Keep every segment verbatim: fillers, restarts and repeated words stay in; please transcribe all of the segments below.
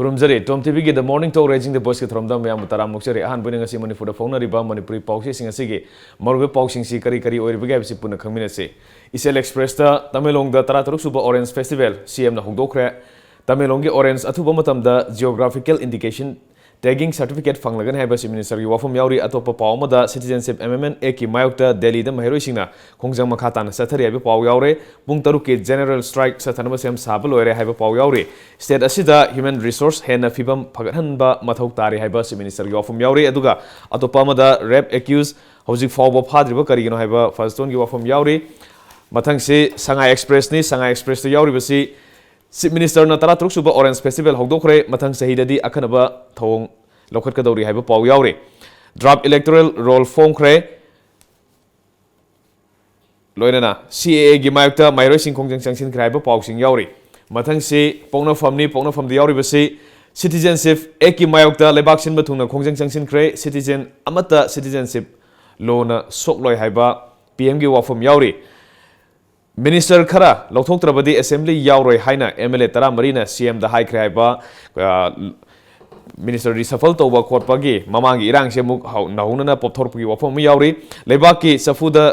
ꯈꯨꯔꯨꯝꯖꯔꯤ꯫ Tom TVꯒꯤ The Morning Talk Raising the Voiceꯀꯤ ꯊꯧꯔꯝꯗ ꯃꯌꯥꯝꯕꯨ ꯇꯔꯥꯝꯅ ꯑꯣꯛꯆꯔꯤ꯫ ꯑꯍꯥꯟꯕ ꯑꯣꯏꯅ ꯉꯁꯤ ꯃꯅꯤꯄꯨꯔꯗ ꯐꯣꯡꯅꯔꯤꯕ ꯃꯅꯤꯄꯨꯔꯤ ꯄꯥꯎꯆꯦꯁꯤꯡ ꯑꯁꯤꯒꯤ ꯃꯔꯨꯑꯣꯏꯕ ꯄꯥꯎꯁꯤꯡꯁꯤ ꯀꯔꯤ ꯀꯔꯤ ꯑꯣꯏꯔꯤꯕꯒꯦ ꯍꯥꯏꯕꯁꯤ ꯄꯨꯟꯅ ꯈꯪꯃꯤꯟꯅꯁꯤ꯫ ꯏꯆꯦꯜ Expressꯇ ꯇꯃꯦꯡꯂꯣꯡꯗ ꯇꯔꯥꯇꯔꯨꯛ ꯁꯨꯕ Orange Festival CMꯅ ꯍꯧꯗꯣꯛꯈ꯭ꯔꯦ꯫ ꯇꯃꯦꯡꯂꯣꯡꯒꯤ orange ꯑꯊꯨꯕ ꯃꯇꯝꯗ geographical indication tagging certificate ꯐꯪꯂꯒꯅꯤ ꯍꯥꯏꯕ Chief Ministerꯒꯤ ꯋꯥꯐꯝ ꯌꯥꯎꯔꯤ꯫ ꯑꯇꯣꯞꯄ ꯄꯥꯎ ꯑꯃꯗ, Citizenship Amendment Actꯀꯤ ꯃꯥꯌꯣꯛꯇ ꯗꯦꯜꯂꯤꯗ ꯃꯍꯩꯔꯣꯏꯁꯤꯡꯅ ꯈꯣꯡꯖꯪ ꯃꯈꯥ ꯇꯥꯅ ꯆꯠꯊꯔꯤ ꯍꯥꯏꯕ ꯄꯥꯎ ꯌꯥꯎꯔꯦ꯫ ꯄꯨꯡ ꯇꯔꯨꯛꯀꯤ general strike ꯆꯠꯊꯅꯕ ꯁꯦꯝ ꯁꯥꯕ ꯂꯣꯏꯔꯦ ꯍꯥꯏꯕ ꯄꯥꯎ ꯌꯥꯎꯔꯤ꯫ State ꯑꯁꯤꯗ human resource ꯍꯦꯟꯅ ꯐꯤꯕꯝ ꯐꯒꯠꯍꯟꯕ ꯃꯊꯧ ꯇꯥꯔꯤ ꯍꯥꯏꯕ Chief Ministerꯒꯤ ꯋꯥꯐꯝ ꯌꯥꯎꯔꯤ꯫ ꯑꯗꯨꯒ ꯑꯇꯣꯞꯄ ꯑꯃꯗ, rape accused ꯍꯧꯖꯤꯛ ꯐꯥꯎꯕ ꯐꯥꯗ꯭ꯔꯤꯕ ꯀꯔꯤꯒꯤꯅꯣ ꯍꯥꯏꯕ Firstoneꯒꯤ ꯋꯥꯐꯝ ꯌꯥꯎꯔꯤ꯫ ꯃꯊꯪꯁꯤ ꯁꯉꯥꯏ Expressꯅꯤ꯫ ꯁꯉꯥꯏ Expressꯇ ꯌꯥꯎꯔꯤꯕꯁꯤ, Chief Ministerꯅ ꯇꯔꯥꯇꯔꯨꯛ ꯁꯨꯕ Orange Festival ꯍꯧꯗꯣꯛꯈ꯭ꯔꯦ꯫ ꯃꯊꯪ ꯆꯍꯤꯗꯗꯤ ꯑꯈꯟꯅꯕ ꯊꯧꯑꯣꯡ ꯂꯧꯈꯠꯀꯗꯧꯔꯤ ꯍꯥꯏꯕ ꯄꯥꯎ ꯌꯥꯎꯔꯤ꯫ Draft electoral roll ꯐꯣꯡꯈ꯭ꯔꯦ꯫ ꯂꯣꯏꯅꯅ CAAꯒꯤ ꯃꯥꯌꯣꯛꯇ ꯃꯍꯩꯔꯣꯏꯁꯤꯡ ꯈꯣꯡꯖꯪ ꯆꯪꯁꯤꯟꯈ꯭ꯔꯦ ꯍꯥꯏꯕ ꯄꯥꯎꯁꯤꯡ ꯌꯥꯎꯔꯤ꯫ ꯃꯊꯪꯁꯤ ꯄꯣꯛꯅꯐꯝꯅꯤ꯫ ꯄꯣꯛꯅꯐꯝꯗ ꯌꯥꯎꯔꯤꯕꯁꯤ, Citizenship Actꯀꯤ ꯃꯥꯌꯣꯛꯇ ꯂꯩꯕꯥꯛ ꯁꯤꯟꯕ ꯊꯨꯡꯅ ꯈꯣꯡꯖꯪ ꯆꯪꯁꯤꯟꯈ꯭ꯔꯦ꯫ Citizen ꯑꯃꯠꯇ citizenship ꯂꯣꯅ ꯁꯣꯛꯂꯣꯏ ꯍꯥꯏꯕ PMꯒꯤ ꯋꯥꯐꯝ ꯌꯥꯎꯔꯤ꯫ Minister ꯈꯔ ꯂꯧꯊꯣꯛꯇ꯭ꯔꯕꯗꯤ Assembly ꯌꯥꯎꯔꯣꯏ ꯍꯥꯏꯅ MLA ꯇꯔꯥꯃꯔꯤꯅ CMꯗ ꯍꯥꯏꯈ꯭ꯔꯦ ꯍꯥꯏꯕ, ꯑ, Minister reshuffle ꯇꯧꯕ ꯈꯣꯠꯄꯒꯤ ꯃꯃꯥꯡꯒꯤ ꯏꯔꯥꯡꯁꯦ ꯑꯃꯨꯛ ꯍꯧ-, ꯅꯧꯍꯧꯅꯅ ꯄꯣꯞꯊꯣꯔꯛꯄꯒꯤ ꯋꯥꯐꯝ ꯑꯃ ꯌꯥꯎꯔꯤ꯫ ꯂꯩꯕꯥꯛꯀꯤ ꯆꯐꯨꯗ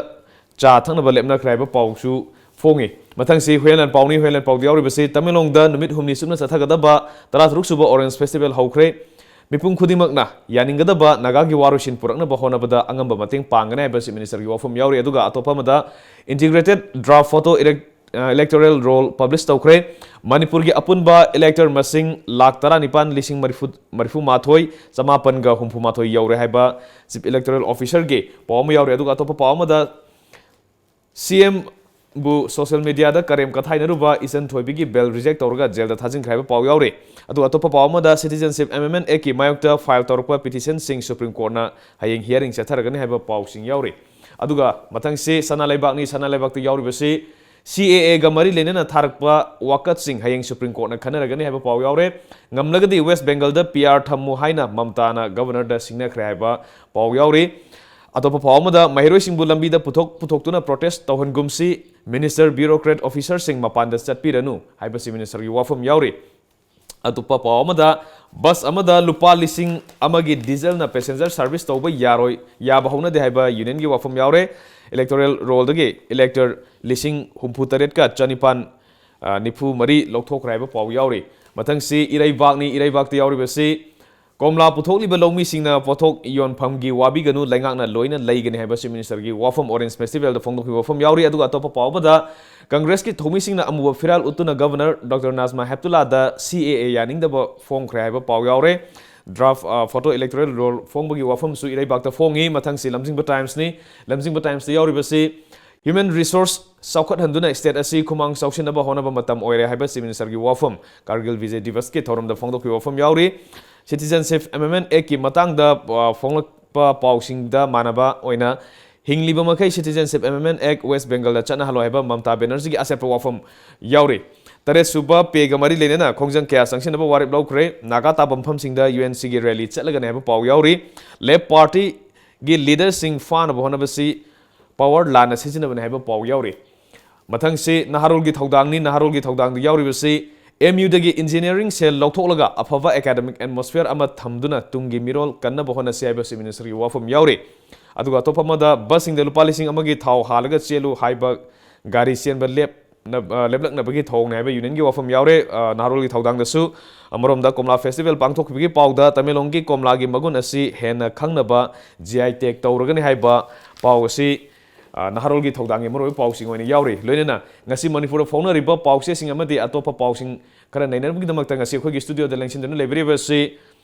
ꯆꯥ ꯊꯛꯅꯕ ꯂꯦꯞꯅꯈ꯭ꯔꯦ ꯍꯥꯏꯕ ꯄꯥꯎꯁꯨ ꯐꯣꯡꯉꯤ꯫ ꯃꯊꯪꯁꯤ ꯍꯨꯌꯦꯟꯂꯥꯟ ꯄꯥꯎꯅꯤ꯫ ꯍꯨꯌꯦꯟꯂꯥꯟ ꯄꯥꯎꯗ ꯌꯥꯎꯔꯤꯕꯁꯤ, ꯇꯃꯦꯡꯂꯣꯡꯗ ꯅꯨꯃꯤꯠ ꯍꯨꯝꯅꯤ ꯆꯨꯞꯅ ꯆꯠꯊꯒꯗꯕ ꯇꯔꯥꯇꯔꯨꯛ ꯁꯨꯕ Orange Festival ꯍꯧꯈ꯭ꯔꯦ꯫ ꯃꯤꯄꯨꯝ ꯈꯨꯗꯤꯡꯃꯛꯅ ꯌꯥꯅꯤꯡꯒꯗꯕ ꯅꯥꯒꯥꯒꯤ ꯋꯥꯔꯣꯏꯁꯤꯟ ꯄꯨꯔꯛꯅꯕ ꯍꯣꯠꯅꯕꯗ ꯑꯉꯝꯕ ꯃꯇꯦꯡ ꯄꯥꯡꯒꯅꯤ ꯍꯥꯏꯕ Chief Ministerꯒꯤ ꯋꯥꯐꯝ ꯌꯥꯎꯔꯤ꯫ ꯑꯗꯨꯒ ꯑꯇꯣꯞꯄ ꯑꯃꯗ, Integrated Draft Photo Elec-, ꯑ, Electoral Roll publish ꯇꯧꯈ꯭ꯔꯦ꯫ ꯃꯅꯤꯄꯨꯔꯒꯤ ꯑꯄꯨꯟꯕ elector ꯃꯁꯤꯡ ꯂꯥꯈ ꯇꯔꯥꯅꯤꯄꯥꯟ ꯂꯤꯁꯤꯡ ꯃꯔꯤꯐꯨ, ꯃꯔꯤꯐꯨ ꯃꯥꯊꯣꯏ ꯆꯃꯥꯄꯟꯒ ꯍꯨꯝꯐꯨ ꯃꯥꯊꯣꯏ ꯌꯧꯔꯦ ꯍꯥꯏꯕ Chief Electoral Officerꯒꯤ ꯄꯥꯎ ꯑꯃ ꯌꯥꯎꯔꯤ꯫ ꯑꯗꯨꯒ ꯑꯇꯣꯞꯄ ꯄꯥꯎ ꯑꯃꯗ, CMꯕꯨ social mediaꯗ ꯀꯔꯦꯝ ꯀꯊꯥꯏꯅꯔꯨꯕ ꯏꯆꯟ ꯊꯣꯏꯕꯤꯒꯤ bail reject ꯇꯧꯔꯒ jailꯗ ꯊꯥꯖꯤꯟꯈ꯭ꯔꯦ ꯍꯥꯏꯕ ꯄꯥꯎ ꯌꯥꯎꯔꯤ꯫ ꯑꯗꯨꯒ ꯑꯇꯣꯞꯄ ꯄꯥꯎ ꯑꯃꯗ, Citizenship Amendment Actꯀꯤ ꯃꯥꯌꯣꯛꯇ file ꯇꯧꯔꯛꯄ petitionꯁꯤꯡ Supreme Courtꯅ ꯍꯌꯦꯡ hearing ꯆꯠꯊꯔꯒꯅꯤ ꯍꯥꯏꯕ ꯄꯥꯎꯁꯤꯡ ꯌꯥꯎꯔꯤ꯫ ꯑꯗꯨꯒ ꯃꯊꯪꯁꯤ ꯁꯅꯥ ꯂꯩꯕꯥꯛꯅꯤ꯫ ꯁꯅꯥ ꯂꯩꯕꯥꯛꯇ ꯌꯥꯎꯔꯤꯕꯁꯤ, CAAꯒ ꯃꯔꯤ ꯂꯩꯅꯅ ꯊꯥꯔꯛꯄ ꯋꯥꯀꯠꯁꯤꯡ ꯍꯌꯦꯡ Supreme Courtꯅ ꯈꯟꯅꯔꯒꯅꯤ ꯍꯥꯏꯕ ꯄꯥꯎ ꯌꯥꯎꯔꯦ꯫ ꯉꯝꯂꯒꯗꯤ West Bengalꯗ PR ꯊꯝꯃꯨ ꯍꯥꯏꯅ ꯃꯝꯇꯥꯅ Governorꯗ ꯁꯤꯡꯅꯈ꯭ꯔꯦ ꯍꯥꯏꯕ ꯄꯥꯎ ꯌꯥꯎꯔꯤ꯫ ꯑꯇꯣꯞꯄ ꯄꯥꯎ ꯑꯃꯗ, ꯃꯍꯩꯔꯣꯏꯁꯤꯡꯕꯨ ꯂꯝꯕꯤꯗ ꯄꯨꯊꯣꯛ ꯄꯨꯊꯣꯛꯇꯨꯅ protest ꯇꯧꯍꯟꯒꯨꯝꯁꯤ, Minister, bureaucrat officerꯁꯤꯡ ꯃꯄꯥꯟꯗ ꯆꯠꯄꯤꯔꯅꯨ ꯍꯥꯏꯕꯁꯤ Ministerꯒꯤ ꯋꯥꯐꯝ ꯌꯥꯎꯔꯤ꯫ ꯑꯇꯣꯞꯄ ꯄꯥꯎ ꯑꯃꯗ, ꯕꯁ ꯑꯃꯗ ꯂꯨꯄꯥ ꯂꯤꯁꯤꯡ ꯑꯃꯒꯤ ꯗꯤꯖꯜꯅ ꯄꯦꯁꯦꯟꯖꯔ ꯁꯥꯔꯚꯤꯁ ꯇꯧꯕ ꯌꯥꯔꯣꯏ, ꯌꯥꯕ ꯍꯧꯅꯗꯦ ꯍꯥꯏꯕ ꯌꯨꯅꯤꯌꯟꯒꯤ ꯋꯥꯐꯝ ꯌꯥꯎꯔꯦ꯫ ꯏꯂꯦꯛꯇꯣꯔꯦꯜ ꯔꯣꯜꯗꯒꯤ ꯏꯂꯦꯛꯇꯔ ꯂꯤꯁꯤꯡ ꯍꯨꯝꯐꯨ ꯇꯔꯦꯠꯀ ꯆꯅꯤꯄꯥꯟ, ꯑ, ꯅꯤꯐꯨ ꯃꯔꯤ ꯂꯧꯊꯣꯛꯈ꯭ꯔꯦ ꯍꯥꯏꯕ ꯄꯥꯎ ꯌꯥꯎꯔꯤ꯫ ꯃꯊꯪꯁꯤ ꯏꯔꯩꯕꯥꯛꯅꯤ꯫ ꯏꯔꯩꯕꯥꯛꯇ ꯌꯥꯎꯔꯤꯕꯁꯤ ꯀꯣꯝꯂꯥ ꯄꯨꯊꯣꯛꯂꯤꯕ ꯂꯧꯃꯤꯁꯤꯡꯅ ꯄꯣꯠꯊꯣꯛ ꯌꯣꯟꯐꯝꯒꯤ ꯋꯥꯕꯤꯒꯅꯨ, ꯂꯩꯉꯥꯛꯅ ꯂꯣꯏꯅ ꯂꯩꯒꯅꯤ ꯍꯥꯏꯕ ꯆꯤꯐ ꯃꯤꯅꯤꯁꯇꯔꯒꯤ ꯋꯥꯐꯝ ꯑꯣꯔꯦꯟꯖ ꯐꯦꯁꯇꯤꯚꯦꯜꯗ ꯐꯣꯡꯗꯣꯛꯈꯤꯕ ꯋꯥꯐꯝ ꯌꯥꯎꯔꯤ꯫ ꯑꯗꯨꯒ ꯑꯇꯣꯞꯄ ꯄꯥꯎ ꯑꯃꯗ, ꯀꯪꯒ꯭ꯔꯦꯁꯀꯤ ꯊꯧꯃꯤꯁꯤꯡꯅ ꯑꯃꯨꯕ ꯐꯤꯔꯥꯜ ꯎꯠꯇꯨꯅ ꯒꯚꯔꯅꯔ ꯗꯣꯛꯇꯔ ꯅꯥꯖꯃꯥ ꯍꯦꯞꯇꯨꯂꯥꯗ ꯁꯤ ꯑꯦ ꯑꯦ ꯌꯥꯅꯤꯡꯗꯕ ꯐꯣꯡꯈ꯭ꯔꯦ ꯍꯥꯏꯕ ꯄꯥꯎ ꯌꯥꯎꯔꯦ꯫ ꯗ꯭ꯔꯥꯐ, ꯑ, ꯐꯣꯇꯣ ꯏꯂꯦꯛꯇꯣꯔꯦꯜ ꯔꯣꯜ ꯐꯣꯡꯕꯒꯤ ꯋꯥꯐꯝꯁꯨ ꯏꯔꯩꯕꯥꯛꯇ ꯐꯣꯡꯉꯤ꯫ ꯃꯊꯪꯁꯤ ꯂꯝꯖꯤꯡꯕ ꯇꯥꯏꯝꯁꯅꯤ꯫ ꯂꯝꯖꯤꯡꯕ ꯇꯥꯏꯝꯁꯇ ꯌꯥꯎꯔꯤꯕꯁꯤ ꯍ꯭ꯌꯨꯃꯦꯟ ꯔꯤꯁꯣꯔꯁ ꯆꯥꯎꯈꯠꯍꯟꯗꯨꯅ ꯁ꯭ꯇꯦꯠ ꯑꯁꯤ ꯈꯨꯃꯥꯡ ꯆꯥꯎꯁꯤꯟꯅꯕ ꯍꯣꯠꯅꯕ ꯃꯇꯝ ꯑꯣꯏꯔꯦ ꯍꯥꯏꯕ ꯆꯤꯐ ꯃꯤꯅꯤꯁꯇꯔꯒꯤ ꯋꯥꯐꯝ꯫ ꯀꯥꯔꯒꯤꯜ ꯕꯤꯖꯦ ꯗꯤꯕꯁꯀꯤ ꯊꯧꯔꯝꯗ ꯐꯣꯡꯗꯣꯛꯈꯤꯕ ꯋꯥꯐꯝ ꯌꯥꯎꯔꯤ꯫ ꯁꯤꯇꯤꯖꯦꯟꯁꯤꯞ ꯑꯦꯃꯦꯟꯗꯃꯦꯟꯠ ꯑꯦꯛꯀꯤ ꯃꯇꯥꯡꯗ, ꯑ, ꯐꯣꯡꯂꯛꯄ ꯄꯥꯎꯁꯤꯡꯗ ꯃꯥꯟꯅꯕ ꯑꯣꯏꯅ, ꯍꯤꯡꯂꯤꯕ ꯃꯈꯩ ꯁꯤꯇꯤꯖꯦꯟꯁꯤꯞ ꯑꯦꯃꯦꯟꯗꯃꯦꯟꯠ ꯑꯦꯛ ꯋꯦꯁ ꯕꯦꯡꯒꯜꯗ ꯆꯠꯅꯍꯜꯂꯣ ꯍꯥꯏꯕ ꯃꯃꯇꯥ ꯕꯦꯅꯔꯖꯤꯒꯤ ꯑꯆꯦꯠꯄ ꯋꯥꯐꯝ ꯌꯥꯎꯔꯤ꯫ ꯇꯔꯦꯠ ꯁꯨꯕ ꯄꯦꯒ ꯃꯔꯤ ꯂꯩꯅꯅ ꯈꯣꯡꯖꯪ ꯀꯌꯥ ꯆꯪꯁꯤꯟꯅꯕ ꯋꯥꯔꯦꯞ ꯂꯧꯈ꯭ꯔꯦ꯫ ꯅꯥꯒꯥ ꯇꯥꯕ ꯃꯐꯝꯁꯤꯡꯗ ꯌꯨ ꯑꯦꯟ ꯁꯤꯒꯤ ꯔꯦꯂꯤ ꯆꯠꯂꯒꯅꯤ ꯍꯥꯏꯕ ꯄꯥꯎ ꯌꯥꯎꯔꯤ꯫ ꯂꯦꯐ ꯄꯥꯔꯇꯤꯒꯤ ꯂꯤꯗꯔꯁꯤꯡ ꯐꯥꯅꯕ ꯍꯣꯠꯅꯕꯁꯤ ꯄꯋꯥꯔ ꯂꯥꯟꯅ ꯁꯤꯖꯤꯟꯅꯕꯅꯤ ꯍꯥꯏꯕ ꯄꯥꯎ ꯌꯥꯎꯔꯤ꯫ ꯃꯊꯪꯁꯤ ꯅꯍꯥꯔꯣꯜꯒꯤ ꯊꯧꯗꯥꯡꯅꯤ꯫ ꯅꯍꯥꯔꯣꯜꯒꯤ ꯊꯧꯗꯥꯡꯗ ꯌꯥꯎꯔꯤꯕꯁꯤ ꯑꯦꯝ ꯌꯨꯗꯒꯤ ꯏꯟꯖꯤꯅꯤꯌꯥꯔꯤꯡ ꯁꯦꯜ ꯂꯧꯊꯣꯛꯂꯒ ꯑꯐꯕ ꯑꯦꯀꯥꯗꯃꯤꯛ ꯑꯦꯠꯃꯣꯁꯐꯤꯌꯔ ꯑꯃ ꯊꯝꯗꯨꯅ ꯇꯨꯡꯒꯤ ꯃꯤꯔꯣꯜ ꯀꯟꯅꯕ ꯍꯣꯠꯅꯁꯤ ꯍꯥꯏꯕ ꯆꯤꯐ ꯃꯤꯅꯤꯁꯇꯔꯒꯤ ꯋꯥꯐꯝ ꯌꯥꯎꯔꯤ꯫ ꯑꯗꯨꯒ ꯑꯇꯣꯞꯄ ꯑꯃꯗ, ꯕꯁꯁꯤꯡꯗ ꯂꯨꯄꯥ ꯂꯤꯁꯤꯡ ꯑꯃꯒꯤ ꯊꯥꯎ ꯍꯥꯜꯂꯒ ꯆꯦꯜꯂꯨ ꯍꯥꯏꯕ ꯒꯥꯔꯤ ꯆꯦꯟꯕ ꯂꯦꯞꯅ-, ꯑ, ꯂꯦꯞꯂꯛꯅꯕꯒꯤ ꯊꯧꯑꯣꯡꯅꯤ ꯍꯥꯏꯕ ꯌꯨꯅꯤꯌꯟꯒꯤ ꯋꯥꯐꯝ ꯌꯥꯎꯔꯦ꯫ ꯑ, ꯅꯍꯥꯔꯣꯜꯒꯤ ꯊꯧꯗꯥꯡꯗꯁꯨ ꯑꯃꯔꯣꯝꯗ ꯀꯣꯝꯂꯥ ꯐꯦꯁꯇꯤꯚꯦꯜ ꯄꯥꯡꯊꯣꯛꯈꯤꯕꯒꯤ ꯄꯥꯎꯗ ꯇꯃꯦꯡꯂꯣꯡꯒꯤ ꯀꯣꯝꯂꯥꯒꯤ ꯃꯒꯨꯟ ꯑꯁꯤ ꯍꯦꯟꯅ ꯈꯪꯅꯕ ꯖꯤ ꯑꯥꯏ ꯇꯦꯒ ꯇꯧꯔꯒꯅꯤ ꯍꯥꯏꯕ ꯄꯥꯎ ꯑꯁꯤ, ꯑ, ꯅꯍꯥꯔꯣꯜꯒꯤ ꯊꯧꯗꯥꯡꯒꯤ ꯃꯔꯨꯑꯣꯏꯕ ꯄꯥꯎꯁꯤꯡ ꯑꯣꯏꯅ ꯌꯥꯎꯔꯤ꯫ ꯂꯣꯏꯅꯅ ꯉꯁꯤ ꯃꯅꯤꯄꯨꯔꯗ ꯐꯣꯡꯅꯔꯤꯕ ꯄꯥꯎꯆꯦꯁꯤꯡ ꯑꯃꯗꯤ ꯑꯇꯣꯞꯄ ꯄꯥꯎꯁꯤꯡ ꯈꯔ ꯅꯩꯅꯕꯒꯤꯗꯃꯛꯇ ꯉꯁꯤ ꯑꯩꯈꯣꯏꯒꯤ ꯁ꯭ꯇꯨꯗꯤꯑꯣꯗ ꯂꯦꯡꯁꯤꯟꯗꯨꯅ ꯂꯩꯕꯤꯔꯤꯕꯁꯤ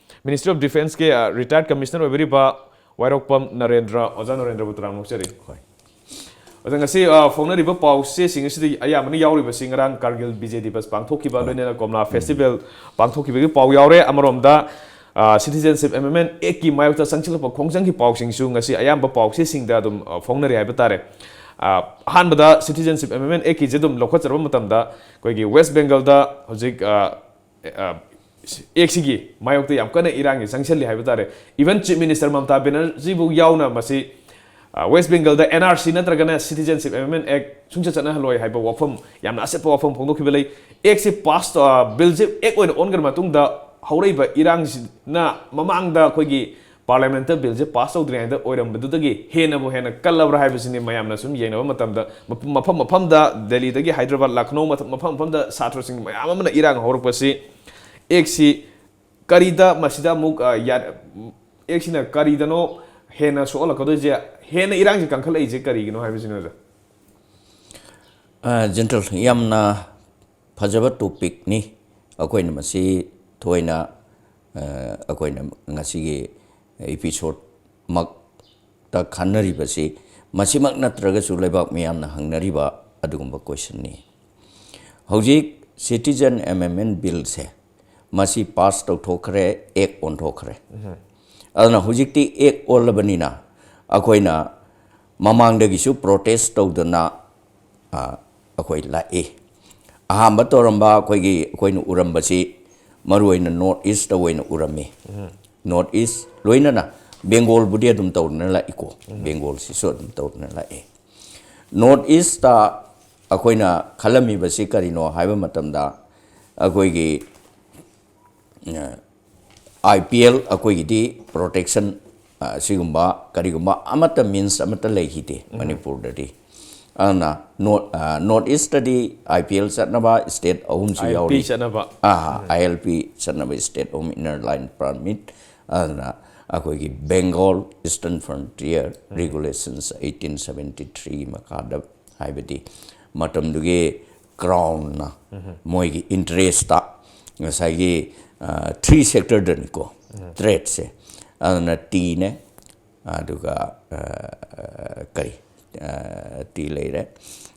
ꯃꯤꯅꯤꯁꯇ꯭ꯔꯤ ꯑꯣꯐ ꯗꯤꯐꯦꯟꯁꯀꯤ, ꯑ, ꯔꯤꯇꯥꯌꯔꯗ ꯀꯃꯤꯁꯅꯔ ꯑꯣꯏꯕꯤꯔꯤꯕ ꯋꯥꯏꯔꯣꯛꯄꯝ ꯅꯔꯦꯟꯗ꯭ꯔ꯫ ꯑꯣꯖꯥ ꯅꯔꯦꯟꯗ꯭ꯔꯕꯨ ꯇꯔꯥꯝꯅ ꯑꯣꯛꯆꯔꯤ꯫ ꯍꯣꯏ꯫ ꯑꯗ ꯉꯁꯤ, ꯑ, ꯐꯣꯡꯅꯔꯤꯕ ꯄꯥꯎꯆꯦꯁꯤꯡ ꯑꯁꯤꯗ ꯑꯌꯥꯝꯕꯅ ꯌꯥꯎꯔꯤꯕꯁꯤ ꯉꯔꯥꯡ ꯀꯥꯔꯒꯤꯜ ꯕꯤꯖꯦ ꯗꯤꯕꯁ ꯄꯥꯡꯊꯣꯛꯈꯤꯕ, ꯍꯣꯏ, ꯂꯣꯏꯅꯅ ꯀꯣꯝꯂꯥ ꯐꯦꯁꯇꯤꯚꯦꯜ ꯄꯥꯡꯊꯣꯛꯈꯤꯕꯒꯤ ꯄꯥꯎ ꯌꯥꯎꯔꯦ꯫ ꯑꯃꯔꯣꯝꯗ, ꯑ, ꯁꯤꯇꯤꯖꯦꯟꯁꯤꯞ ꯑꯦꯃꯦꯟꯗꯃꯦꯟꯠ ꯑꯦꯛꯀꯤ ꯃꯥꯌꯣꯛꯇ ꯆꯪꯁꯤꯜꯂꯛꯄ ꯈꯣꯡꯖꯪꯒꯤ ꯄꯥꯎꯁꯤꯡꯁꯨ ꯉꯁꯤ ꯑꯌꯥꯝꯕ ꯄꯥꯎꯆꯦꯁꯤꯡꯗ ꯑꯗꯨꯝ, ꯑ, ꯐꯣꯡꯅꯔꯤ ꯍꯥꯏꯕ ꯇꯥꯔꯦ꯫ ꯑ, ꯑꯍꯥꯟꯕꯗ ꯁꯤꯇꯤꯖꯦꯟꯁꯤꯞ ꯑꯦꯃꯦꯟꯗꯃꯦꯟꯠ ꯑꯦꯛꯀꯤꯁꯦ ꯑꯗꯨꯝ ꯂꯧꯈꯠꯆꯔꯕ ꯃꯇꯝꯗ, ꯑꯩꯈꯣꯏꯒꯤ ꯋꯦꯁ ꯕꯦꯡꯒꯜꯗ ꯍꯧꯖꯤꯛ, ꯑ, ꯑ, ꯑꯦꯛꯁꯤꯒꯤ ꯃꯥꯌꯣꯛꯇ ꯌꯥꯝ ꯀꯟꯅ ꯏꯔꯥꯡꯁꯤ ꯆꯪꯁꯤꯜꯂꯤ ꯍꯥꯏꯕ ꯇꯥꯔꯦ꯫ ꯏꯚꯟ ꯆꯤꯐ ꯃꯤꯅꯤꯁꯇꯔ ꯃꯃꯇꯥ ꯕꯦꯅꯔꯖꯤꯕꯨ ꯌꯥꯎꯅ ꯃꯁꯤ ꯋꯦꯁ ꯕꯦꯡꯒꯜꯗ ꯑꯦꯟ ꯑꯥꯔ ꯁꯤ ꯅꯠꯇ꯭ꯔꯒꯅ Citizenship Amendment Act ꯁꯨꯡꯆꯠ ꯆꯠꯅꯍꯜꯂꯣꯏ ꯍꯥꯏꯕ ꯋꯥꯐꯝ, ꯌꯥꯝꯅ ꯑꯆꯦꯠꯄ ꯋꯥꯐꯝ ꯐꯣꯡꯗꯣꯛꯈꯤꯕ ꯂꯩ꯫ ꯑꯦꯛꯁꯤ ꯄꯥꯁ, ꯕꯤꯜꯁꯦ ꯑꯦꯛ ꯑꯣꯏꯅ ꯑꯣꯟꯈ꯭ꯔ ꯃꯇꯨꯡꯗ ꯍꯧꯔꯛꯏꯕ ꯏꯔꯥꯡꯁꯤꯅ ꯃꯃꯥꯡꯗ ꯑꯩꯈꯣꯏꯒꯤ ꯄꯥꯔꯂꯤꯌꯥꯃꯦꯟꯠꯇ ꯕꯤꯜꯁꯦ ꯄꯥꯁ ꯇꯧꯗ꯭ꯔꯤꯉꯩꯗ ꯑꯣꯏꯔꯝꯕꯗꯨꯗꯒꯤ ꯍꯦꯟꯅꯕꯨ ꯍꯦꯟꯅ ꯀꯜꯂꯕ꯭ꯔꯥ ꯍꯥꯏꯕꯁꯤꯅꯤ ꯃꯌꯥꯝꯅ ꯁꯨꯝ ꯌꯦꯡꯅꯕ ꯃꯇꯝꯗ꯫ ꯃꯐꯝ ꯃꯐꯝ ꯃꯐꯝꯗ, ꯗꯦꯜꯂꯤꯗꯒꯤ ꯍꯥꯏꯗ꯭ꯔꯕꯥꯗ, ꯂꯈꯅꯧ, ꯃꯐꯝ ꯃꯐꯝꯗ ꯁꯥꯇ꯭ꯔꯁꯤꯡ ꯃꯌꯥꯝ ꯑꯃꯅ ꯏꯔꯥꯡ ꯍꯧꯔꯛꯄꯁꯤ ꯑꯦꯛꯁꯤ ꯀꯔꯤꯗ ꯃꯁꯤꯗ ꯑꯃꯨꯛ, ꯑ, ꯌꯥ-, ꯑꯦꯛꯁꯤꯅ ꯀꯔꯤꯗꯅꯣ ꯍꯦꯟꯅ ꯁꯣꯛꯍꯜꯂꯛꯀꯗꯣꯏꯁꯦ? ꯍꯦꯟꯅ ꯏꯔꯥꯡꯁꯤ ꯀꯟꯈꯠꯂꯛꯏꯁꯦ ꯀꯔꯤꯒꯤꯅꯣ ꯍꯥꯏꯕꯁꯤꯅꯤ, ꯑꯣꯖꯥ꯫ ꯑ, ꯖꯦꯟꯇꯜ, ꯌꯥꯝꯅ ꯐꯖꯕ ꯇꯣꯄꯤꯛꯅꯤ꯫ ꯑꯩꯈꯣꯏꯅ ꯃꯁꯤ ꯊꯣꯏꯅ, ꯑ, ꯑꯩꯈꯣꯏꯅ ꯉꯁꯤꯒꯤ ꯏꯄꯤꯁꯣꯠꯃꯛꯇ ꯈꯟꯅꯔꯤꯕꯁꯤ ꯃꯁꯤꯃꯛ ꯅꯠꯇ꯭ꯔꯒꯁꯨ ꯂꯩꯕꯥꯛ ꯃꯤꯌꯥꯝꯅ ꯍꯪꯅꯔꯤꯕ ꯑꯗꯨꯒꯨꯝꯕ ꯀꯣꯏꯁꯟꯅꯤ꯫ ꯍꯧꯖꯤꯛ ꯁꯤꯇꯤꯖꯟ ꯑꯦꯃꯦꯟꯃꯦꯟ ꯕꯤꯜꯁꯦ ꯃꯁꯤ ꯄꯥꯁ ꯇꯧꯊꯣꯛꯈ꯭ꯔꯦ, ꯑꯦꯛ ꯑꯣꯟꯊꯣꯛꯈ꯭ꯔꯦ꯫ ꯑꯗꯨꯅ ꯍꯧꯖꯤꯛꯇꯤ ꯑꯦꯛ ꯑꯣꯜꯂꯕꯅꯤꯅ ꯑꯩꯈꯣꯏꯅ ꯃꯃꯥꯡꯗꯒꯤꯁꯨ ꯄ꯭ꯔꯣꯇꯦꯁ ꯇꯧꯗꯅ, ꯑ, ꯑꯩꯈꯣꯏ ꯂꯥꯛꯏ꯫ ꯑꯍꯥꯟꯕ ꯇꯧꯔꯝꯕ ꯑꯩꯈꯣꯏꯒꯤ, ꯑꯩꯈꯣꯏꯅ ꯎꯔꯝꯕꯁꯤ ꯃꯔꯨꯑꯣꯏꯅ ꯅꯣꯔꯠ ꯏꯁꯇ ꯑꯣꯏꯅ ꯎꯔꯝꯃꯤ꯫ ꯅꯣꯔꯠ ꯏꯁ ꯂꯣꯏꯅꯅ, ꯕꯦꯡꯒꯣꯜꯕꯨꯗꯤ ꯑꯗꯨꯝ ꯇꯧꯗꯅ ꯂꯥꯛꯏꯀꯣ, ꯕꯦꯡꯒꯣꯜꯁꯤꯁꯨ ꯑꯗꯨꯝ ꯇꯧꯗꯅ ꯂꯥꯛꯏ꯫ ꯅꯣꯔꯠ ꯏꯁꯇ ꯑꯩꯈꯣꯏꯅ ꯈꯜꯂꯝꯃꯤꯕꯁꯤ ꯀꯔꯤꯅꯣ ꯍꯥꯏꯕ ꯃꯇꯝꯗ, ꯑꯩꯈꯣꯏꯒꯤ, ꯑ, ꯑꯥꯏ ꯄꯤ ꯑꯦꯜ, ꯑꯩꯈꯣꯏꯒꯤꯗꯤ ꯄ꯭ꯔꯣꯇꯦꯛꯁꯟ, ꯑ, ꯑꯁꯤꯒꯨꯝꯕ ꯀꯔꯤꯒꯨꯝꯕ ꯑꯃꯠꯇ, ꯃꯤꯟꯁ ꯑꯃꯠꯇ ꯂꯩꯈꯤꯗꯦ ꯃꯅꯤꯄꯨꯔꯗꯗꯤ꯫ ꯑꯗꯨꯅ ꯅꯣꯔꯠ, ꯑ, north study I P L ꯆꯠꯅꯕ ꯁ꯭ꯇꯦꯠ ꯑꯍꯨꯝꯁꯨ ꯑꯥꯏ ꯑꯦꯜ ꯄꯤ ꯌꯥꯎꯔꯤ꯫ ꯆꯠꯅꯕ꯫ ꯑꯥ, ꯑꯥꯏ ꯑꯦꯜ ꯄꯤ ꯆꯠꯅꯕ ꯁ꯭ꯇꯦꯠ ꯑꯍꯨꯝ: ꯏꯟꯅꯔ ꯂꯥꯏꯟ ꯄꯔꯃꯤꯠ, ꯑꯗꯨꯅ ꯑꯩꯈꯣꯏꯒꯤ Bengal eastern Frontier regulations eighteen seventy three ꯃꯈꯥꯗ, ꯍꯥꯏꯕꯗꯤ ꯃꯇꯝꯗꯨꯒꯤ ꯀ꯭ꯔꯥꯎꯟꯅ ꯃꯣꯏꯒꯤ ꯏꯟꯇꯔꯦꯁꯇ ꯉꯁꯥꯏꯒꯤ, ꯑ, ꯊ꯭ꯔꯤ ꯁꯦꯛꯇꯔꯗꯅꯤꯀꯣ ꯇ꯭ꯔꯦꯠꯁꯦ꯫ ꯑꯗꯨꯅ ꯇꯤꯅꯦ, ꯑꯗꯨꯒ, ꯑ, ꯀꯔꯤ, ꯑ, ꯇꯤ ꯂꯩꯔꯦ,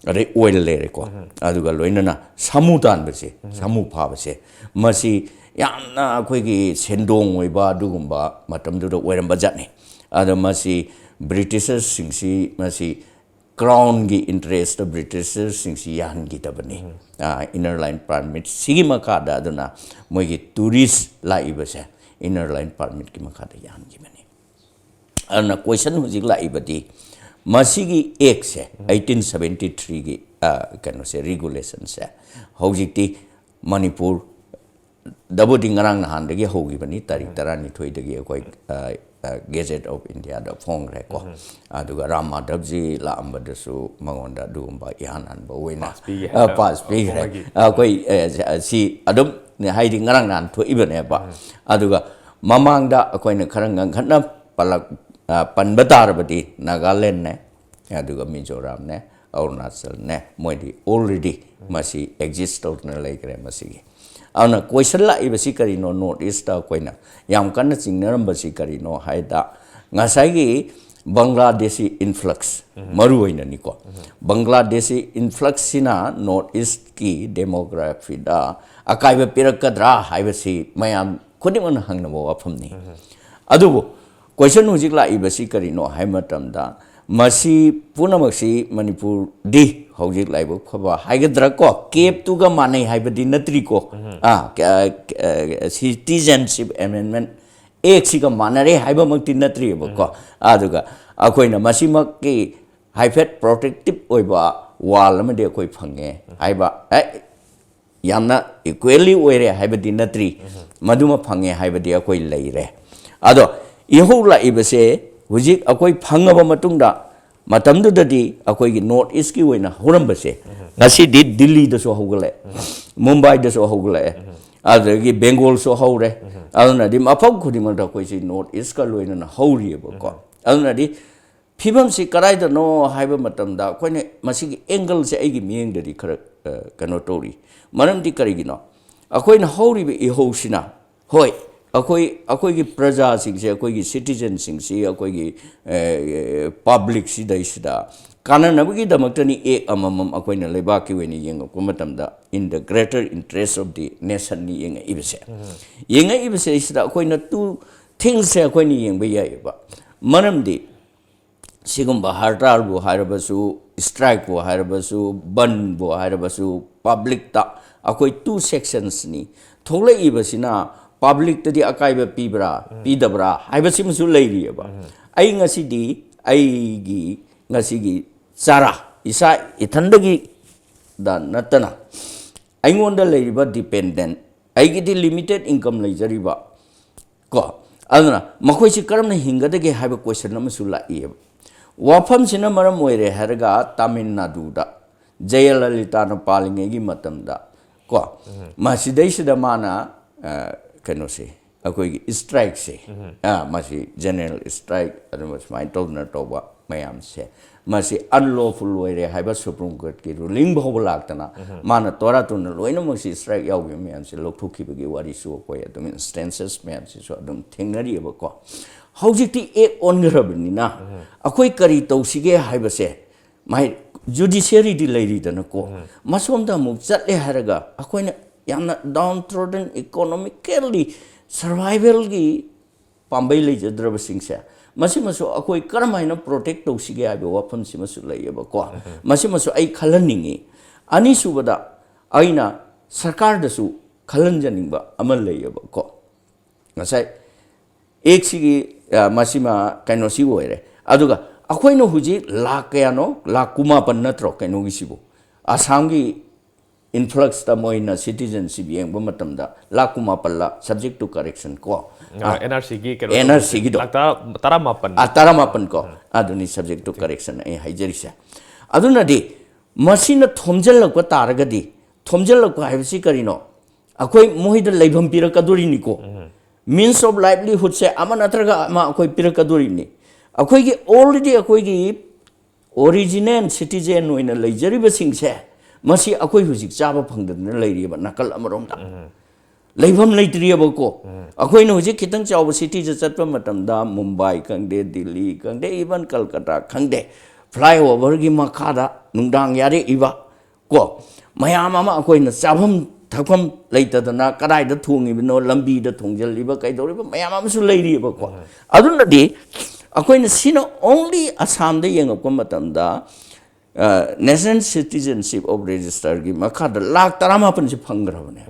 ꯑꯗꯩ ꯑꯣꯏꯜ ꯂꯩꯔꯦꯀꯣ, ꯑꯗꯨꯒ ꯂꯣꯏꯅꯅ ꯁꯥꯃꯨ ꯇꯥꯟꯕꯁꯦ, ꯁꯥꯃꯨ ꯐꯥꯕꯁꯦ, ꯃꯁꯤ ꯌꯥꯝꯅ ꯑꯩꯈꯣꯏꯒꯤ ꯁꯦꯟꯗꯣꯡ ꯑꯣꯏꯕ ꯑꯗꯨꯒꯨꯝꯕ ꯃꯇꯝꯗꯨꯗ ꯑꯣꯏꯔꯝꯕ ꯖꯥꯠꯅꯤ꯫ ꯑꯗꯣ ꯃꯁꯤ ꯕ꯭ꯔꯤꯇꯤꯁꯔꯁꯤꯡꯁꯤ, ꯃꯁꯤ ꯀ꯭ꯔꯥꯎꯟꯒꯤ ꯏꯟꯇꯔꯦꯁꯇ ꯕ꯭ꯔꯤꯇꯤꯁꯔꯁꯤꯡꯁꯤ ꯌꯥꯍꯟꯈꯤꯗꯕꯅꯤ꯫ ꯑ, ꯏꯟꯅꯔ ꯂꯥꯏꯟ ꯄꯔꯃꯤꯠꯁꯤꯒꯤ ꯃꯈꯥꯗ, ꯑꯗꯨꯅ ꯃꯣꯏꯒꯤ ꯇꯨꯔꯤꯁ ꯂꯥꯛꯏꯕꯁꯦ ꯏꯟꯅꯔ ꯂꯥꯏꯟ ꯄꯔꯃꯤꯠꯀꯤ ꯃꯈꯥꯗ ꯌꯥꯍꯟꯈꯤꯕꯅꯤ꯫ ꯑꯗꯨꯅ ꯀꯣꯏꯁꯟ ꯍꯧꯖꯤꯛ ꯂꯥꯛꯏꯕꯗꯤ, ꯃꯁꯤꯒꯤ ꯑꯦꯛꯁꯦ, ꯑꯩꯠꯇꯤꯟ ꯁꯕꯦꯟꯇꯤ ꯊ꯭ꯔꯤꯒꯤ ꯀꯩꯅꯣꯁꯦ, ꯔꯤꯒꯨꯂꯦꯁꯟꯁꯦ, ꯍꯧꯖꯤꯛꯇꯤ ꯃꯅꯤꯄꯨꯔ ꯗꯕꯨꯗꯤ ꯉꯔꯥꯡ ꯅꯍꯥꯟꯗꯒꯤ ꯍꯧꯈꯤꯕꯅꯤ, ꯇꯥꯔꯤꯛ ꯇꯔꯥꯅꯤꯊꯣꯏꯗꯒꯤ ꯑꯩꯈꯣꯏ ꯒꯦꯖꯦꯠ ꯑꯣꯐ ꯏꯟꯗꯤꯌꯥꯗ ꯐꯣꯡꯈ꯭ꯔꯦꯀꯣ꯫ ꯑꯗꯨꯒ ꯔꯥꯝ ꯃꯥꯙꯕꯖꯤ ꯂꯥꯛꯑꯝꯕꯗꯁꯨ ꯃꯉꯣꯟꯗ ꯑꯗꯨꯒꯨꯝꯕ ꯏꯍꯥꯟ ꯍꯥꯟꯕ ꯑꯣꯏꯅ ꯄꯥꯁ ꯄꯤꯈ꯭ꯔꯦ꯫ ꯑ, ꯄꯥꯁ ꯄꯤꯈ꯭ꯔꯦ꯫ ꯑꯩꯈꯣꯏ ꯑ, ꯁꯤ ꯑꯗꯨꯝ, ꯍꯥꯏꯗꯤ ꯉꯔꯥꯡ ꯅꯍꯥꯟ ꯊꯣꯛꯏꯕꯅꯦꯕ꯫ ꯑꯗꯨꯒ ꯃꯃꯥꯡꯗ ꯑꯩꯈꯣꯏꯅ ꯈꯔ ꯉꯟꯈꯠꯅ ꯄꯜꯂꯛ-, ꯑ, ꯄꯟꯕ ꯇꯥꯔꯕꯗꯤ ꯅꯥꯒꯥꯂꯦꯟꯅꯦ, ꯑꯗꯨꯒ ꯃꯤꯖꯣꯔꯥꯝꯅꯦ, ꯑꯔꯨꯅꯥꯆꯜꯅꯦ, ꯃꯣꯏꯗꯤ ꯑꯣꯜꯔꯦꯗꯤ ꯃꯁꯤ ꯑꯦꯛꯖꯤꯁ ꯇꯧꯗꯨꯅ ꯂꯩꯈ꯭ꯔꯦ ꯃꯁꯤꯒꯤ꯫ ꯑꯗꯨꯅ ꯀꯣꯏꯁꯟ ꯂꯥꯛꯏꯕꯁꯤ ꯀꯔꯤꯅꯣ, ꯅꯣꯔꯠ ꯏꯁꯇ ꯑꯩꯈꯣꯏꯅ ꯌꯥꯝ ꯀꯟꯅ ꯆꯤꯡꯅꯔꯝꯕꯁꯤ ꯀꯔꯤꯅꯣ ꯍꯥꯏꯗ, ꯉꯁꯥꯏꯒꯤ ꯕꯪꯒ꯭ꯂꯥꯗꯦꯁꯤ ꯏꯟꯐ꯭ꯂꯛꯁ ꯃꯔꯨ ꯑꯣꯏꯅꯅꯤꯀꯣ꯫ ꯕꯪꯒ꯭ꯂꯥꯗꯦꯁꯤ ꯏꯟꯐ꯭ꯂꯛꯁꯁꯤꯅ ꯅꯣꯔꯠ ꯏꯁꯀꯤ ꯗꯦꯃꯣꯒ꯭ꯔꯥꯐꯤꯗ ꯑꯀꯥꯏꯕ ꯄꯤꯔꯛꯀꯗ꯭ꯔꯥ ꯍꯥꯏꯕꯁꯤ ꯃꯌꯥꯝ ꯈꯨꯗꯤꯡꯃꯛꯅ ꯍꯪꯅꯕ ꯋꯥꯐꯝꯅꯤ꯫ ꯑꯗꯨꯕꯨ ꯀꯣꯏꯁꯟ ꯍꯧꯖꯤꯛ ꯂꯥꯛꯏꯕꯁꯤ ꯀꯔꯤꯅꯣ ꯍꯥꯏꯕ ꯃꯇꯝꯗ, ꯃꯁꯤ ꯄꯨꯝꯅꯃꯛꯁꯤ ꯃꯅꯤꯄꯨꯔꯗꯤ ꯍꯧꯖꯤꯛ ꯂꯥꯏꯕꯛ ꯐꯕ ꯍꯥꯏꯒꯗ꯭ꯔꯥ ꯀꯣ, ꯀꯦꯞꯇꯨꯒ ꯃꯥꯟꯅꯩ ꯍꯥꯏꯕꯗꯤ ꯅꯠꯇ꯭ꯔꯤꯀꯣ꯫ ꯁꯤꯇꯤꯖꯦꯟꯁꯤꯞ ꯑꯦꯃꯦꯟꯃꯦꯟ ꯑꯦꯛꯁꯤꯒ ꯃꯥꯟꯅꯔꯦ ꯍꯥꯏꯕꯃꯛꯇꯤ ꯅꯠꯇ꯭ꯔꯤꯑꯕꯀꯣ꯫ ꯑꯗꯨꯒ ꯑꯩꯈꯣꯏꯅ ꯃꯁꯤꯃꯛꯀꯤ ꯍꯥꯏꯐꯦꯠ ꯄ꯭ꯔꯣꯇꯦꯛꯇꯤꯞ ꯑꯣꯏꯕ ꯋꯥꯜ ꯑꯃꯗꯤ ꯑꯩꯈꯣꯏ ꯐꯪꯉꯦ ꯍꯥꯏꯕ, ꯑꯦ, ꯌꯥꯝꯅ ꯏꯀ꯭ꯋꯦꯜꯂꯤ ꯑꯣꯏꯔꯦ ꯍꯥꯏꯕꯗꯤ ꯅꯠꯇ꯭ꯔꯤ, ꯃꯗꯨꯃ ꯐꯪꯉꯦ ꯍꯥꯏꯕꯗꯤ ꯑꯩꯈꯣꯏ ꯂꯩꯔꯦ꯫ ꯑꯗꯣ ꯏꯍꯧ ꯂꯥꯛꯏꯕꯁꯦ ꯍꯧꯖꯤꯛ ꯑꯩꯈꯣꯏ ꯐꯪꯉꯕ ꯃꯇꯨꯡꯗ, ꯃꯇꯝꯗꯨꯗꯗꯤ ꯑꯩꯈꯣꯏꯒꯤ ꯅꯣꯔꯠ ꯏꯁꯀꯤ ꯑꯣꯏꯅ ꯍꯧꯔꯝꯕꯁꯦ ꯉꯁꯤꯗꯤ ꯗꯤꯜꯂꯤꯗꯁꯨ ꯍꯧꯒꯠꯂꯛꯑꯦ, ꯃꯨꯝꯕꯥꯏꯗꯁꯨ ꯍꯧꯒꯠꯂꯛꯑꯦ, ꯑꯗꯨꯗꯒꯤ ꯕꯦꯡꯒꯣꯜꯁꯨ ꯍꯧꯔꯦ꯫ ꯑꯗꯨꯅꯗꯤ ꯃꯐꯝ ꯈꯨꯗꯤꯡꯃꯛꯇ ꯑꯩꯈꯣꯏꯁꯤ ꯅꯣꯔꯠ ꯏꯁꯀ ꯂꯣꯏꯅꯅ ꯍꯧꯔꯤꯑꯕꯀꯣ꯫ ꯑꯗꯨꯅꯗꯤ ꯐꯤꯕꯝꯁꯤ ꯀꯗꯥꯏꯗꯅꯣ ꯍꯥꯏꯕ ꯃꯇꯝꯗ, ꯑꯩꯈꯣꯏꯅ ꯃꯁꯤꯒꯤ ꯑꯦꯡꯒꯜꯁꯦ ꯑꯩꯒꯤ ꯃꯤꯠꯌꯦꯡꯗꯗꯤ ꯈꯔ, ꯑ, ꯀꯩꯅꯣ ꯇꯧꯔꯤ꯫ ꯃꯔꯝꯗꯤ ꯀꯔꯤꯒꯤꯅꯣ? ꯑꯩꯈꯣꯏꯅ ꯍꯧꯔꯤꯕ ꯏꯍꯧꯁꯤꯅ, ꯍꯣꯏ, ꯑꯩꯈꯣꯏ, ꯑꯩꯈꯣꯏꯒꯤ ꯄ꯭ꯔꯖꯥꯁꯤꯡꯁꯦ, ꯑꯩꯈꯣꯏꯒꯤ ꯁꯤꯇꯤꯖꯟꯁꯤꯡꯁꯤ, ꯑꯩꯈꯣꯏꯒꯤ, ꯑ, ꯄꯕ꯭ꯂꯤꯛꯁꯤꯗꯩꯁꯤꯗ ꯀꯥꯟꯅꯅꯕꯒꯤꯗꯃꯛꯇꯅꯤ ꯑꯦꯛ ꯑꯃꯃꯝ ꯑꯩꯈꯣꯏꯅ ꯂꯩꯕꯥꯛꯀꯤ ꯑꯣꯏꯅ ꯌꯦꯡꯉꯛꯄ ꯃꯇꯝꯗ, in the greater interest of the nationꯅꯤ ꯌꯦꯡꯉꯛꯏꯕꯁꯦ꯫ ꯌꯦꯡꯉꯛꯏꯕꯁꯤꯗꯩꯁꯤꯗ ꯑꯩꯈꯣꯏꯅ two thingsꯁꯦ ꯑꯩꯈꯣꯏꯅ ꯌꯦꯡꯕ ꯌꯥꯏꯑꯕ꯫ ꯃꯔꯝꯗꯤ ꯁꯤꯒꯨꯝꯕ ꯍꯔꯇꯥꯜꯕꯨ ꯍꯥꯏꯔꯕꯁꯨ, ꯁ꯭ꯇ꯭ꯔꯥꯏꯛꯄꯨ ꯍꯥꯏꯔꯕꯁꯨ, ꯕꯟꯕꯨ ꯍꯥꯏꯔꯕꯁꯨ, ꯄꯕ꯭ꯂꯤꯛꯇ ꯑꯩꯈꯣꯏ two sectionsꯅꯤ꯫ ꯊꯣꯛꯂꯛꯏꯕꯁꯤꯅ ꯄꯕ꯭ꯂꯤꯛꯇꯗꯤ ꯑꯀꯥꯏꯕ ꯄꯤꯕ꯭ꯔꯥ ꯄꯤꯗꯕ꯭ꯔꯥ ꯍꯥꯏꯕꯁꯤꯃꯁꯨ ꯂꯩꯔꯤꯑꯕ꯫ ꯑꯩ ꯉꯁꯤꯗꯤ ꯑꯩꯒꯤ ꯉꯁꯤꯒꯤ ꯆꯥꯔꯥ ꯏꯁꯥ ꯏꯊꯟꯗꯒꯤ ꯗ ꯅꯠꯇꯅ ꯑꯩꯉꯣꯟꯗ ꯂꯩꯔꯤꯕ ꯗꯤꯄꯦꯟꯗꯦꯟ, ꯑꯩꯒꯤꯗꯤ ꯂꯤꯃꯤꯇꯦꯠ ꯏꯟꯀꯝ ꯂꯩꯖꯔꯤꯕ ꯀꯣ, ꯑꯗꯨꯅ ꯃꯈꯣꯏꯁꯤ ꯀꯔꯝꯅ ꯍꯤꯡꯒꯗꯒꯦ ꯍꯥꯏꯕ ꯀꯣꯏꯁꯟ ꯑꯃꯁꯨ ꯂꯥꯛꯏꯑꯕ꯫ ꯋꯥꯐꯝꯁꯤꯅ ꯃꯔꯝ ꯑꯣꯏꯔꯦ ꯍꯥꯏꯔꯒ ꯇꯥꯃꯤꯜ ꯅꯥꯗꯨꯗ ꯖꯌꯂꯂꯤꯇꯥꯅ ꯄꯥꯜꯂꯤꯉꯩꯒꯤ ꯃꯇꯝꯗ ꯀꯣ, ꯃꯁꯤꯗꯩꯁꯤꯗ ꯃꯥꯅ ꯑ, ꯀꯩꯅꯣꯁꯦ, ꯑꯩꯈꯣꯏꯒꯤ ꯏꯁꯇ꯭ꯔꯥꯏꯛꯁꯦ, ꯑ, ꯃꯁꯤ ꯖꯦꯅꯔꯦꯜ ꯏꯁꯇ꯭ꯔꯥꯏꯛ ꯑꯗꯨꯒ ꯁꯨꯃꯥꯏꯅ ꯇꯧꯗꯅ ꯇꯧꯕ ꯃꯌꯥꯝꯁꯦ, ꯃꯁꯤ ꯑꯟꯂꯣꯐꯨꯜ ꯑꯣꯏꯔꯦ ꯍꯥꯏꯕ ꯁꯨꯄ꯭ꯔꯤꯝ ꯀꯣꯔꯠꯀꯤ ꯔꯨꯂꯤꯡ ꯐꯥꯎꯕ ꯂꯥꯛꯇꯅ ꯃꯥꯅ ꯇꯣꯔꯥ ꯇꯨꯅ ꯂꯣꯏꯅꯃꯛꯁꯤ ꯏꯁꯇ꯭ꯔꯥꯏꯛ ꯌꯥꯎꯈꯤꯕ ꯃꯌꯥꯝꯁꯤ ꯂꯧꯊꯣꯛꯈꯤꯕꯒꯤ ꯋꯥꯔꯤꯁꯨ ꯑꯩꯈꯣꯏ ꯑꯗꯨꯝ ꯏꯟꯁꯇꯦꯟꯁꯦꯁ ꯃꯌꯥꯝꯁꯤꯁꯨ ꯑꯗꯨꯝ ꯊꯦꯡꯅꯔꯤꯑꯕꯀꯣ꯫ ꯍꯧꯖꯤꯛꯇꯤ ꯑꯦꯛ ꯑꯣꯟꯈ꯭ꯔꯕꯅꯤꯅ ꯑꯩꯈꯣꯏ ꯀꯔꯤ ꯇꯧꯁꯤꯒꯦ ꯍꯥꯏꯕꯁꯦ ꯃꯥꯏ ꯖꯨꯗꯤꯁꯤꯌꯔꯤꯗꯤ ꯂꯩꯔꯤꯗꯅꯀꯣ, ꯃꯁꯣꯝꯗ ꯑꯃꯨꯛ ꯆꯠꯂꯦ ꯍꯥꯏꯔꯒ ꯑꯩꯈꯣꯏꯅ ꯌꯥꯝꯅ ꯗꯥꯎꯟ ꯇ꯭ꯔꯣꯗꯟ ꯏꯀꯣꯅꯣꯃꯤꯀꯦꯜꯂꯤ ꯁꯔꯚꯥꯏꯚꯦꯜꯒꯤ ꯄꯥꯝꯕꯩ ꯂꯩꯖꯗ꯭ꯔꯕꯁꯤꯡꯁꯦ, ꯃꯁꯤꯃꯁꯨ ꯑꯩꯈꯣꯏ ꯀꯔꯝ ꯍꯥꯏꯅ ꯄ꯭ꯔꯣꯇꯦꯛ ꯇꯧꯁꯤꯒꯦ ꯍꯥꯏꯕ ꯋꯥꯐꯝꯁꯤꯃꯁꯨ ꯂꯩꯌꯦꯕꯀꯣ꯫ ꯃꯁꯤꯃꯁꯨ ꯑꯩ ꯈꯜꯍꯟꯅꯤꯡꯉꯤ꯫ ꯑꯅꯤꯁꯨꯕꯗ ꯑꯩꯅ ꯁꯔꯀꯥꯔꯗꯁꯨ ꯈꯜꯍꯟꯖꯅꯤꯡꯕ ꯑꯃ ꯂꯩꯌꯦꯕꯀꯣ꯫ ꯉꯁꯥꯏ ꯑꯦꯛꯁꯤꯒꯤ, ꯑ, ꯃꯁꯤꯃ ꯀꯩꯅꯣꯁꯤ ꯑꯣꯏꯔꯦ꯫ ꯑꯗꯨꯒ ꯑꯩꯈꯣꯏꯅ ꯍꯧꯖꯤꯛ ꯂꯥꯛ ꯀꯌꯥꯅꯣ, ꯂꯥꯛ ꯀꯨꯟꯃꯥꯄꯟ ꯅꯠꯇ꯭ꯔꯣ ꯀꯩꯅꯣꯒꯤꯁꯤꯕꯨ? ꯑꯁꯥꯝꯒꯤ ꯏꯟꯐ꯭ꯂꯛꯁꯇ ꯃꯣꯏꯅ ꯁꯤꯇꯤꯖꯟꯁꯤꯞ ꯌꯦꯡꯕ ꯃꯇꯝꯗ ꯂꯥꯛ ꯀꯨꯟꯃꯥꯄꯜꯂ, subject to correction ꯀꯣ꯫ ꯑ, ꯑꯦꯟ ꯑꯥꯔ ꯁꯤꯒꯤ ꯀꯩꯅꯣ ꯑꯦꯟ ꯑꯥꯔ ꯁꯤꯒꯤꯗꯣ꯫ ꯂꯥꯛ ꯇꯔꯥ, ꯇꯔꯥꯃꯥꯄꯟ꯫ ꯑ, ꯇꯔꯥꯃꯥꯄꯟ ꯀꯣ꯫ ꯑꯗꯨꯅꯤ subject to correction ꯑꯩ ꯍꯥꯏꯖꯔꯤꯁꯦ꯫ ꯑꯗꯨꯅꯗꯤ ꯃꯁꯤꯅ ꯊꯣꯝꯖꯤꯜꯂꯛꯄ ꯇꯥꯔꯒꯗꯤ, ꯊꯣꯝꯖꯤꯜꯂꯛꯄ ꯍꯥꯏꯕꯁꯤ ꯀꯔꯤꯅꯣ? ꯑꯩꯈꯣꯏ ꯃꯣꯏꯗ ꯂꯩꯐꯝ ꯄꯤꯔꯛꯀꯗꯣꯔꯤꯅꯤꯀꯣ꯫ Means of livelihoodꯁꯦ ꯑꯃ ꯅꯠꯇ꯭ꯔꯒ ꯑꯃ ꯑꯩꯈꯣꯏ ꯄꯤꯔꯛꯀꯗꯣꯔꯤꯅꯤ꯫ ꯑꯩꯈꯣꯏꯒꯤ already ꯑꯩꯈꯣꯏꯒꯤ original citizen ꯑꯣꯏꯅ ꯂꯩꯖꯔꯤꯕꯁꯤꯡꯁꯦ, ꯃꯁꯤ ꯑꯩꯈꯣꯏ ꯍꯧꯖꯤꯛ ꯆꯥꯕ ꯐꯪꯗꯗꯅ ꯂꯩꯔꯤꯑꯕ ꯅꯥꯀꯜ ꯑꯃꯔꯣꯝꯗ꯫ ꯂꯩꯐꯝ ꯂꯩꯇ꯭ꯔꯤꯑꯕꯀꯣ꯫ ꯑꯩꯈꯣꯏꯅ ꯍꯧꯖꯤꯛ ꯈꯤꯇꯪ ꯆꯥꯎꯕ ꯁꯤꯇꯤꯗ ꯆꯠꯄ ꯃꯇꯝꯗ, ꯃꯨꯝꯕꯥꯏ ꯈꯪꯗꯦ, ꯗꯤꯜꯂꯤ ꯈꯪꯗꯦ, even ꯀꯜꯀꯇꯥ ꯈꯪꯗꯦ, flyoverꯒꯤ ꯃꯈꯥꯗ ꯅꯨꯡꯗꯥꯡ ꯌꯥꯔꯦꯛꯏꯕ ꯀꯣ, ꯃꯌꯥꯝ ꯑꯃ ꯑꯩꯈꯣꯏꯅ ꯆꯥꯐꯝ ꯊꯛꯐꯝ ꯂꯩꯇꯗꯅ ꯀꯗꯥꯏꯗ ꯊꯣꯡꯉꯤꯕꯅꯣ, ꯂꯝꯕꯤꯗ ꯊꯣꯡꯖꯤꯜꯂꯤꯕ ꯀꯩꯗꯧꯔꯤꯕ ꯃꯌꯥꯝ ꯑꯃꯁꯨ ꯂꯩꯔꯤꯑꯕꯀꯣ꯫ ꯑꯗꯨꯅꯗꯤ ꯑꯩꯈꯣꯏꯅ ꯁꯤꯅ only ꯑꯁꯥꯝꯗ ꯌꯦꯡꯉꯛꯄ ꯃꯇꯝꯗ, ꯑ, National Citizenship of Registerꯒꯤ ꯃꯈꯥꯗ ꯂꯥꯛ ꯇꯔꯥꯃꯥꯄꯟꯁꯦ ꯐꯪꯈ꯭ꯔꯕꯅꯦ꯫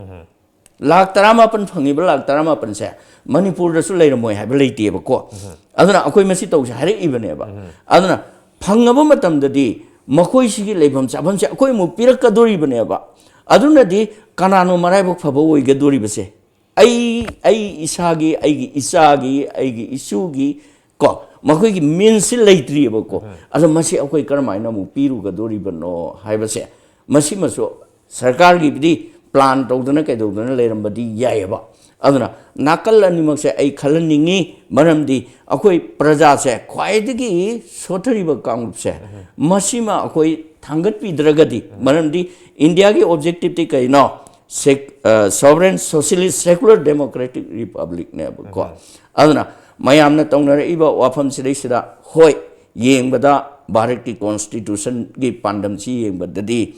ꯂꯥꯛ ꯇꯔꯥꯃꯥꯄꯟ ꯐꯪꯉꯤꯕ ꯂꯥꯛ ꯇꯔꯥꯃꯥꯄꯟꯁꯦ ꯃꯅꯤꯄꯨꯔꯗꯁꯨ ꯂꯩꯔꯝꯃꯣꯏ ꯍꯥꯏꯕ ꯂꯩꯇꯦꯕꯀꯣ꯫ ꯑꯗꯨꯅ ꯑꯩꯈꯣꯏ ꯃꯁꯤ ꯇꯧꯁꯦ ꯍꯥꯏꯔꯛꯏꯕꯅꯦꯕ꯫ ꯑꯗꯨꯅ ꯐꯪꯉꯕ ꯃꯇꯝꯗꯗꯤ ꯃꯈꯣꯏꯁꯤꯒꯤ ꯂꯩꯐꯝ ꯆꯥꯐꯝꯁꯦ ꯑꯩꯈꯣꯏ ꯑꯃꯨꯛ ꯄꯤꯔꯛꯀꯗꯣꯔꯤꯕꯅꯦꯕ꯫ ꯑꯗꯨꯅꯗꯤ ꯀꯅꯥꯅꯣ ꯃꯔꯥꯏꯕꯛ ꯐꯕ ꯑꯣꯏꯒꯗꯣꯔꯤꯕꯁꯦ? ꯑꯩ, ꯑꯩ ꯏꯁꯥꯒꯤ, ꯑꯩꯒꯤ ꯏꯆꯥꯒꯤ, ꯑꯩꯒꯤ ꯏꯁꯨꯒꯤ, ꯀꯣ, ꯃꯈꯣꯏꯒꯤ ꯃꯤꯟꯁꯁꯤ ꯂꯩꯇ꯭ꯔꯤꯑꯕꯀꯣ꯫ ꯑꯗꯣ ꯃꯁꯤ ꯑꯩꯈꯣꯏ ꯀꯔꯝꯍꯥꯏꯅ ꯑꯃꯨꯛ ꯄꯤꯔꯨꯒꯗꯣꯔꯤꯕꯅꯣ ꯍꯥꯏꯕꯁꯦ, ꯃꯁꯤꯃꯁꯨ ꯁꯔꯀꯥꯔꯒꯤꯕꯨꯗꯤ ꯄ꯭ꯂꯥꯟ ꯇꯧꯗꯅ ꯀꯩꯗꯧꯗꯅ ꯂꯩꯔꯝꯕꯗꯤ ꯌꯥꯏꯑꯕ꯫ ꯑꯗꯨꯅ ꯅꯥꯀꯜ ꯑꯅꯤꯃꯛꯁꯦ ꯑꯩ ꯈꯜꯍꯟꯅꯤꯡꯉꯤ, ꯃꯔꯝꯗꯤ ꯑꯩꯈꯣꯏ ꯄ꯭ꯔꯖꯥꯁꯦ ꯈ꯭ꯋꯥꯏꯗꯒꯤ ꯁꯣꯠꯊꯔꯤꯕ ꯀꯥꯡꯂꯨꯞꯁꯦ, ꯃꯁꯤꯃ ꯑꯩꯈꯣꯏ ꯊꯥꯡꯒꯠꯄꯤꯗ꯭ꯔꯒꯗꯤ, ꯃꯔꯝꯗꯤ ꯏꯟꯗꯤꯌꯥꯒꯤ ꯑꯣꯕꯖꯦꯛꯇꯤꯞꯇꯤ ꯀꯩꯅꯣ? ꯁꯦꯛ-, ꯑ, sovereign socialist secular democratic republicꯅꯦꯕꯀꯣ꯫ ꯑꯗꯨꯅ ꯃꯌꯥꯝꯅ ꯇꯧꯅꯔꯛꯏꯕ ꯋꯥꯐꯝꯁꯤꯗꯩꯁꯤꯗ, ꯍꯣꯏ, ꯌꯦꯡꯕꯗ ꯚꯥꯔꯠꯀꯤ ꯀꯣꯟꯁꯇꯤꯇ꯭ꯌꯨꯁꯟꯒꯤ ꯄꯥꯟꯗꯝꯁꯤ ꯌꯦꯡꯕꯗꯗꯤ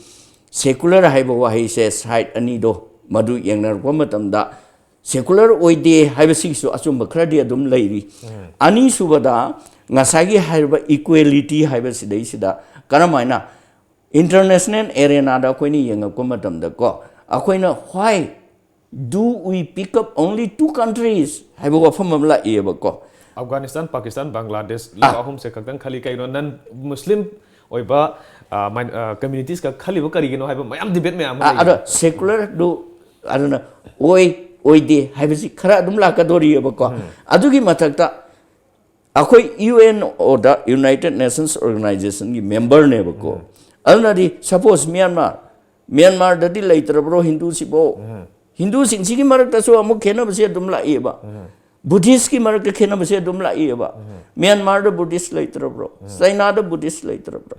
ꯁꯦꯀꯨꯂꯔ ꯍꯥꯏꯕ ꯋꯥꯍꯩꯁꯦ ꯁꯥꯏꯠ ꯑꯅꯤꯗꯣ ꯃꯗꯨ ꯌꯦꯡꯅꯔꯛꯄ ꯃꯇꯝꯗ ꯁꯦꯀꯨꯂꯔ ꯑꯣꯏꯗꯦ ꯍꯥꯏꯕꯁꯤꯒꯤꯁꯨ ꯑꯆꯨꯝꯕ ꯈꯔꯗꯤ ꯑꯗꯨꯝ ꯂꯩꯔꯤ꯫ ꯑꯅꯤꯁꯨꯕꯗ, ꯉꯁꯥꯏꯒꯤ ꯍꯥꯏꯔꯤꯕ ꯏꯀ꯭ꯋꯦꯂꯤꯇꯤ ꯍꯥꯏꯕꯁꯤꯗꯩꯁꯤꯗ ꯀꯔꯝꯍꯥꯏꯅ ꯏꯟꯇꯔꯅꯦꯁꯅꯦꯜ ꯑꯦꯔꯦꯅꯥꯗ ꯑꯩꯈꯣꯏꯅ ꯌꯦꯡꯉꯛꯄ ꯃꯇꯝꯗꯀꯣ, ꯑꯩꯈꯣꯏꯅ why do we pick up only two countries ꯍꯥꯏꯕ ꯋꯥꯐꯝ ꯑꯃ ꯂꯥꯛꯏꯑꯕꯀꯣ꯫ ꯑꯐꯒꯥꯅꯤꯁꯇꯥꯟ, ꯄꯥꯀꯤꯁꯇꯥꯟ, ꯕꯪꯒ꯭ꯂꯥꯗꯦꯁ, ꯂꯩꯕꯥꯛ ꯑꯍꯨꯝꯁꯦ ꯈꯛꯇꯪ ꯈꯜꯂꯤ꯫ ꯀꯩꯅꯣ ꯅꯟ ꯃꯨꯁꯂꯤꯝ ꯑꯣꯏꯕ ꯀꯝꯃ꯭ꯌꯨꯅꯤꯇꯤꯁꯀ ꯈꯜꯂꯤꯕ ꯀꯔꯤꯒꯤꯅꯣ ꯍꯥꯏꯕ ꯃꯌꯥꯝ ꯗꯤꯕꯦꯠ ꯃꯌꯥꯝ ꯑꯃ ꯑ- ꯑꯗꯣ ꯂꯩꯌꯦ꯫ ꯁꯦꯀꯨꯂꯔꯗꯨ, ꯑꯗꯨꯅ ꯑꯣꯏ ꯑꯣꯏꯗꯦ ꯍꯥꯏꯕꯁꯤ ꯈꯔ ꯑꯗꯨꯝ ꯂꯥꯛꯀꯗꯣꯔꯤꯑꯕꯀꯣ꯫ ꯑꯗꯨꯒꯤ ꯃꯊꯛꯇ ꯑꯩꯈꯣꯏ ꯌꯨ ꯑꯦꯟ ꯑꯣꯗ, ꯌꯨꯅꯥꯏꯇꯦꯠ ꯅꯦꯁꯟꯁ ꯑꯣꯔꯒꯅꯥꯏꯖꯦꯁꯟꯒꯤ ꯃꯦꯝꯕꯔꯅꯦꯕꯀꯣ꯫ ꯑꯗꯨꯅꯗꯤ ꯁꯄꯣꯁ ꯃ꯭ꯌꯥꯟꯃꯥꯔ, ꯃ꯭ꯌꯥꯟꯃꯥꯔꯗꯗꯤ ꯂꯩꯇ꯭ꯔꯕ꯭ꯔꯣ ꯍꯤꯟꯗꯨꯁꯤꯕꯣ? ꯍꯤꯟꯗꯨꯁꯤꯡꯁꯤꯒꯤ ꯃꯔꯛꯇꯁꯨ ꯑꯃꯨꯛ ꯈꯦꯠꯅꯕꯁꯦ ꯑꯗꯨꯝ ꯂꯥꯛꯏꯑꯕ꯫ ꯕꯨꯙꯤꯁꯀꯤ ꯃꯔꯛꯇ ꯈꯦꯠꯅꯕꯁꯦ ꯑꯗꯨꯝ ꯂꯥꯛꯏꯑꯕ꯫ ꯃ꯭ꯌꯥꯟꯃꯥꯔꯗ ꯕꯨꯙꯤꯁ ꯂꯩꯇ꯭ꯔꯕ꯭ꯔꯣ? ꯆꯩꯅꯥꯗ ꯕꯨꯙꯤꯁ ꯂꯩꯇ꯭ꯔꯕ꯭ꯔꯣ?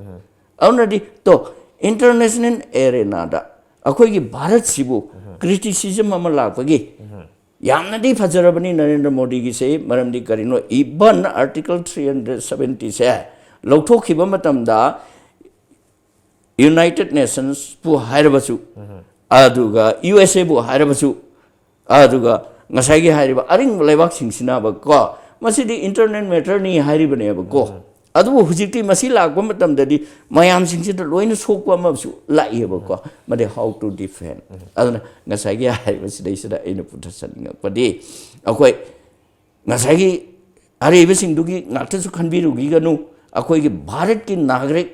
ꯑꯗꯨꯅꯗꯤ ꯇꯣ, ꯏꯟꯇꯔꯅꯦꯁꯅꯦꯜ ꯑꯦꯔꯦꯅꯥꯗ ꯑꯩꯈꯣꯏꯒꯤ ꯚꯥꯔꯠꯁꯤꯕꯨ ꯀ꯭ꯔꯤꯇꯤꯁꯤꯖꯝ ꯑꯃ ꯂꯥꯛꯄꯒꯤ ꯌꯥꯝꯅꯗꯤ ꯐꯖꯔꯕꯅꯤ ꯅꯔꯦꯟꯗ꯭ꯔ ꯃꯣꯗꯤꯒꯤꯁꯦ꯫ ꯃꯔꯝꯗꯤ ꯀꯔꯤꯅꯣ? ꯏꯚꯟ ꯑꯥꯔꯇꯤꯀꯜ ꯊ꯭ꯔꯤ ꯍꯟꯗ꯭ꯔꯦꯠ ꯁꯕꯦꯟꯇꯤꯁꯦ ꯂꯧꯊꯣꯛꯈꯤꯕ ꯃꯇꯝꯗ ꯌꯨꯅꯥꯏꯇꯦꯠ ꯅꯦꯁꯟꯁꯄꯨ ꯍꯥꯏꯔꯕꯁꯨ, ꯑꯗꯨꯒ ꯌꯨ ꯑꯦꯁ ꯑꯦꯕꯨ ꯍꯥꯏꯔꯕꯁꯨ, ꯑꯗꯨꯒ ꯉꯁꯥꯏꯒꯤ ꯍꯥꯏꯔꯤꯕ ꯑꯔꯤꯡꯕ ꯂꯩꯕꯥꯛꯁꯤꯡꯁꯤꯅꯕꯀꯣ, ꯃꯁꯤꯗꯤ ꯏꯟꯇꯔꯅꯦꯜ ꯃꯦꯇꯔꯅꯤ ꯍꯥꯏꯔꯤꯕꯅꯦꯕꯀꯣ꯫ ꯑꯗꯨꯕꯨ ꯍꯧꯖꯤꯛꯇꯤ ꯃꯁꯤ ꯂꯥꯛꯄ ꯃꯇꯝꯗꯗꯤ ꯃꯌꯥꯝꯁꯤꯡꯁꯤꯗ ꯂꯣꯏꯅ ꯁꯣꯛꯄ ꯑꯃꯁꯨ ꯂꯥꯛꯏꯕꯀꯣ꯫ ꯃꯗꯤ how to defend꯫ ꯑꯗꯨꯅ ꯉꯁꯥꯏꯒꯤ ꯍꯥꯏꯔꯤꯕꯁꯤꯗꯩꯁꯤꯗ ꯑꯩꯅ ꯄꯨꯊꯁꯟꯅꯤꯡꯉꯛꯄꯗꯤ, ꯑꯩꯈꯣꯏ ꯉꯁꯥꯏꯒꯤ ꯑꯔꯩꯕꯁꯤꯡꯗꯨꯒꯤ ꯉꯥꯛꯇꯁꯨ ꯈꯟꯕꯤꯔꯨꯈꯤꯒꯅꯨ꯫ ꯑꯩꯈꯣꯏꯒꯤ ꯚꯥꯔꯠꯀꯤ ꯅꯥꯒꯔꯤꯛ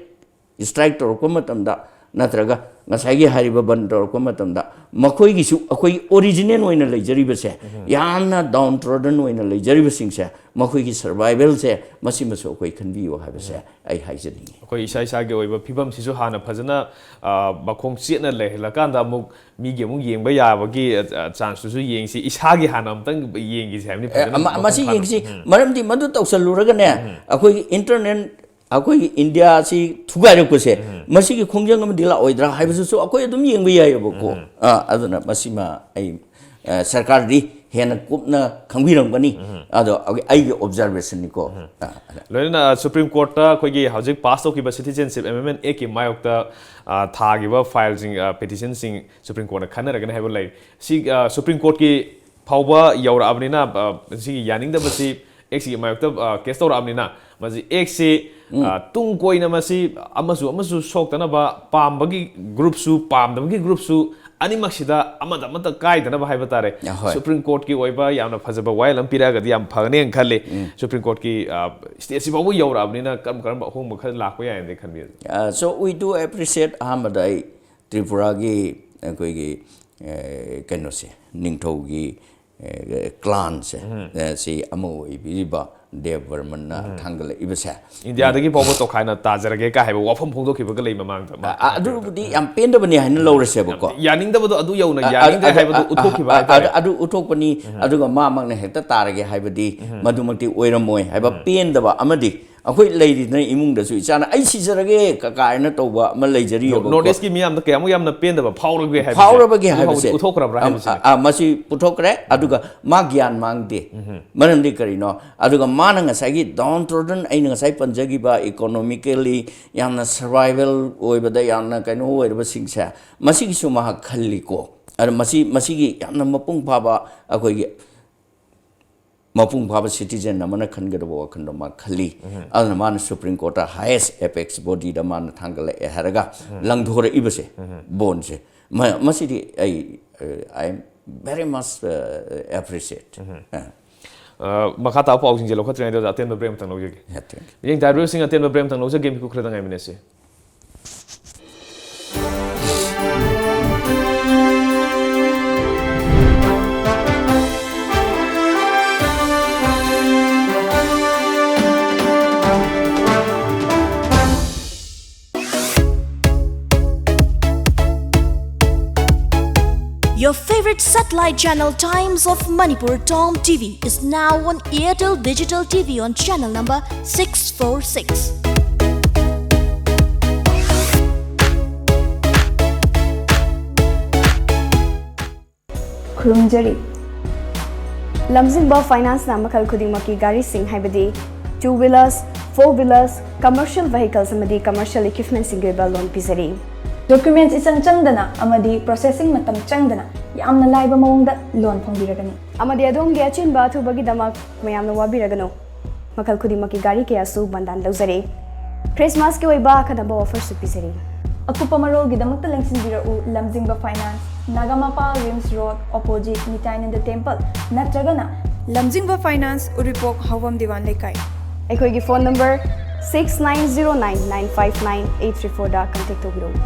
ꯁ꯭ꯇ꯭ꯔꯥꯏꯛ ꯇꯧꯔꯛꯄ ꯃꯇꯝꯗ, ꯅꯠꯇ꯭ꯔꯒ ꯉꯁꯥꯏꯒꯤ ꯍꯥꯏꯔꯤꯕ ꯕꯟ ꯇꯧꯔꯛꯄ ꯃꯇꯝꯗ, ꯃꯈꯣꯏꯒꯤꯁꯨ, ꯑꯩꯈꯣꯏꯒꯤ ꯑꯣꯔꯤꯖꯤꯅꯦꯜ ꯑꯣꯏꯅ ꯂꯩꯖꯔꯤꯕꯁꯦ, ꯌꯥꯝꯅ ꯗꯥꯎꯟ ꯇ꯭ꯔꯣꯗꯟ ꯑꯣꯏꯅ ꯂꯩꯖꯔꯤꯕꯁꯤꯡꯁꯦ, ꯃꯈꯣꯏꯒꯤ ꯁꯔꯚꯥꯏꯚꯦꯜꯁꯦ, ꯃꯁꯤꯃꯁꯨ ꯑꯩꯈꯣꯏ ꯈꯟꯕꯤꯌꯨ ꯍꯥꯏꯕꯁꯦ ꯑꯩ ꯍꯥꯏꯖꯅꯤꯡꯉꯤ꯫ ꯑꯩꯈꯣꯏ ꯏꯁꯥ ꯏꯁꯥꯒꯤ ꯑꯣꯏꯕ ꯐꯤꯕꯝꯁꯤꯁꯨ ꯍꯥꯟꯅ ꯐꯖꯅ, ꯑ, ꯃꯈꯣꯡ ꯆꯦꯠꯅ ꯂꯩꯍꯜꯂꯀꯥꯟꯗ ꯑꯃꯨꯛ ꯃꯤꯒꯤ ꯑꯃꯨꯛ ꯌꯦꯡꯕ ꯌꯥꯕꯒꯤ, ꯑ, ꯆꯥꯟꯁꯇꯨꯁꯨ ꯌꯦꯡꯁꯤ꯫ ꯏꯁꯥꯒꯤ ꯍꯥꯟꯅ ꯑꯃꯨꯛꯇꯪ ꯌꯦꯡꯈꯤꯁꯤ ꯍꯥꯏꯕꯅꯤ, ꯐꯖꯅ ꯃꯄꯨꯡ ꯃꯁꯤ ꯐꯥꯅ꯫ ꯌꯦꯡꯁꯤ꯫ ꯃꯔꯝꯗꯤ ꯃꯗꯨ ꯇꯧꯁꯜꯂꯨꯔꯒꯅꯦ, ꯑꯩꯈꯣꯏꯒꯤ ꯏꯟꯇꯔꯅꯦꯜ, ꯑꯩꯈꯣꯏꯒꯤ ꯏꯟꯗꯤꯌꯥꯁꯤ ꯊꯨꯒꯥꯏꯔꯛꯄꯁꯦ, ꯃꯁꯤꯒꯤ ꯈꯣꯡꯖꯪ ꯑꯃꯗꯤ ꯂꯥꯛꯑꯣꯏꯗ꯭ꯔꯥ ꯍꯥꯏꯕꯁꯤꯁꯨ ꯑꯩꯈꯣꯏ ꯑꯗꯨꯝ ꯌꯦꯡꯕ ꯌꯥꯏꯑꯕꯀꯣ꯫ ꯑꯥ, ꯑꯗꯨꯅ ꯃꯁꯤꯃ ꯑꯩ, ꯑ, ꯁꯔꯀꯥꯔꯗꯤ ꯍꯦꯟꯅ ꯀꯨꯞꯅ ꯈꯪꯕꯤꯔꯝꯒꯅꯤ꯫ ꯑꯗꯣ ꯑꯩꯒꯤ ꯑꯣꯕꯖꯥꯔꯕꯦꯁꯟꯅꯤꯀꯣ꯫ ꯑꯥ, ꯑꯗ- ꯂꯣꯏꯅꯅ ꯁꯨꯄ꯭ꯔꯤꯝ ꯀꯣꯔꯠꯇ ꯑꯩꯈꯣꯏꯒꯤ ꯍꯧꯖꯤꯛ ꯄꯥꯁ ꯇꯧꯈꯤꯕ ꯁꯤꯇꯤꯖꯦꯟꯁꯤꯞ ꯑꯦꯃꯦꯟꯃꯦꯟ ꯑꯦꯛꯀꯤ ꯃꯥꯌꯣꯛꯇ, ꯑ, ꯊꯥꯈꯤꯕ ꯐꯥꯏꯜꯁꯤꯡ, ꯑ, ꯄꯤꯇꯤꯁꯟꯁꯤꯡ ꯁꯨꯄ꯭ꯔꯤꯝ ꯀꯣꯔꯠꯅ ꯈꯟꯅꯔꯒꯅꯤ ꯍꯥꯏꯕ ꯂꯩ꯫ ꯁꯤ, ꯑ, ꯁꯨꯄ꯭ꯔꯤꯝ ꯀꯣꯔꯠꯀꯤ ꯐꯥꯎꯕ ꯌꯧꯔꯛꯑꯕꯅꯤꯅ, ꯑ, ꯁꯤꯒꯤ ꯌꯥꯅꯤꯡꯗꯕꯁꯤ, ꯑꯦꯛꯁꯤꯒꯤ ꯃꯥꯌꯣꯛꯇ, ꯑ, ꯀꯦꯁ ꯇꯧꯔꯛꯑꯕꯅꯤꯅ, ꯃꯁꯤ ꯑꯦꯛꯁꯤ, ꯑ, ꯇꯨꯡ ꯀꯣꯏꯅ ꯃꯁꯤ ꯑꯃꯁꯨ ꯑꯃꯁꯨ ꯁꯣꯛꯇꯅꯕ, ꯄꯥꯝꯕꯒꯤ ꯒ꯭ꯔꯨꯞꯁꯨ ꯄꯥꯝꯗꯕꯒꯤ ꯒ꯭ꯔꯨꯞꯁꯨ, ꯑꯅꯤꯃꯛꯁꯤꯗ ꯑꯃꯗ ꯑꯃꯠꯇ ꯀꯥꯏꯗꯅꯕ ꯍꯥꯏꯕ ꯇꯥꯔꯦ꯫ ꯑꯍꯣꯏ꯫ ꯁꯨꯄ꯭ꯔꯤꯝ ꯀꯣꯔꯠꯀꯤ ꯑꯣꯏꯕ ꯌꯥꯝꯅ ꯐꯖꯕ ꯋꯥꯌꯦꯜ ꯑꯃ ꯄꯤꯔꯛꯑꯒꯗꯤ ꯌꯥꯝ ꯐꯒꯅꯦꯅ ꯈꯜꯂꯤ꯫ ꯁꯨꯄ꯭ꯔꯤꯝ ꯀꯣꯔꯠꯀꯤ, ꯑ, ꯁ꯭ꯇꯦꯖꯁꯤ ꯐꯥꯎꯕ ꯌꯧꯔꯛꯑꯕꯅꯤꯅ ꯀꯔꯝ ꯀꯔꯝꯕ ꯑꯍꯣꯡꯕ ꯈꯔ ꯂꯥꯛꯄ ꯌꯥꯏꯅꯗꯤ ꯈꯟꯕꯤꯔꯤ? ꯑ, so we do appreciate, ꯑꯍꯥꯟꯕꯗ ꯑꯩ ꯇ꯭ꯔꯤꯄꯨꯔꯥꯒꯤ ꯑꯩꯈꯣꯏꯒꯤ, ꯑ, ꯀꯩꯅꯣꯁꯦ, ꯅꯤꯡꯊꯧꯒꯤ, ꯑ, ꯀ꯭ꯂꯥꯟꯁꯦ, ꯑ, ꯁꯤ ꯑꯃ ꯑꯣꯏꯕꯤꯔꯤꯕ ꯗꯦꯕ ꯕꯔꯃꯟꯅ ꯊꯥꯡꯒꯠꯂꯛꯏꯕꯁꯦ꯫ ꯏꯟꯗꯤꯌꯥꯗꯒꯤ ꯐꯥꯎꯕ ꯇꯣꯈꯥꯏꯅ ꯇꯥꯖꯔꯒꯦ ꯀꯥ ꯍꯥꯏꯕ ꯋꯥꯐꯝ ꯐꯣꯡꯗꯣꯛꯈꯤꯕꯒ ꯂꯩ ꯃꯃꯥꯡꯗ꯫ ꯑ, ꯑ, ꯑꯗꯨꯕꯨꯗꯤ ꯌꯥꯝ ꯄꯦꯟꯗꯕꯅꯤ ꯍꯥꯏꯅ ꯂꯧꯔꯁꯦꯕꯀꯣ꯫ ꯌꯥꯅꯤꯡꯗꯕꯗꯣ ꯑꯗꯨ ꯌꯧꯅ ꯑ, ꯑ, ꯌꯥꯅꯤꯡꯗ꯭ꯔꯦ ꯑꯗꯨ, ꯍꯥꯏꯕꯗꯨ ꯑ, ꯑ, ꯎꯠꯊꯣꯛꯈꯤꯕ ꯑ, ꯍꯥꯏꯇꯥꯔꯦ꯫ ꯑꯗꯨ, ꯑꯗꯨ ꯎꯠꯊꯣꯛꯄꯅꯤ꯫ ꯑꯗꯨꯒ ꯃꯥꯃꯛꯅ ꯍꯦꯛꯇ ꯇꯥꯔꯒꯦ ꯍꯥꯏꯕꯗꯤ ꯃꯗꯨꯃꯛꯇꯤ ꯑꯣꯏꯔꯝꯃꯣꯏ ꯍꯥꯏꯕ ꯄꯦꯟꯗꯕ ꯑꯃꯗꯤ ꯑꯩꯈꯣꯏ ꯂꯩꯔꯤꯗꯅ ꯏꯃꯨꯡꯗꯁꯨ ꯏꯆꯥꯅ "ꯑꯩ ꯁꯤꯖꯔꯒꯦ" ꯀ-, ꯀꯥꯏꯅ ꯇꯧꯕ ꯑꯃ ꯂꯩꯖꯔꯤꯕꯀꯣ꯫ ꯅꯣꯔꯠ ꯏꯁꯀꯤ ꯃꯤꯌꯥꯝꯗ ꯀꯌꯥꯃꯨꯛ ꯌꯥꯝꯅ ꯄꯦꯟꯗꯕ ꯐꯥꯎꯔꯒꯦ ꯍꯥꯏꯕꯁꯦ ꯐꯥꯎꯔꯕꯒꯦ ꯍꯧꯖꯤꯛ ꯐꯥꯎꯕꯗꯤ ꯍꯥꯏꯕꯁꯦ ꯎꯠꯊꯣꯛꯈ꯭ꯔꯕ꯭ꯔꯥ ꯑ, ꯍꯥꯏꯕꯁꯤꯅꯤ꯫ ꯑ, ꯑ, ꯃꯁꯤ ꯄꯨꯊꯣꯛꯈ꯭ꯔꯦ꯫ ꯑꯗꯨꯒ ꯃꯥ ꯒ꯭ꯌꯥꯟ ꯃꯥꯡꯗꯦ꯫ ꯃꯔꯝꯗꯤ ꯀꯔꯤꯅꯣ? ꯑꯗꯨꯒ ꯃꯥꯅ ꯉꯁꯥꯏꯒꯤ ꯗꯥꯎꯟ ꯇ꯭ꯔꯣꯗꯟ, ꯑꯩꯅ ꯉꯁꯥꯏ ꯄꯟꯖꯈꯤꯕ ꯏꯀꯣꯅꯣꯃꯤꯀꯦꯜꯂꯤ ꯌꯥꯝꯅ ꯁꯔꯚꯥꯏꯚꯦꯜ ꯑꯣꯏꯕꯗ ꯌꯥꯝꯅ ꯀꯩꯅꯣ ꯑꯣꯏꯔꯕꯁꯤꯡꯁꯦ, ꯃꯁꯤꯒꯤꯁꯨ ꯃꯍꯥꯛ ꯈꯜꯂꯤꯀꯣ꯫ ꯑꯗ ꯃꯁꯤ, ꯃꯁꯤꯒꯤ ꯌꯥꯝꯅ ꯃꯄꯨꯡ ꯐꯥꯕ ꯑꯩꯈꯣꯏꯒꯤ ꯃꯄꯨꯡ ꯐꯥꯕ citizen ꯑꯃꯅ ꯈꯟꯒꯗꯕ ꯋꯥꯈꯜꯗꯣ ꯃꯥ ꯈꯜꯂꯤ꯫ ꯑꯗꯨꯅ ꯃꯥꯅ Supreme Court highest apex body ꯗ ꯃꯥꯅ ꯊꯥꯡꯒꯠꯂꯛꯑꯦ ꯍꯥꯏꯔꯒ ꯂꯪꯊꯣꯔꯛꯏꯕꯁꯦ, bond ꯁꯦ, ꯃ- ꯃꯁꯤꯗꯤ ꯑꯩ, I am very much appreciate꯫ ꯃꯈꯥ ꯇꯥꯕ ꯄꯥꯎꯁꯤꯡꯁꯦ ꯂꯧꯈꯠꯇ꯭ꯔꯤꯉꯩꯗ ꯑꯣꯖꯥ, ꯑꯇꯦꯟꯕ break ꯑꯃꯇꯪ ꯂꯧꯖꯒꯦ꯫ ꯌꯦꯡ ꯇꯥꯕꯤꯔꯤꯕꯁꯤꯡ, ꯑꯇꯦꯟꯕ break ꯑꯃꯇꯪ ꯂꯧꯖꯒꯦ, ꯃꯤꯀꯨꯞ ꯈꯔꯗ ꯉꯥꯏꯃꯤꯟꯅꯁꯤ꯫ Your favorite satellite channel Times of Manipur, Tom T V, is now on Airtel Digital T V on channel number six four six. ꯈꯨꯔꯨꯝꯖꯔꯤ꯫ ꯂꯝꯖꯤꯡꯕ Finance ꯅ ꯃꯈꯜ ꯈꯨꯗꯤꯡꯃꯛꯀꯤ ꯒꯥꯔꯤꯁꯤꯡ, ꯍꯥꯏꯕꯗꯤ two wheelers, four wheelers, commercial vehicles ꯑꯃꯗꯤ commercial equipment ꯁꯤꯡꯒꯤ ꯑꯣꯏꯕ loan ꯄꯤꯖꯔꯤ꯫ Documents ꯏꯆꯪ ꯆꯪꯗꯅ ꯑꯃꯗꯤ processing ꯃꯇꯝ ꯆꯪꯗꯅ ꯌꯥꯝꯅ ꯂꯥꯏꯕ ꯃꯑꯣꯡꯗ loan ꯐꯪꯕꯤꯔꯒꯅꯤ꯫ ꯑꯃꯗꯤ ꯑꯗꯣꯝꯒꯤ ꯑꯆꯤꯟꯕ ꯑꯊꯨꯕꯒꯤꯗꯃꯛ ꯃꯌꯥꯝꯅ ꯋꯥꯕꯤꯔꯒꯅꯨ꯫ ꯃꯈꯜ ꯈꯨꯗꯤꯡꯃꯛꯀꯤ ꯒꯥꯔꯤ ꯀꯌꯥꯁꯨ ꯕꯟꯗꯥꯟ ꯂꯧꯖꯔꯦ꯫ Christmas ꯀꯤ ꯑꯣꯏꯕ ꯑꯈꯟꯅꯕ offer ꯁꯨ ꯄꯤꯖꯔꯤ꯫ ꯑꯀꯨꯞꯄ ꯃꯔꯣꯜꯒꯤꯗꯃꯛꯇ ꯂꯦꯡꯁꯤꯟꯕꯤꯔꯛꯎ ꯂꯝꯖꯤꯡꯕ Finance, Nagampal RIMS Road, opposite ꯅꯤꯇꯥꯏꯅꯟꯗ Temple, ꯅꯠꯇ꯭ꯔꯒꯅ ꯂꯝꯖꯤꯡꯕ Finance, ꯎꯔꯤꯄꯣꯛ, ꯍꯥꯎꯕꯝ ꯗꯤꯋꯥꯟ ꯂꯩꯀꯥꯏ꯫ ꯑꯩꯈꯣꯏꯒꯤ phone number six nine zero nine nine five nine eight three four ꯗ contact ꯇꯧꯕꯤꯔꯛꯎ꯫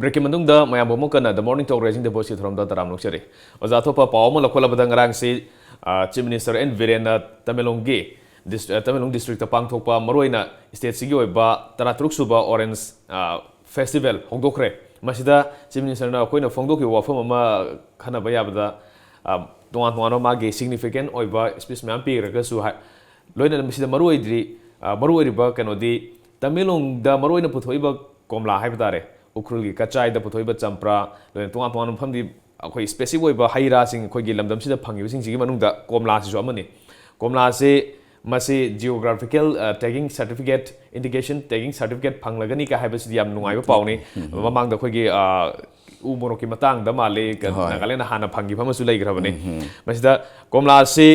Break ꯀꯤ ꯃꯇꯨꯡꯗ ꯃꯌꯥꯝꯕꯨ ꯑꯃꯨꯛ ꯍꯟꯅ The Morning Talk Raising the Voice ꯀꯤ ꯊꯧꯔꯝꯗ ꯇꯔꯥꯝꯅ ꯑꯣꯛꯆꯔꯤ꯫ ꯑꯣꯖꯥ, ꯑꯇꯣꯞꯄ ꯄꯥꯎ ꯑꯃ ꯂꯧꯈꯠꯂꯕꯗ, ꯉꯔꯥꯡꯁꯤ, ꯑ, Chief Minister N ꯕꯤꯔꯦꯟꯅ ꯇꯃꯦꯡꯂꯣꯡꯒꯤ ꯗꯤꯁ-, ꯑ, ꯇꯃꯦꯡꯂꯣꯡ district ꯇ ꯄꯥꯡꯊꯣꯛꯄ ꯃꯔꯨꯑꯣꯏꯅ state ꯁꯤꯒꯤ ꯑꯣꯏꯕ ꯇꯔꯥꯇꯔꯨꯛ ꯁꯨꯕ Orange, ꯑ, Festival ꯍꯧꯗꯣꯛꯈ꯭ꯔꯦ꯫ ꯃꯁꯤꯗ Chief Minister ꯅ ꯑꯩꯈꯣꯏꯅ ꯐꯣꯡꯗꯣꯛꯈꯤꯕ ꯋꯥꯐꯝ ꯑꯃ ꯈꯟꯅꯕ ꯌꯥꯕꯗ, ꯑ, ꯇꯣꯉꯥꯟ ꯇꯣꯉꯥꯟꯕ ꯃꯥꯒꯤ significant ꯑꯣꯏꯕ speech ꯃꯌꯥꯝ ꯄꯤꯈ꯭ꯔꯒꯁꯨ ꯍꯥꯏ-, ꯂꯣꯏꯅꯅ ꯃꯁꯤꯗ ꯃꯔꯨ ꯑꯣꯏꯗ꯭ꯔꯤ-, ꯑ, ꯃꯔꯨ ꯑꯣꯏꯔꯤꯕ ꯀꯩꯅꯣꯗꯤ ꯇꯃꯦꯡꯂꯣꯡꯗ ꯃꯔꯨ ꯑꯣꯏꯅ ꯄꯨꯊꯣꯛꯏꯕ ꯀꯣꯝꯂꯥ ꯍꯥꯏꯕ ꯇꯥꯔꯦ, ꯎꯈ꯭ꯔꯨꯜꯒꯤ ꯀꯆꯥꯏꯗ ꯄꯨꯊꯣꯛꯏꯕ ꯆꯝꯄ꯭ꯔꯥ, ꯂꯣꯏꯅ ꯇꯣꯉꯥꯟ ꯇꯣꯉꯥꯟꯕ ꯃꯐꯝꯗꯤ, ꯑꯩꯈꯣꯏ ꯁ꯭ꯄꯦꯁꯤꯐꯤꯛ ꯑꯣꯏꯕ ꯍꯩ ꯔꯥꯁꯤꯡ ꯑꯩꯈꯣꯏꯒꯤ ꯂꯝꯗꯝꯁꯤꯗ ꯐꯪꯉꯤꯕꯁꯤꯡꯁꯤꯒꯤ ꯃꯅꯨꯡꯗ ꯀꯣꯝꯂꯥꯁꯤꯁꯨ ꯑꯃꯅꯤ꯫ ꯀꯣꯝꯂꯥꯁꯤ ꯃꯁꯤ ꯖꯤꯑꯣꯒ꯭ꯔꯥꯐꯤꯀꯦꯜ ꯇꯦꯒꯤꯡ ꯁꯔꯇꯤꯐꯤꯀꯦꯠ, ꯏꯟꯗꯤꯀꯦꯁꯟ ꯇꯦꯒꯤꯡ ꯁꯔꯇꯤꯐꯤꯀꯦꯠ ꯐꯪꯂꯒꯅꯤ ꯀ ꯍꯥꯏꯕꯁꯤꯗꯤ ꯌꯥꯝ ꯅꯨꯡꯉꯥꯏꯕ ꯄꯥꯎꯅꯤ꯫ ꯃꯃꯥꯡꯗ ꯑꯩꯈꯣꯏꯒꯤ, ꯑ, ꯎ ꯃꯣꯔꯣꯛꯀꯤ ꯃꯇꯥꯡꯗ ꯃꯥꯜꯂꯤ, ꯀ-, ꯍꯣꯏ꯫ ꯅꯥꯒꯥꯂꯦꯟꯗ ꯍꯥꯟꯅ ꯐꯪꯈꯤꯕ ꯑꯃꯁꯨ ꯂꯩꯈ꯭ꯔꯕꯅꯤ꯫ ꯃꯁꯤꯗ ꯀꯣꯝꯂꯥꯁꯤ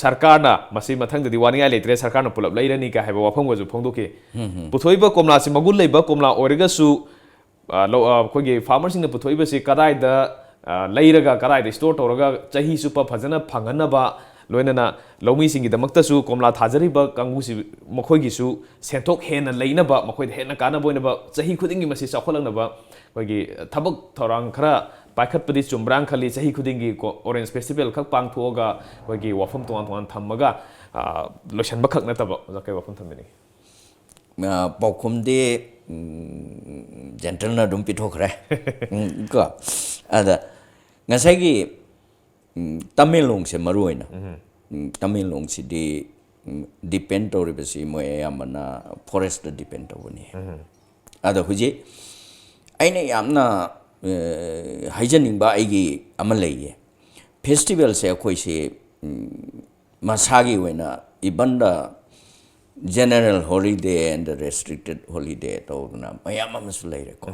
ꯁꯔꯀꯥꯔꯅ ꯃꯁꯤ ꯃꯊꯪꯗꯗꯤ ꯋꯥꯅꯤꯡꯉꯥꯏ ꯂꯩꯇ꯭ꯔꯦ, ꯁꯔꯀꯥꯔꯅ ꯄꯨꯂꯞ ꯂꯩꯔꯅꯤ ꯀ ꯍꯥꯏꯕ ꯋꯥꯐꯝꯒꯁꯨ ꯐꯣꯡꯗꯣꯛꯈꯤ꯫ ꯄꯨꯊꯣꯛꯏꯕ ꯀꯣꯝꯂꯥꯁꯤ ꯃꯒꯨꯟ ꯂꯩꯕ ꯀꯣꯝꯂꯥ ꯑꯣꯏꯔꯒꯁꯨ, ꯑ, ꯂꯧ-, ꯑ, ꯑꯩꯈꯣꯏꯒꯤ ꯐꯥꯔꯃꯔꯁꯤꯡꯅ ꯄꯨꯊꯣꯛꯏꯕꯁꯤ ꯀꯗꯥꯏꯗ, ꯑ, ꯂꯩꯔꯒ ꯀꯗꯥꯏꯗ ꯁ꯭ꯇꯣꯔ ꯇꯧꯔꯒ ꯆꯍꯤ ꯆꯨꯞꯄ ꯐꯖꯅ ꯐꯪꯍꯟꯅꯕ, ꯂꯣꯏꯅꯅ ꯂꯧꯃꯤꯁꯤꯡꯒꯤꯗꯃꯛꯇꯁꯨ ꯀꯣꯝꯂꯥ ꯊꯥꯖꯔꯤꯕ ꯀꯥꯡꯕꯨꯁꯤ ꯃꯈꯣꯏꯒꯤꯁꯨ ꯁꯦꯟꯊꯣꯛ ꯍꯦꯟꯅ ꯂꯩꯅꯕ, ꯃꯈꯣꯏꯗ ꯍꯦꯟꯅ ꯀꯥꯟꯅꯕ ꯑꯣꯏꯅꯕ, ꯆꯍꯤ ꯈꯨꯗꯤꯡꯒꯤ ꯃꯁꯤ ꯆꯥꯎꯈꯠꯂꯛꯅꯕ ꯑꯩꯈꯣꯏꯒꯤ ꯊꯕꯛ ꯊꯧꯔꯥꯡ ꯈꯔ ꯄꯥꯏꯈꯠꯄꯗꯤ ꯆꯨꯝꯕ꯭ꯔꯥꯅ ꯈꯜꯂꯤ꯫ ꯆꯍꯤ ꯈꯨꯗꯤꯡꯒꯤ ꯀꯣ-, ꯑꯣꯔꯦꯟꯖ ꯐꯦꯁꯇꯤꯚꯦꯜ ꯈꯛ ꯄꯥꯡꯊꯣꯛꯑꯒ ꯑꯩꯈꯣꯏꯒꯤ ꯋꯥꯐꯝ ꯇꯣꯉꯥꯟ ꯇꯣꯉꯥꯟ ꯊꯝꯃꯒ, ꯑ, ꯂꯣꯏꯁꯤꯟꯕ ꯈꯛ ꯅꯠꯇꯕ꯫ ꯑꯣꯖꯥ, ꯀꯩ ꯋꯥꯐꯝ ꯊꯝꯕꯤꯅꯤꯡꯉꯤ? ꯑ, ꯄꯥꯎꯈꯨꯝꯗꯤ, ꯎꯝ, ꯖꯦꯟꯇꯜꯅ ꯑꯗꯨꯝ ꯄꯤꯊꯣꯛꯈ꯭ꯔꯦ꯫ ꯎꯝ, ꯀꯣ? ꯑꯗ ꯉꯁꯥꯏꯒꯤ, ꯎꯝ, ꯇꯃꯦꯡꯂꯣꯡꯁꯦ ꯃꯔꯨ ꯑꯣꯏꯅ, ꯎꯝ, ꯇꯃꯦꯡꯂꯣꯡꯁꯤꯗꯤ, ꯎꯝ, ꯗꯤꯄꯦꯟ ꯇꯧꯔꯤꯕꯁꯤ ꯃꯣꯏ ꯑꯌꯥꯝꯕꯅ ꯐꯣꯔꯦꯁꯇ ꯗꯤꯄꯦꯟ ꯇꯧꯕꯅꯤ꯫ ꯑꯗꯣ ꯍꯧꯖꯤꯛ ꯑꯩꯅ ꯌꯥꯝꯅ, ꯑ, ꯍꯥꯏꯖꯅꯤꯡꯕ ꯑꯩꯒꯤ ꯑꯃ ꯂꯩꯌꯦ꯫ ꯐꯦꯁꯇꯤꯚꯦꯜꯁꯦ ꯑꯩꯈꯣꯏꯁꯤ, ꯎꯝ, ꯃꯁꯥꯒꯤ ꯑꯣꯏꯅ even the general holiday and the restricted holiday ꯇꯧꯗꯅ ꯃꯌꯥꯝ ꯑꯃꯁꯨ ꯂꯩꯔꯦꯀꯣ꯫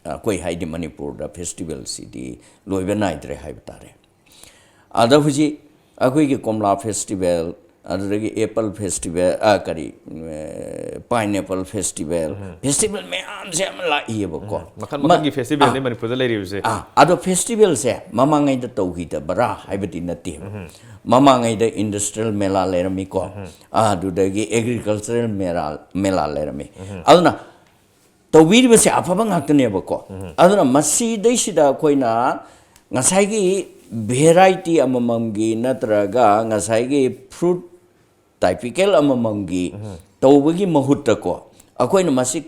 ꯑꯩꯈꯣꯏ ꯍꯥꯏꯗꯤ ꯃꯅꯤꯄꯨꯔꯗ ꯐꯦꯁꯇꯤꯚꯦꯜꯁꯤꯗꯤ ꯂꯣꯏꯕ ꯅꯥꯏꯗ꯭ꯔꯦ ꯍꯥꯏꯕ ꯇꯥꯔꯦ꯫ ꯑꯗ ꯍꯧꯖꯤꯛ ꯑꯩꯈꯣꯏꯒꯤ ꯀꯣꯝꯂꯥ ꯐꯦꯁꯇꯤꯚꯦꯜ, ꯑꯗꯨꯗꯒꯤ ꯑꯦꯄꯜ ꯐꯦꯁꯇꯤꯚꯦꯜ, ꯑ, ꯀꯔꯤ, ꯄꯥꯏꯅꯦꯄꯜ ꯐꯦꯁꯇꯤꯚꯦꯜ, ꯐꯦꯁꯇꯤꯚꯦꯜ ꯃꯌꯥꯝꯁꯦ ꯑꯃ ꯂꯥꯛꯏꯌꯦꯕꯀꯣ꯫ ꯃꯈꯜ ꯃ-, ꯃꯈꯜꯒꯤ ꯐꯦꯁꯇꯤꯚꯦꯜꯅꯤ ꯑ, ꯃꯅꯤꯄꯨꯔꯗ ꯂꯩꯔꯤꯕꯁꯦ꯫ ꯑ, ꯑꯗꯣ ꯐꯦꯁꯇꯤꯚꯦꯜꯁꯦ ꯃꯃꯥꯡꯉꯩꯗ ꯇꯧꯈꯤꯗꯕ꯭ꯔꯥ ꯍꯥꯏꯕꯗꯤ ꯅꯠꯇꯦꯕ꯫ ꯃꯃꯥꯡꯉꯩꯗ ꯏꯟꯗꯁꯇ꯭ꯔꯤꯌꯦꯜ ꯃꯦꯂꯥ ꯂꯩꯔꯝꯃꯤꯀꯣ, ꯑꯗꯨꯗꯒꯤ ꯑꯦꯒ꯭ꯔꯤꯀꯜꯆꯔꯦꯜ ꯃꯦꯂꯥ, ꯃꯦꯂꯥ ꯂꯩꯔꯝꯃꯤ꯫ ꯑꯗꯨꯅ ꯇꯧꯕꯤꯔꯤꯕꯁꯦ ꯑꯐꯕ ꯉꯥꯛꯇꯅꯦꯕꯀꯣ꯫ ꯑꯗꯨꯅ ꯃꯁꯤꯗꯩꯁꯤꯗ ꯑꯩꯈꯣꯏꯅ ꯉꯁꯥꯏꯒꯤ ꯚꯦꯔꯥꯏꯇꯤ ꯑꯃꯃꯝꯒꯤ ꯅꯠꯇ꯭ꯔꯒ ꯉꯁꯥꯏꯒꯤ ꯐ꯭ꯔꯨꯠ ꯇꯥꯏꯄꯤꯀꯦꯜ ꯑꯃꯃꯝꯒꯤ ꯇꯧꯕꯒꯤ ꯃꯍꯨꯠꯇꯀꯣ, ꯑꯩꯈꯣꯏꯅ ꯃꯁꯤ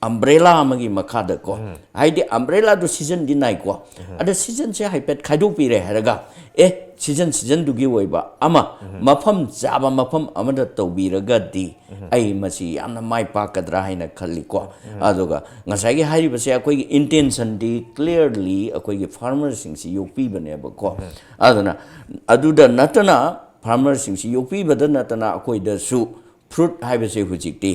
ꯑꯝꯕ꯭ꯔꯦꯂꯥ ꯑꯃꯒꯤ ꯃꯈꯥꯗꯀꯣ, ꯍꯥꯏꯗꯤ ꯑꯝꯕ꯭ꯔꯦꯂꯥꯗꯨ ꯁꯤꯖꯟꯗꯤ ꯅꯥꯏꯀꯣ, ꯑꯗ ꯁꯤꯖꯟꯁꯦ ꯍꯥꯏꯐꯦꯠ ꯈꯥꯏꯗꯣꯛꯄꯤꯔꯦ ꯍꯥꯏꯔꯒ, ꯑꯦ, ꯁꯤꯖꯟ ꯁꯤꯖꯟꯗꯨꯒꯤ ꯑꯣꯏꯕ ꯑꯃ, ꯃꯐꯝ ꯆꯥꯕ ꯃꯐꯝ ꯑꯃꯗ ꯇꯧꯕꯤꯔꯒꯗꯤ ꯑꯩ ꯃꯁꯤ ꯌꯥꯝꯅ ꯃꯥꯏ ꯄꯥꯛꯀꯗ꯭ꯔꯥ ꯍꯥꯏꯅ ꯈꯜꯂꯤꯀꯣ꯫ ꯑꯗꯨꯒ ꯉꯁꯥꯏꯒꯤ ꯍꯥꯏꯔꯤꯕꯁꯦ ꯑꯩꯈꯣꯏꯒꯤ intentionꯗꯤ clearly ꯑꯩꯈꯣꯏꯒꯤ farmerꯁꯤꯡꯁꯤ ꯌꯣꯛꯄꯤꯕꯅꯦꯕꯀꯣ꯫ ꯑꯗꯨꯅ ꯑꯗꯨꯗ ꯅꯠꯇꯅ farmerꯁꯤꯡꯁꯤ ꯌꯣꯛꯄꯤꯕꯗ ꯅꯠꯇꯅ ꯑꯩꯈꯣꯏꯗꯁꯨ fruit ꯍꯥꯏꯕꯁꯦ ꯍꯧꯖꯤꯛꯇꯤ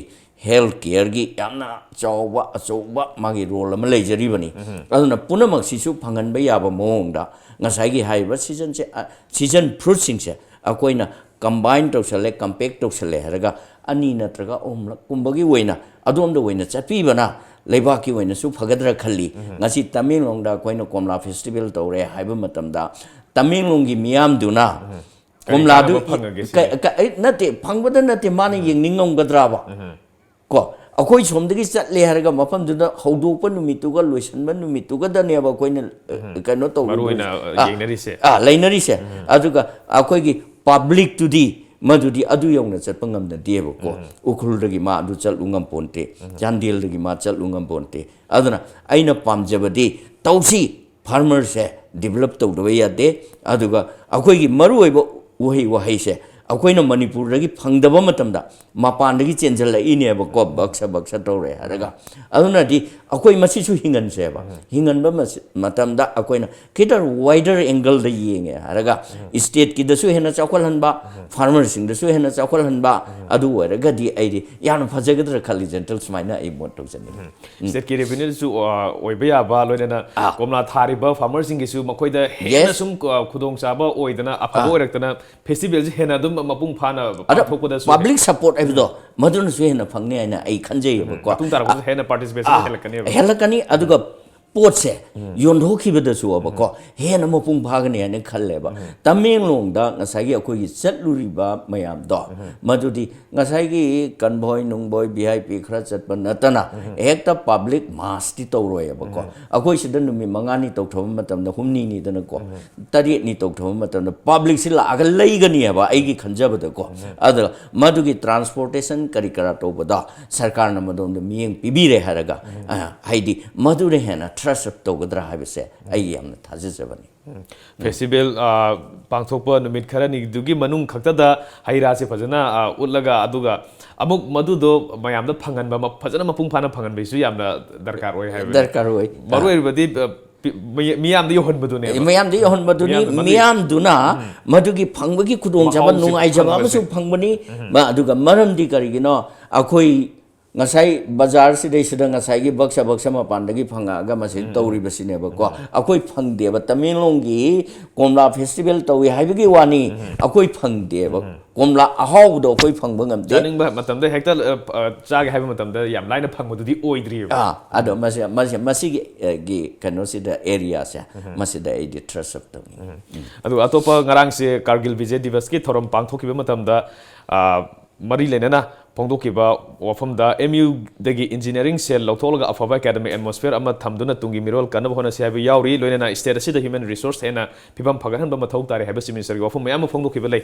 health careꯒꯤ ꯌꯥꯝꯅ ꯆꯥꯎꯕ ꯑꯆꯧꯕ ꯃꯥꯒꯤ role ꯑꯃ ꯂꯩꯖꯔꯤꯕꯅꯤ꯫ ꯑꯗꯨꯅ ꯄꯨꯝꯅꯃꯛꯁꯤꯁꯨ ꯐꯪꯍꯟꯕ ꯌꯥꯕ ꯃꯑꯣꯡꯗ ꯉꯁꯥꯏꯒꯤ ꯍꯥꯏꯔꯤꯕ seasonꯁꯦ, ꯑ, season fruitꯁꯤꯡꯁꯦ ꯑꯩꯈꯣꯏꯅ combine ꯇꯧꯁꯜꯂꯦ, compact ꯇꯧꯁꯜꯂꯦ ꯍꯥꯏꯔꯒ ꯑꯅꯤ ꯅꯠꯇ꯭ꯔꯒ ꯑꯍꯨꯝꯂꯛ ꯀꯨꯝꯕꯒꯤ ꯑꯣꯏꯅ ꯑꯗꯣꯝꯗ ꯑꯣꯏꯅ ꯆꯠꯄꯤꯕꯅ ꯂꯩꯕꯥꯛꯀꯤ ꯑꯣꯏꯅꯁꯨ ꯐꯒꯗ꯭ꯔꯥ ꯈꯜꯂꯤ꯫ ꯉꯁꯤ ꯇꯃꯦꯡꯂꯣꯡꯗ ꯑꯩꯈꯣꯏꯅ ꯀꯣꯝꯂꯥ festival ꯇꯧꯔꯦ ꯍꯥꯏꯕ ꯃꯇꯝꯗ ꯇꯃꯦꯡꯂꯣꯡꯒꯤ ꯃꯤꯌꯥꯝꯗꯨꯅ ꯀꯔꯤ ꯀꯣꯝꯂꯥꯗꯨ ꯀꯥꯟꯅꯕ ꯐꯪꯉꯒꯦ ꯁꯤꯅꯤ? ꯀ-, ꯀ-, ꯑꯩ ꯅꯠꯇꯦ, ꯐꯪꯕꯗ ꯅꯠꯇꯦ, ꯃꯥꯅ ꯌꯦꯡꯅꯤꯡꯉꯝꯒꯗ꯭ꯔꯕ? ꯀꯣ, ꯑꯩꯈꯣꯏ ꯁꯣꯝꯗꯒꯤ ꯆꯠꯂꯦ ꯍꯥꯏꯔꯒ ꯃꯐꯝꯗꯨꯗ ꯍꯧꯗꯣꯛꯄ ꯅꯨꯃꯤꯠꯇꯨꯒ ꯂꯣꯏꯁꯤꯟꯕ ꯅꯨꯃꯤꯠꯇꯨꯒꯗꯅꯦꯕ ꯑꯩꯈꯣꯏꯅ, ꯑ, ꯀꯩꯅꯣ ꯇꯧꯔꯨ-, ꯃꯔꯨ ꯑꯣꯏꯅ, ꯑ, ꯑ, ꯌꯦꯡꯅꯔꯤꯁꯦ꯫ ꯑ, ꯂꯩꯅꯔꯤꯁꯦ꯫ ꯑꯗꯨꯒ ꯑꯩꯈꯣꯏꯒꯤ publicꯇꯨꯗꯤ ꯃꯗꯨꯗꯤ ꯑꯗꯨ ꯌꯧꯅ ꯆꯠꯄ ꯉꯝꯅꯗꯦꯕꯀꯣ꯫ ꯎꯈ꯭ꯔꯨꯜꯗꯒꯤ ꯃꯥ ꯑꯗꯨ ꯆꯠꯂꯨ ꯉꯝꯄꯣꯟꯇꯦ, ꯆꯥꯟꯗꯦꯜꯗꯒꯤ ꯃꯥ ꯆꯠꯂꯨ ꯉꯝꯄꯣꯟꯇꯦ꯫ ꯑꯗꯨꯅ ꯑꯩꯅ ꯄꯥꯝꯖꯕꯗꯤ ꯇꯧꯁꯤ, farmerꯁꯦ develop ꯇꯧꯗꯕ ꯌꯥꯗꯦ꯫ ꯑꯗꯨꯒ ꯑꯩꯈꯣꯏꯒꯤ ꯃꯔꯨꯑꯣꯏꯕ ꯎꯍꯩ ꯋꯥꯍꯩꯁꯦ ꯑꯩꯈꯣꯏꯅ ꯃꯅꯤꯄꯨꯔꯗꯒꯤ ꯐꯪꯗꯕ ꯃꯇꯝꯗ ꯃꯄꯥꯟꯗꯒꯤ ꯆꯦꯟꯁꯤꯜꯂꯛꯏꯅꯦꯕꯀꯣ, ꯕꯛꯁ ꯕꯛꯁ ꯇꯧꯔꯦ ꯍꯥꯏꯔꯒ꯫ ꯑꯗꯨꯅꯗꯤ ꯑꯩꯈꯣꯏ ꯃꯁꯤꯁꯨ ꯍꯤꯡꯍꯟꯁꯦꯕ꯫ ꯍꯤꯡꯍꯟꯕ ꯃꯁꯤ-, ꯃꯇꯝꯗ ꯑꯩꯈꯣꯏꯅ ꯈꯤꯇꯪ wider angleꯗ ꯌꯦꯡꯉꯦ ꯍꯥꯏꯔꯒ, stateꯀꯤꯗꯁꯨ ꯍꯦꯟꯅ ꯆꯥꯎꯈꯠꯍꯟꯕ, farmerꯁꯤꯡꯗꯁꯨ ꯍꯦꯟꯅ ꯆꯥꯎꯈꯠꯍꯟꯕ, ꯑꯗꯨ ꯑꯣꯏꯔꯒꯗꯤ ꯑꯩꯗꯤ ꯌꯥꯝꯅ ꯐꯖꯒꯗ꯭ꯔꯥ ꯈꯜꯂꯤ, gentle, ꯁꯨꯃꯥꯏꯅ ꯑꯩ ꯃꯣꯠ ꯇꯧꯖꯅꯤꯡꯉꯤ꯫ Stateꯀꯤ revenueꯁꯨ, ꯑ, ꯑꯣꯏꯕ ꯌꯥꯕ, ꯂꯣꯏꯅꯅ ꯀꯣꯝꯂꯥ ꯊꯥꯔꯤꯕ farmerꯁꯤꯡꯒꯤꯁꯨ ꯃꯈꯣꯏꯗ ꯍꯦꯟꯅ Yes. ꯁꯨꯝ, ꯑ, ꯈꯨꯗꯣꯡꯆꯥꯕ ꯑꯣꯏꯗꯅ, ꯑꯐꯕ ꯑꯥ꯫ ꯑꯣꯏꯔꯛꯇꯅ, festivalꯁꯤ ꯍꯦꯟꯅ ꯑꯗꯨꯝ ꯃꯄꯨꯡ ꯐꯥꯅ ꯑꯗ ꯄꯥꯡꯊꯣꯛꯄꯗꯁꯨ public support ꯍꯥꯏꯕꯗꯣ, ꯃꯗꯨꯅꯁꯨ ꯍꯦꯟꯅ ꯐꯪꯅꯤ ꯍꯥꯏꯅ ꯑꯩ ꯈꯟꯖꯩꯌꯦꯕꯀꯣ꯫ ꯃꯇꯨꯡ ꯇꯥꯔꯛꯄꯗꯁꯨ ꯑꯥ, ꯍꯦꯟꯅ participation ꯑꯥ, ꯍꯦꯜꯂꯛꯀꯅꯦꯕ꯫ ꯍꯦꯜꯂꯛꯀꯅꯤ꯫ ꯑꯗꯨꯒ ꯄꯣꯠꯁꯦ ꯌꯣꯟꯊꯣꯛꯈꯤꯕꯗꯁꯨꯕꯀꯣ ꯍꯦꯟꯅ ꯃꯄꯨꯡ ꯐꯥꯒꯅꯤ ꯍꯥꯏꯅ ꯈꯜꯂꯦꯕ꯫ ꯇꯃꯦꯡꯂꯣꯡꯗ ꯉꯁꯥꯏꯒꯤ ꯑꯩꯈꯣꯏꯒꯤ ꯆꯠꯂꯨꯔꯤꯕ ꯃꯌꯥꯝꯗꯣ, ꯃꯗꯨꯗꯤ ꯉꯁꯥꯏꯒꯤ ꯀꯟꯚꯣꯏ ꯅꯨꯡꯕꯣꯏ ꯚꯤ ꯑꯥꯏ ꯄꯤ ꯈꯔ ꯆꯠꯄ ꯅꯠꯇꯅ ꯍꯦꯛꯇ ꯄꯕ꯭ꯂꯤꯛ ꯃꯥꯁꯇꯤ ꯇꯧꯔꯣꯏꯕꯀꯣ꯫ ꯑꯩꯈꯣꯏ ꯁꯤꯗ ꯅꯨꯃꯤꯠ ꯃꯉꯥꯅꯤ ꯇꯧꯊꯕ ꯃꯇꯝꯗ, ꯍꯨꯝꯅꯤꯅꯤꯗꯅꯀꯣ, ꯇꯔꯦꯠꯅꯤ ꯇꯧꯊꯕ ꯃꯇꯝꯗ ꯄꯕ꯭ꯂꯤꯛꯁꯤ ꯂꯥꯛꯑꯒ ꯂꯩꯒꯅꯤꯕ, ꯑꯩꯒꯤ ꯈꯟꯖꯕꯗꯀꯣ꯫ ꯑꯗꯨꯒ ꯃꯗꯨꯒꯤ ꯇ꯭ꯔꯥꯟꯁꯄꯣꯔꯇꯦꯁꯟ ꯀꯔꯤ ꯀꯔꯥ ꯇꯧꯕꯗ ꯁꯔꯀꯥꯔꯅ ꯃꯗꯣꯝꯗ ꯃꯤꯠꯌꯦꯡ ꯄꯤꯕꯤꯔꯦ ꯍꯥꯏꯔꯒ, ꯑ, ꯍꯥꯏꯗꯤ ꯃꯗꯨꯅ ꯍꯦꯟꯅ ꯊ꯭ꯔꯁ ꯑꯞ ꯇꯧꯒꯗ꯭ꯔꯥ ꯍꯥꯏꯕꯁꯦ ꯑꯩ ꯌꯥꯝꯅ ꯊꯥꯖꯖꯕꯅꯤ꯫ ꯐꯦꯁꯇꯤꯚꯦꯜ ꯄꯥꯡꯊꯣꯛꯄ ꯅꯨꯃꯤꯠ ꯈꯔꯅꯤꯗꯨꯒꯤ ꯃꯅꯨꯡ ꯈꯛꯇꯗ ꯍꯩ ꯔꯥꯁꯦ ꯐꯖꯅ, ꯑ, ꯎꯠꯂꯒ, ꯑꯗꯨꯒ ꯑꯃꯨꯛ ꯃꯗꯨꯗꯣ ꯃꯌꯥꯝꯗ ꯐꯪꯍꯟꯕ, ꯃ- ꯐꯖꯅ ꯃꯄꯨꯡ ꯐꯥꯅ ꯐꯪꯍꯟꯕꯒꯤꯁꯨ ꯌꯥꯝꯅ ꯗꯔꯀꯥꯔ ꯑꯣꯏ ꯍꯥꯏꯕꯅꯤ꯫ ꯗꯔꯀꯥꯔ ꯑꯣꯏ꯫ ꯃꯔꯨ ꯑꯣꯏꯔꯤꯕꯗꯤ, ꯑ, ꯄꯤ- ꯃꯤ- ꯃꯤꯌꯥꯝꯗ ꯌꯧꯍꯟꯕꯗꯨꯅꯦꯕ꯫ ꯃꯌꯥꯝꯗ ꯌꯧꯍꯟꯕꯗꯨꯅꯤ꯫ ꯃꯤꯌꯥꯝꯗ ꯃꯗꯨ- ꯃꯤꯌꯥꯝꯗꯨꯅ ꯃꯗꯨꯒꯤ ꯐꯪꯕꯒꯤ ꯈꯨꯗꯣꯡꯆꯥꯕ, ꯃꯍꯥꯎꯁꯦ ꯅꯨꯡꯉꯥꯏꯖꯕ ꯐꯪꯕꯁꯦ꯫ ꯑꯃꯁꯨ ꯐꯪꯕꯅꯤ꯫ ꯃ- ꯑꯗꯨꯒ ꯃꯔꯝꯗꯤ ꯀꯔꯤꯒꯤꯅꯣ? ꯑꯩꯈꯣꯏ ꯉꯁꯥꯏ ꯕꯖꯥꯔꯁꯤꯗꯩꯁꯤꯗ ꯉꯁꯥꯏꯒꯤ ꯕꯛꯁ ꯕꯛꯁ ꯃꯄꯥꯟꯗꯒꯤ ꯐꯪꯉꯛꯑꯒ ꯃꯁꯤ ꯇꯧꯔꯤꯕꯁꯤꯅꯦꯕꯀꯣ꯫ ꯑꯩꯈꯣꯏ ꯐꯪꯗꯦꯕ꯫ ꯇꯃꯦꯡꯂꯣꯡꯒꯤ ꯀꯣꯝꯂꯥ ꯐꯦꯁꯇꯤꯚꯦꯜ ꯇꯧꯏ ꯍꯥꯏꯕꯒꯤ ꯋꯥꯅꯤ, ꯑꯩꯈꯣꯏ ꯐꯪꯗꯦꯕ꯫ ꯀꯣꯝꯂꯥ ꯑꯍꯥꯎꯕꯗꯣ ꯑꯩꯈꯣꯏ ꯐꯪꯕ ꯉꯝꯗꯦ꯫ ꯆꯥꯅꯤꯡꯕ ꯃꯇꯝꯗ ꯍꯦꯛꯇ, ꯑ, ꯑ, ꯆꯥꯒꯦ ꯍꯥꯏꯕ ꯃꯇꯝꯗ ꯌꯥꯝ ꯂꯥꯏꯅ ꯐꯪꯕꯗꯨꯗꯤ ꯑꯣꯏꯗ꯭ꯔꯤꯕ꯫ ꯑꯥ, ꯑꯗꯣ ꯃꯁꯤ, ꯃꯁꯤ, ꯃꯁꯤꯒꯤ, ꯑ, ꯒꯤ ꯀꯩꯅꯣꯁꯤꯗ, ꯑꯦꯔꯤꯌꯥꯁꯦ, ꯃꯁꯤꯗ ꯑꯩꯗꯤ ꯊ꯭ꯔꯁ ꯑꯞ ꯇꯧꯅꯤꯡꯉꯤ꯫ ꯑꯗꯨꯒ ꯑꯇꯣꯞꯄ ꯉꯔꯥꯡꯁꯦ ꯀꯥꯔꯒꯤꯜ ꯕꯤꯖꯦ ꯗꯤꯕꯁꯀꯤ ꯊꯧꯔꯝ ꯄꯥꯡꯊꯣꯛꯈꯤꯕ ꯃꯇꯝꯗ, ꯑ, ꯃꯔꯤ ꯂꯩꯅꯅ ꯐꯣꯡꯗꯣꯛꯈꯤꯕ ꯋꯥꯐꯝꯗ, ꯑꯦꯝ ꯌꯨꯗꯒꯤ ꯏꯟꯖꯤꯅꯤꯌꯥꯔꯤꯡ ꯁꯦꯜ ꯂꯧꯊꯣꯛꯂꯒ ꯑꯐꯕ ꯑꯦꯀꯥꯗꯃꯤꯛ ꯑꯦꯠꯃꯣꯁꯐꯤꯌꯔ ꯑꯃ ꯊꯝꯗꯨꯅ ꯇꯨꯡꯒꯤ ꯃꯤꯔꯣꯜ ꯀꯟꯅꯕ ꯍꯣꯠꯅꯁꯤ ꯍꯥꯏꯕ ꯌꯥꯎꯔꯤ꯫ ꯂꯣꯏꯅꯅ ꯁ꯭ꯇꯦꯠ ꯑꯁꯤꯗ ꯍ꯭ꯌꯨꯃꯦꯟ ꯔꯤꯁꯣꯔꯁ ꯍꯦꯟꯅ ꯐꯤꯕꯝ ꯐꯒꯠꯍꯟꯕ ꯃꯊꯧ ꯇꯥꯔꯦ ꯍꯥꯏꯕ ꯆꯤꯐ ꯃꯤꯅꯤꯁꯇꯔꯒꯤ ꯋꯥꯐꯝ ꯃꯌꯥꯝ ꯑꯃ ꯐꯣꯡꯗꯣꯛꯈꯤꯕ ꯂꯩ꯫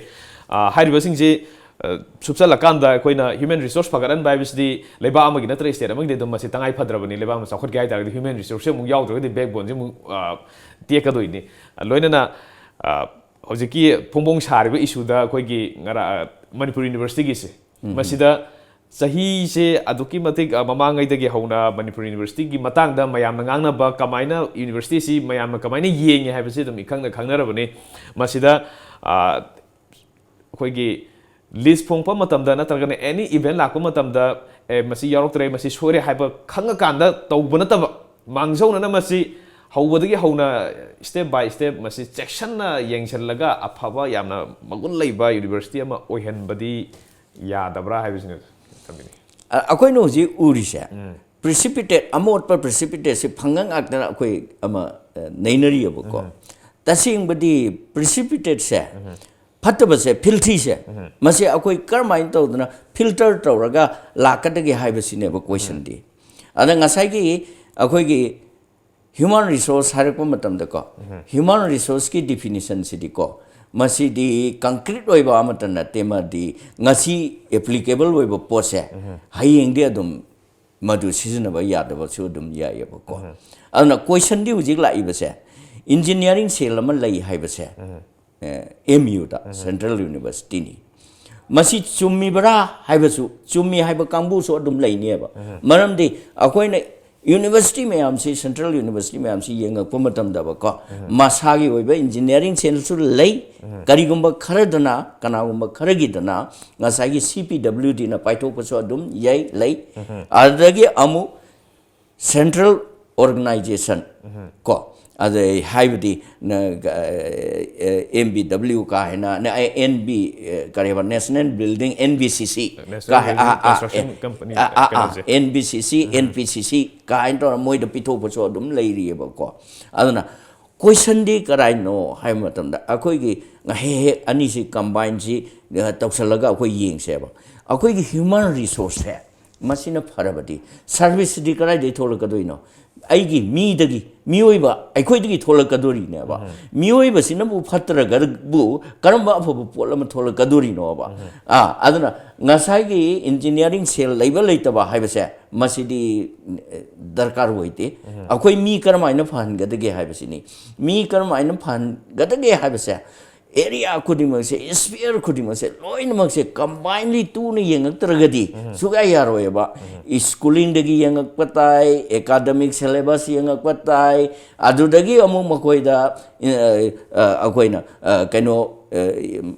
ꯑ, ꯍꯥꯏꯔꯤꯕꯁꯤꯡꯁꯤ, ꯑ, ꯁꯨꯞꯆꯜꯂꯀꯥꯟꯗ ꯑꯩꯈꯣꯏꯅ ꯍ꯭ꯌꯨꯃꯦꯟ ꯔꯤꯁꯣꯔꯁ ꯐꯒꯠꯍꯟꯕ ꯍꯥꯏꯕꯁꯤꯗꯤ ꯂꯩꯕꯥꯛ ꯑꯃꯒꯤ ꯅꯠꯇ꯭ꯔꯒ ꯁ꯭ꯇꯦꯠ ꯑꯃꯒꯤꯗꯤ ꯑꯗꯨꯝ ꯃꯁꯤ ꯇꯉꯥꯏ ꯐꯗ꯭ꯔꯕꯅꯤ꯫ ꯂꯩꯕꯥꯛ ꯑꯃ ꯆꯥꯎꯈꯠꯀꯦ ꯍꯥꯏ ꯇꯥꯔꯒꯗꯤ ꯍ꯭ꯌꯨꯃꯦꯟ ꯔꯤꯁꯣꯔꯁꯁꯦ ꯑꯃꯨꯛ ꯌꯥꯎꯗ꯭ꯔꯒꯗꯤ ꯕꯦꯛꯕꯣꯟꯁꯦ ꯑꯃꯨꯛ, ꯑ, ꯇꯦꯛꯀꯗꯣꯏꯅꯤ꯫ ꯂꯣꯏꯅꯅ, ꯑ, ꯍꯧꯖꯤꯛꯀꯤ ꯐꯣꯡ ꯐꯣꯡ ꯁꯥꯔꯤꯕ ꯏꯁꯨꯗ ꯑꯩꯈꯣꯏꯒꯤ ꯉꯔꯥꯡ, ꯑ, ꯃꯅꯤꯄꯨꯔ ꯌꯨꯅꯤꯚꯔꯁꯤꯇꯤꯒꯤꯁꯦ, ꯃꯁꯤꯗ ꯆꯍꯤꯁꯦ ꯑꯗꯨꯛꯀꯤ ꯃꯇꯤꯛ, ꯑ, ꯃꯃꯥꯡꯉꯩꯗꯒꯤ ꯍꯧꯅ ꯃꯅꯤꯄꯨꯔ ꯌꯨꯅꯤꯚꯔꯁꯤꯇꯤꯒꯤ ꯃꯇꯥꯡꯗ ꯃꯌꯥꯝꯅ ꯉꯥꯡꯅꯕ, ꯀꯃꯥꯏꯅ ꯌꯨꯅꯤꯚꯔꯁꯤꯇꯤꯁꯤ ꯃꯌꯥꯝꯅ ꯀꯃꯥꯏꯅ ꯌꯦꯡꯉꯤ ꯍꯥꯏꯕꯁꯤ ꯑꯗꯨꯝ ꯏꯈꯪꯗ ꯈꯪꯅꯔꯕꯅꯤ꯫ ꯃꯁꯤꯗ, ꯑ, ꯑꯩꯈꯣꯏꯒꯤ ꯂꯤꯁ ꯐꯣꯡꯉꯛꯄ ꯃꯇꯝꯗ ꯅꯠꯇ꯭ꯔꯒꯅ ꯑꯦꯅꯤ ꯏꯚꯦꯟ ꯂꯥꯛꯄ ꯃꯇꯝꯗ, "ꯑꯦ, ꯃꯁꯤ ꯌꯥꯎꯔꯛꯇ꯭ꯔꯦ, ꯃꯁꯤ ꯁꯣꯏꯔꯦ" ꯍꯥꯏꯕ ꯈꯪꯉꯀꯥꯟꯗ ꯇꯧꯕ ꯅꯠꯇꯕ, ꯃꯥꯡꯖꯧꯅꯅ ꯃꯁꯤ ꯍꯧꯕꯗꯒꯤ ꯍꯧꯅ ꯁ꯭ꯇꯦꯞ ꯕꯥꯏ ꯁ꯭ꯇꯦꯞ ꯃꯁꯤ ꯆꯦꯛꯁꯟꯅ ꯌꯦꯡꯁꯤꯜꯂꯒ ꯑꯐꯕ, ꯌꯥꯝꯅ ꯃꯒꯨꯟ ꯂꯩꯕ ꯌꯨꯅꯤꯚꯔꯁꯤꯇꯤ ꯑꯃ ꯑꯣꯏꯍꯟꯕꯗꯤ ꯌꯥꯗꯕ꯭ꯔꯥ ꯍꯥꯏꯕꯁꯤꯅꯤ꯫ ꯊꯝꯕꯤꯅꯤ꯫ ꯑ-, ꯑꯩꯈꯣꯏꯅ ꯍꯧꯖꯤꯛ ꯎꯔꯤꯁꯦ, ꯄ꯭ꯔꯤꯁꯤꯄꯤꯇꯦꯠ ꯑꯃꯣꯠꯄ ꯄ꯭ꯔꯤꯁꯤꯄꯤꯇꯦꯠꯁꯦ ꯐꯪꯉ ꯉꯥꯛꯇꯅ ꯑꯩꯈꯣꯏ ꯑꯃ ꯅꯩꯅꯔꯤꯑꯕꯀꯣ꯫ ꯇꯁꯦꯡꯕꯗꯤ ꯄ꯭ꯔꯤꯁꯤꯄꯤꯇꯦꯠꯁꯦ, ꯐꯠꯇꯕꯁꯦ, ꯐꯤꯜꯊꯤꯁꯦ, ꯃꯁꯤ ꯑꯩꯈꯣꯏ ꯀꯔꯝꯍꯥꯏꯅ ꯇꯧꯗꯅ ꯐꯤꯜꯇꯔ ꯇꯧꯔꯒ ꯂꯥꯛꯀꯗꯒꯦ ꯍꯥꯏꯕꯁꯤꯅꯦꯕ ꯀꯣꯏꯁꯟꯗꯤ꯫ ꯑꯗ ꯉꯁꯥꯏꯒꯤ ꯑꯩꯈꯣꯏꯒꯤ ꯍ꯭ꯌꯨꯃꯟ ꯔꯤꯁꯣꯔꯁ ꯍꯥꯏꯔꯛꯄ ꯃꯇꯝꯗꯀꯣ, ꯍ꯭ꯌꯨꯃꯟ ꯔꯤꯁꯣꯔꯁꯀꯤ ꯗꯤꯐꯤꯅꯤꯁꯟꯁꯤꯗꯤꯀꯣ, ꯃꯁꯤꯗꯤ ꯀꯪꯀ꯭ꯔꯤꯠ ꯑꯣꯏꯕ ꯑꯃꯠꯇ ꯅꯠꯇꯦ꯫ ꯃꯗꯤ ꯉꯁꯤ ꯑꯦꯄ꯭ꯂꯤꯀꯦꯕꯜ ꯑꯣꯏꯕ ꯄꯣꯠꯁꯦ ꯍꯌꯦꯡꯗꯤ ꯑꯗꯨꯝ ꯃꯗꯨ ꯁꯤꯖꯤꯟꯅꯕ ꯌꯥꯗꯕꯁꯨ ꯑꯗꯨꯝ ꯌꯥꯏꯑꯕꯀꯣ꯫ ꯑꯗꯨꯅ ꯀꯣꯏꯁꯟꯗꯤ ꯍꯧꯖꯤꯛ ꯂꯥꯛꯏꯕꯁꯦ, ꯏꯟꯖꯤꯅꯤꯌꯥꯔꯤꯡ ꯁꯦꯜ ꯑꯃ ꯂꯩ ꯍꯥꯏꯕꯁꯦ, ꯑꯦꯝ ꯌꯨꯗ, ꯁꯦꯟꯇ꯭ꯔꯦꯜ ꯌꯨꯅꯤꯚꯔꯁꯤꯇꯤꯅꯤ꯫ ꯃꯁꯤ ꯆꯨꯝꯃꯤꯕ꯭ꯔꯥ ꯍꯥꯏꯕꯁꯨ, ꯆꯨꯝꯃꯤ ꯍꯥꯏꯕ ꯀꯥꯡꯕꯨꯁꯨ ꯑꯗꯨꯝ ꯂꯩꯅꯦꯕ꯫ ꯃꯔꯝꯗꯤ ꯑꯩꯈꯣꯏꯅ ꯌꯨꯅꯤꯚꯔꯁꯤꯇꯤ ꯃꯌꯥꯝꯁꯤ, ꯁꯦꯟꯇ꯭ꯔꯦꯜ ꯌꯨꯅꯤꯚꯔꯁꯤꯇꯤ ꯃꯌꯥꯝꯁꯤ ꯌꯦꯡꯉꯛꯄ ꯃꯇꯝꯗꯕꯀꯣ, ꯃꯁꯥꯒꯤ ꯑꯣꯏꯕ ꯏꯟꯖꯤꯅꯤꯌꯥꯔꯤꯡ ꯁꯦꯜꯁꯨ ꯂꯩ꯫ ꯀꯔꯤꯒꯨꯝꯕ ꯈꯔꯗꯅ, ꯀꯅꯥꯒꯨꯝꯕ ꯈꯔꯒꯤꯗꯅ ꯉꯁꯥꯏꯒꯤ ꯁꯤ ꯄꯤ ꯗꯕ꯭ꯂꯤꯎ ꯗꯤꯅ ꯄꯥꯏꯊꯣꯛꯄꯁꯨ ꯑꯗꯨꯝ ꯌꯥꯏ, ꯂꯩ꯫ ꯑꯗꯨꯗꯒꯤ ꯑꯃꯨꯛ ꯁꯦꯟꯇ꯭ꯔꯦꯜ ꯑꯣꯔꯒꯅꯥꯏꯖꯦꯁꯟ ꯀꯣ, ꯑꯗꯩ ꯍꯥꯏꯕꯗꯤ ꯑꯦꯝ ꯕꯤ ꯗꯕ꯭ꯂꯤꯎ ꯀꯥ ꯍꯥꯏꯅ, ꯑꯦꯟ ꯕꯤ, ꯀꯔꯤꯕ, national building, N B C C National ꯀꯥ ꯍꯥꯏ-, Building ꯑꯥ, ꯑꯥ, Construction ꯑꯦ, Company ꯑꯥ, ꯑꯥ, ꯑꯥ, ꯀꯩꯅꯣꯁꯦ꯫ ꯑꯦꯟ ꯕꯤ ꯁꯤ ꯁꯤ, ꯑꯦꯟ ꯄꯤ ꯁꯤ ꯁꯤ ꯀꯥ ꯍꯥꯏꯅ ꯇꯧꯔꯒ ꯃꯣꯏꯗ ꯄꯤꯊꯣꯛꯄꯁꯨ ꯑꯗꯨꯝ ꯂꯩꯔꯤꯑꯕꯀꯣ꯫ ꯑꯗꯨꯅ ꯀꯣꯏꯁꯟꯗꯤ ꯀꯗꯥꯏꯅꯣ ꯍꯥꯏꯕ ꯃꯇꯝꯗ, ꯑꯩꯈꯣꯏꯒꯤ ꯍꯦꯛ ꯍꯦꯛ ꯑꯅꯤꯁꯤ ꯀꯝꯕꯥꯏꯟꯁꯤ, ꯑ, ꯇꯧꯁꯜꯂꯒ ꯑꯩꯈꯣꯏ ꯌꯦꯡꯁꯦꯕ꯫ ꯑꯩꯈꯣꯏꯒꯤ ꯍ꯭ꯌꯨꯃꯟ ꯔꯤꯁꯣꯔꯁꯁꯦ, ꯃꯁꯤꯅ ꯐꯔꯕꯗꯤ, ꯁꯥꯔꯚꯤꯁꯁꯤꯗꯤ ꯀꯗꯥꯏꯗꯒꯤ ꯊꯣꯛꯂꯛꯀꯗꯣꯏꯅꯣ? ꯑꯩꯒꯤ ꯃꯤꯗꯒꯤ, ꯃꯤꯑꯣꯏꯕ ꯑꯩꯈꯣꯏꯗꯒꯤ ꯊꯣꯛꯂꯛꯀꯗꯣꯔꯤꯅꯦꯕ꯫ ꯃꯤꯑꯣꯏꯕꯁꯤꯅꯕꯨ ꯐꯠꯇ꯭ꯔꯒꯕꯨ ꯀꯔꯝꯕ ꯑꯐꯕ ꯄꯣꯠ ꯑꯃ ꯊꯣꯛꯂꯛꯀꯗꯣꯔꯤꯅꯣꯕ? ꯑꯥ, ꯑꯗꯨꯅ ꯉꯁꯥꯏꯒꯤ ꯏꯟꯖꯤꯅꯤꯌꯥꯔꯤꯡ ꯁꯦꯜ ꯂꯩꯕ ꯂꯩꯇꯕ ꯍꯥꯏꯕꯁꯦ, ꯃꯁꯤꯗꯤ, ꯑꯦ, ꯗꯔꯀꯥꯔ ꯑꯣꯏꯗꯦ꯫ ꯑꯩꯈꯣꯏ ꯃꯤ ꯀꯔꯝꯍꯥꯏꯅ ꯐꯍꯟꯒꯗꯒꯦ ꯍꯥꯏꯕꯁꯤꯅꯤ꯫ ꯃꯤ ꯀꯔꯝꯍꯥꯏꯅ ꯐꯍꯟꯒꯗꯒꯦ ꯍꯥꯏꯕꯁꯦ, ꯑꯦꯔꯤꯌꯥ ꯈꯨꯗꯤꯡꯃꯛꯁꯦ, ꯏꯁꯐꯤꯌꯔ ꯈꯨꯗꯤꯡꯃꯛꯁꯦ, ꯂꯣꯏꯅꯃꯛꯁꯦ ꯀꯝꯕꯥꯏꯟꯂꯤ ꯇꯨꯅ ꯌꯦꯡꯉꯛꯇ꯭ꯔꯒꯗꯤ ꯁꯨꯡꯌꯥ ꯌꯥꯔꯣꯏꯕ꯫ ꯁ꯭ꯀꯨꯂꯤꯡꯗꯒꯤ ꯌꯦꯡꯉꯛꯄ ꯇꯥꯏ, ꯑꯦꯀꯥꯗꯃꯤꯛ ꯁꯦꯂꯦꯕꯁ ꯌꯦꯡꯉꯛꯄ ꯇꯥꯏ, ꯑꯗꯨꯗꯒꯤ ꯑꯃꯨꯛ ꯃꯈꯣꯏꯗ, ꯑ, ꯑ, ꯑꯩꯈꯣꯏꯅ, ꯑ, ꯀꯩꯅꯣ, ꯑ,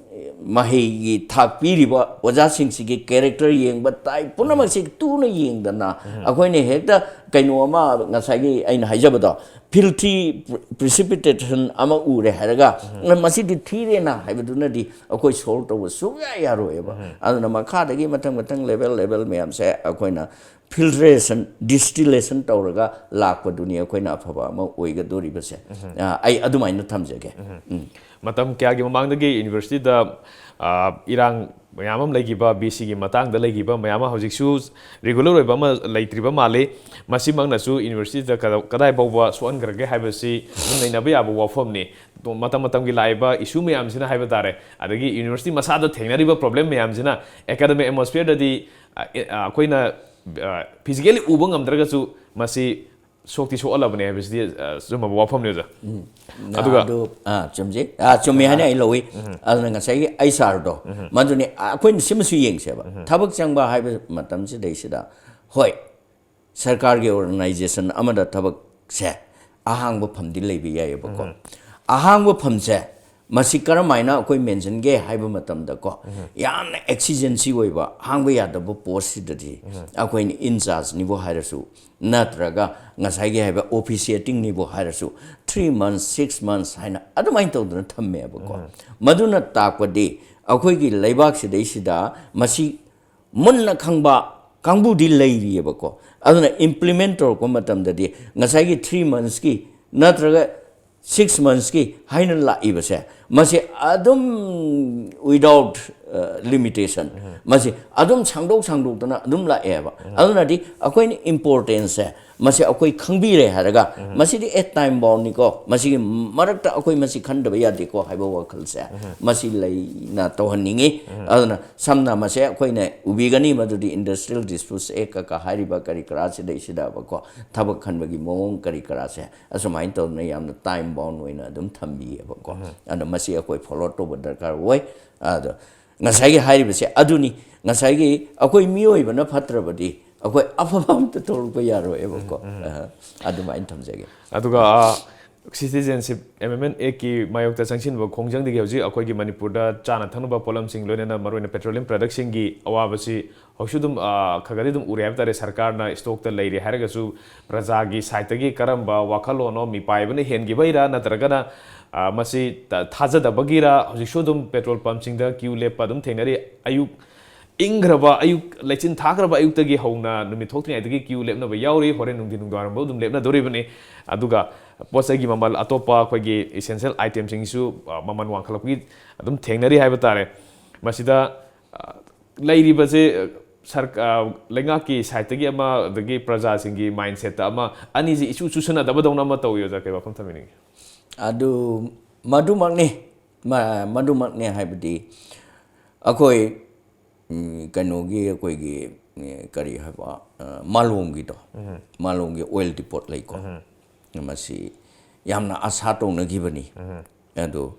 ꯃꯍꯩꯒꯤ ꯊꯥꯛ ꯄꯤꯔꯤꯕ ꯑꯣꯖꯥꯁꯤꯡꯁꯤꯒꯤ ꯀꯦꯔꯦꯛꯇꯔ ꯌꯦꯡꯕ ꯇꯥꯏ, ꯄꯨꯝꯅꯃꯛꯁꯤ ꯇꯨꯅ ꯌꯦꯡꯗꯅ ꯑꯩꯈꯣꯏꯅ ꯍꯦꯛꯇ ꯀꯩꯅꯣ ꯑꯃ, ꯉꯁꯥꯏꯒꯤ ꯑꯩꯅ ꯍꯥꯏꯖꯕꯗꯣ, ꯐꯤꯜꯊꯤ ꯄ꯭ꯔꯤꯁꯤꯄꯤꯇꯦꯁꯟ ꯑꯃ ꯎꯔꯦ ꯍꯥꯏꯔꯒ, ꯃꯁꯤꯗꯤ ꯊꯤꯔꯦꯅ ꯍꯥꯏꯕꯗꯨꯅꯗꯤ ꯑꯩꯈꯣꯏ ꯁꯣꯜꯕ ꯇꯧꯕ ꯁꯨꯡꯌꯥ ꯌꯥꯔꯣꯏꯕ꯫ ꯑꯗꯨꯅ ꯃꯈꯥꯗꯒꯤ ꯃꯊꯪ ꯃꯊꯪ ꯂꯦꯚꯦꯜ ꯂꯦꯚꯦꯜ ꯃꯌꯥꯝꯁꯦ ꯑꯩꯈꯣꯏꯅ filtration, distillation ꯇꯧꯔꯒ ꯂꯥꯛꯄꯗꯨꯅꯤ ꯑꯩꯈꯣꯏꯅ ꯑꯐꯕ ꯑꯃ ꯑꯣꯏꯒꯗꯣꯔꯤꯕꯁꯦ꯫ ꯑ, ꯑꯩ ꯑꯗꯨꯃꯥꯏꯅ ꯊꯝꯖꯒꯦ꯫ ꯎꯝ꯫ ꯃꯇꯝ ꯀꯌꯥꯒꯤ ꯃꯃꯥꯡꯗꯒꯤ ꯌꯨꯅꯤꯚꯔꯁꯤꯇꯤꯗ, ꯑ, ꯏꯔꯥꯡ ꯃꯌꯥꯝ ꯑꯃ ꯂꯩꯈꯤꯕ, ꯕꯤ ꯁꯤꯒꯤ ꯃꯇꯥꯡꯗ ꯂꯩꯈꯤꯕ ꯃꯌꯥꯝ ꯑꯃ ꯍꯧꯖꯤꯛꯁꯨ ꯔꯤꯒꯨꯂꯔ ꯑꯣꯏꯕ ꯑꯃ ꯂꯩꯇ꯭ꯔꯤꯕ ꯃꯥꯜꯂꯤ꯫ ꯃꯁꯤꯃꯛꯅꯁꯨ ꯌꯨꯅꯤꯚꯔꯁꯤꯇꯤꯗ ꯀꯗꯥꯏ ꯐꯥꯎꯕ ꯁꯣꯛꯍꯟꯈ꯭ꯔꯒꯦ ꯍꯥꯏꯕꯁꯤ ꯑꯗꯨꯝ ꯅꯩꯅꯕ ꯌꯥꯕ ꯋꯥꯐꯝꯅꯤ꯫ ꯃꯇꯝ ꯃꯇꯝꯒꯤ ꯂꯥꯛꯏꯕ ꯏꯁꯨ ꯃꯌꯥꯝꯁꯤꯅ ꯍꯥꯏꯕ ꯇꯥꯔꯦ, ꯑꯗꯒꯤ ꯌꯨꯅꯤꯚꯔꯁꯤꯇꯤ ꯃꯁꯥꯗ ꯊꯦꯡꯅꯔꯤꯕ ꯄ꯭ꯔꯣꯕ꯭ꯂꯦꯝ ꯃꯌꯥꯝꯁꯤꯅ ꯑꯦꯀꯥꯗꯃꯤꯛ ꯑꯦꯠꯃꯣꯁꯐꯤꯌꯔꯗꯗꯤ, ꯑ, ꯑ, ꯑꯩꯈꯣꯏꯅ ꯐꯤꯖꯤꯀꯦꯜꯂꯤ ꯎꯕ ꯉꯝꯗ꯭ꯔꯒꯁꯨ ꯃꯁꯤ ꯁꯣꯛꯇꯤ ꯁꯣꯛꯍꯜꯂꯕꯅꯦ ꯍꯥꯏꯕꯁꯤꯗꯤ, ꯑ, ꯑꯆꯨꯝꯕ ꯋꯥꯐꯝꯅꯤ, ꯑꯣꯖꯥ꯫ ꯑꯗꯨꯒ ꯑꯗꯨ, ꯑꯥ, ꯆꯨꯝꯖꯩ꯫ ꯑꯥ, ꯆꯨꯝꯃꯤ ꯍꯥꯏꯅ ꯑꯩ ꯂꯧꯏ꯫ ꯑꯗꯨꯅ ꯉꯁꯥꯏꯒꯤ ꯑꯩꯆ ꯑꯥꯔꯗꯣ, ꯃꯗꯨꯅꯤ, ꯑꯩꯈꯣꯏꯅ ꯁꯤꯃꯁꯨ ꯌꯦꯡꯁꯦꯕ꯫ ꯊꯕꯛ ꯆꯪꯕ ꯍꯥꯏꯕ ꯃꯇꯝꯁꯤꯗꯩꯁꯤꯗ, ꯍꯣꯏ, ꯁꯔꯀꯥꯔꯒꯤ ꯑꯣꯔꯒꯅꯥꯏꯖꯦꯁꯟ ꯑꯃꯗ ꯊꯕꯛꯁꯦ ꯑꯍꯥꯡꯕ ꯐꯝꯗꯤ ꯂꯩꯕ ꯌꯥꯏꯑꯕꯀꯣ꯫ ꯑꯍꯥꯡꯕ ꯐꯝꯁꯦ ꯃꯁꯤ ꯀꯔꯝ ꯍꯥꯏꯅ ꯑꯩꯈꯣꯏ ꯃꯦꯟꯁꯤꯟꯒꯦ ꯍꯥꯏꯕ ꯃꯇꯝꯗꯀꯣ, ꯌꯥꯝꯅ ꯑꯦꯛꯁꯤꯖꯦꯟꯁꯤ ꯑꯣꯏꯕ ꯍꯥꯡꯕ ꯌꯥꯗꯕ ꯄꯣꯁꯁꯤꯗꯗꯤ ꯑꯩꯈꯣꯏꯅ ꯏꯟꯆꯥꯔꯖꯅꯤꯕꯨ ꯍꯥꯏꯔꯁꯨ, ꯅꯠꯇ꯭ꯔꯒ ꯉꯁꯥꯏꯒꯤ ꯍꯥꯏꯕ ꯑꯣꯐꯤꯁꯤꯌꯦꯇꯤꯡꯅꯤꯕꯨ ꯍꯥꯏꯔꯁꯨ, three months, six months ꯍꯥꯏꯅ ꯑꯗꯨꯃꯥꯏꯅ ꯇꯧꯗꯅ ꯊꯝꯃꯦꯕꯀꯣ꯫ ꯃꯗꯨꯅ ꯇꯥꯛꯄꯗꯤ ꯑꯩꯈꯣꯏꯒꯤ ꯂꯩꯕꯥꯛꯁꯤꯗꯩꯁꯤꯗ ꯃꯁꯤ ꯃꯨꯟꯅ ꯈꯪꯕ ꯀꯥꯡꯕꯨꯗꯤ ꯂꯩꯔꯤꯑꯕꯀꯣ꯫ ꯑꯗꯨꯅ ꯏꯝꯄ꯭ꯂꯤꯃꯦꯟ ꯇꯧꯔꯛꯄ ꯃꯇꯝꯗꯗꯤ ꯉꯁꯥꯏꯒꯤ ꯊ꯭ꯔꯤ ꯃꯟꯁꯀꯤ ꯅꯠꯇ꯭ꯔꯒ ꯁꯤꯛꯁ ꯃꯟꯁꯀꯤ ꯍꯥꯏꯅ ꯂꯥꯛꯏꯕꯁꯦ, ꯃꯁꯤ ꯑꯗꯨꯝ without limitation, ꯃꯁꯤ ꯑꯗꯨꯝ ꯁꯥꯡꯗꯣꯛ ꯁꯥꯡꯗꯣꯛꯇꯅ ꯑꯗꯨꯝ ꯂꯥꯛꯑꯦꯕ꯫ ꯑꯗꯨꯅꯗꯤ ꯑꯩꯈꯣꯏꯅ ꯏꯝꯄꯣꯔꯇꯦꯟꯁꯁꯦ ꯃꯁꯤ ꯑꯩꯈꯣꯏ ꯈꯪꯕꯤꯔꯦ ꯍꯥꯏꯔꯒ, ꯃꯁꯤꯗꯤ ꯑꯦ ꯇꯥꯏꯝ ꯕꯥꯎꯟꯅꯤꯀꯣ, ꯃꯁꯤꯒꯤ ꯃꯔꯛꯇ ꯑꯩꯈꯣꯏ ꯃꯁꯤ ꯈꯟꯗꯕ ꯌꯥꯗꯦꯀꯣ ꯍꯥꯏꯕ ꯋꯥꯈꯜꯁꯦ ꯃꯁꯤ ꯂꯩꯅ ꯇꯧꯍꯟꯅꯤꯡꯉꯤ꯫ ꯑꯗꯨꯅ ꯁꯝꯅ ꯃꯁꯦ ꯑꯩꯈꯣꯏꯅ ꯎꯕꯤꯒꯅꯤ, ꯃꯗꯨꯗꯤ ꯏꯟꯗꯁꯇ꯭ꯔꯤꯌꯦꯜ ꯗꯤꯁꯄ꯭ꯌꯨꯠꯁ ꯑꯦꯛ ꯀꯀꯥ ꯍꯥꯏꯔꯤꯕ ꯀꯔꯤ ꯀꯔꯥꯁꯤꯗꯩꯁꯤꯗꯕꯀꯣ, ꯊꯕꯛ ꯈꯟꯕꯒꯤ ꯃꯑꯣꯡ ꯀꯔꯤ ꯀꯔꯥꯁꯦ ꯑꯁꯨꯃꯥꯏꯅ ꯇꯧꯗꯅ ꯌꯥꯝꯅ ꯇꯥꯏꯝ ꯕꯥꯎꯟ ꯑꯣꯏꯅ ꯑꯗꯨꯝ ꯊꯝꯕꯤꯌꯦꯕꯀꯣ꯫ ꯑꯗꯣ ꯃꯁꯤ ꯑꯩꯈꯣꯏ ꯐꯣꯂꯣ ꯇꯧꯕ ꯗꯔꯀꯥꯔ ꯑꯣꯏ꯫ ꯑꯗꯣ ꯉꯁꯥꯏꯒꯤ ꯍꯥꯏꯔꯤꯕꯁꯦ ꯑꯗꯨꯅꯤ, ꯉꯁꯥꯏꯒꯤ ꯑꯩꯈꯣꯏ ꯃꯤꯑꯣꯏꯕꯅ ꯐꯠꯇ꯭ꯔꯕꯗꯤ ꯑꯩꯈꯣꯏ ꯑꯐꯕ ꯑꯝꯇ ꯊꯣꯛꯂꯛꯄ ꯌꯥꯔꯣꯏꯕꯀꯣ꯫ ꯑ, ꯑꯗꯨꯃꯥꯏꯅ ꯊꯝꯖꯒꯦ꯫ ꯑꯗꯨꯒ, ꯑ, ꯁꯤꯇꯤꯖꯦꯟꯁꯤꯞ ꯑꯦꯃꯦꯟꯃꯦꯟ ꯑꯦꯛꯀꯤ ꯃꯥꯌꯣꯛꯇ ꯆꯪꯁꯤꯟꯕ ꯈꯣꯡꯖꯪꯗꯒꯤ ꯍꯧꯖꯤꯛ ꯑꯩꯈꯣꯏꯒꯤ ꯃꯅꯤꯄꯨꯔꯗ ꯆꯥꯅ ꯊꯛꯅꯕ ꯄꯣꯠꯂꯝꯁꯤꯡ, ꯂꯣꯏꯅꯅ ꯃꯔꯨꯑꯣꯏꯅ ꯄꯦꯇ꯭ꯔꯣꯂꯤꯌꯝ ꯄ꯭ꯔꯗꯛꯁꯤꯡꯒꯤ ꯑꯋꯥꯕꯁꯤ ꯍꯧꯖꯤꯛꯁꯨ ꯑꯗꯨꯝ, ꯑ, ꯈꯔ ꯈꯔꯗꯤ ꯑꯗꯨꯝ ꯎꯔꯦ ꯍꯥꯏꯕ ꯇꯥꯔꯦ꯫ ꯁꯔꯀꯥꯔꯅ ꯏꯁꯇꯣꯛꯇ ꯂꯩꯔꯦ ꯍꯥꯏꯔꯒꯁꯨ, ꯄ꯭ꯔꯖꯥꯒꯤ ꯁꯥꯏꯠꯇꯒꯤ ꯀꯔꯝꯕ ꯋꯥꯈꯜꯂꯣꯟꯅꯣ, ꯃꯤꯄꯥꯏꯕꯅ ꯍꯦꯟꯈꯤꯕꯩꯔꯥ, ꯅꯠꯇ꯭ꯔꯒꯅ, ꯑ, ꯃꯁꯤ ꯊꯥꯖꯗꯕꯒꯤꯔ, ꯍꯧꯖꯤꯛꯁꯨ ꯑꯗꯨꯝ ꯄꯦꯇ꯭ꯔꯣꯜ ꯄꯝꯁꯤꯡꯗ ꯀ꯭ꯌꯨ ꯂꯦꯞꯄ ꯑꯗꯨꯝ ꯊꯦꯡꯅꯔꯤ꯫ ꯑꯌꯨꯛ ꯏꯪꯈ꯭ꯔꯕ ꯑꯌꯨꯛ, ꯂꯩꯆꯤꯟ ꯊꯥꯈ꯭ꯔꯕ ꯑꯌꯨꯛꯇꯒꯤ ꯍꯧꯅ ꯅꯨꯃꯤꯠ ꯊꯣꯛꯇ꯭ꯔꯤꯉꯩꯗꯒꯤ ꯀ꯭ꯌꯨ ꯂꯦꯞꯅꯕ ꯌꯥꯎꯔꯤ꯫ ꯍꯣꯔꯦꯟ ꯅꯨꯡꯊꯤꯟ ꯅꯨꯡꯗꯥꯡꯋꯥꯏꯔꯝꯐꯥꯎ ꯑꯗꯨꯝ ꯂꯦꯞꯅꯗꯣꯔꯤꯕꯅꯤ꯫ ꯑꯗꯨꯒ ꯄꯣꯠ ꯆꯩꯒꯤ ꯃꯃꯜ, ꯑꯇꯣꯞꯄ ꯑꯩꯈꯣꯏꯒꯤ essential item ꯁꯤꯡꯁꯨ, ꯑ, ꯃꯃꯜ ꯋꯥꯡꯈꯠꯂꯛꯄꯒꯤ ꯑꯗꯨꯝ ꯊꯦꯡꯅꯔꯤ ꯍꯥꯏꯕ ꯇꯥꯔꯦ꯫ ꯃꯁꯤꯗ, ꯑ, ꯂꯩꯔꯤꯕꯁꯦ, ꯑ, ꯁꯔ-, ꯑ, ꯂꯩꯉꯥꯛꯀꯤ side ꯇꯒꯤ ꯑꯃ, ꯑꯗꯒꯤ ꯄ꯭ꯔꯖꯥꯁꯤꯡꯒꯤ mindset ꯇ ꯑꯃ, ꯑꯅꯤꯁꯤ ꯏꯆꯨ ꯆꯨꯁꯟꯅꯗꯕꯗꯧꯅ ꯑꯃ ꯇꯧꯏ꯫ ꯑꯣꯖꯥ, ꯀꯩ ꯋꯥꯐꯝ ꯊꯝꯕꯤꯅꯤꯡꯉꯤ? ꯑꯗꯨ ꯃꯗꯨꯃꯛꯅꯤ꯫ ꯃ-, ꯃꯗꯨꯃꯛꯅꯤ ꯍꯥꯏꯕꯗꯤ ꯑꯩꯈꯣꯏ, ꯎꯝ, ꯀꯩꯅꯣꯒꯤ, ꯑꯩꯈꯣꯏꯒꯤ, ꯎꯝ, ꯀꯔꯤ ꯍꯥꯏꯕ, ꯑ, ꯃꯥꯂꯣꯝꯒꯤꯗꯣ, ꯎꯝ꯫ ꯃꯥꯂꯣꯝꯒꯤ oil depot ꯂꯩꯀꯣ, ꯎꯝ꯫ ꯃꯁꯤ ꯌꯥꯝꯅ ꯑꯁꯥ ꯇꯧꯅꯈꯤꯕꯅꯤ꯫ ꯎꯝ꯫ ꯑꯗꯣ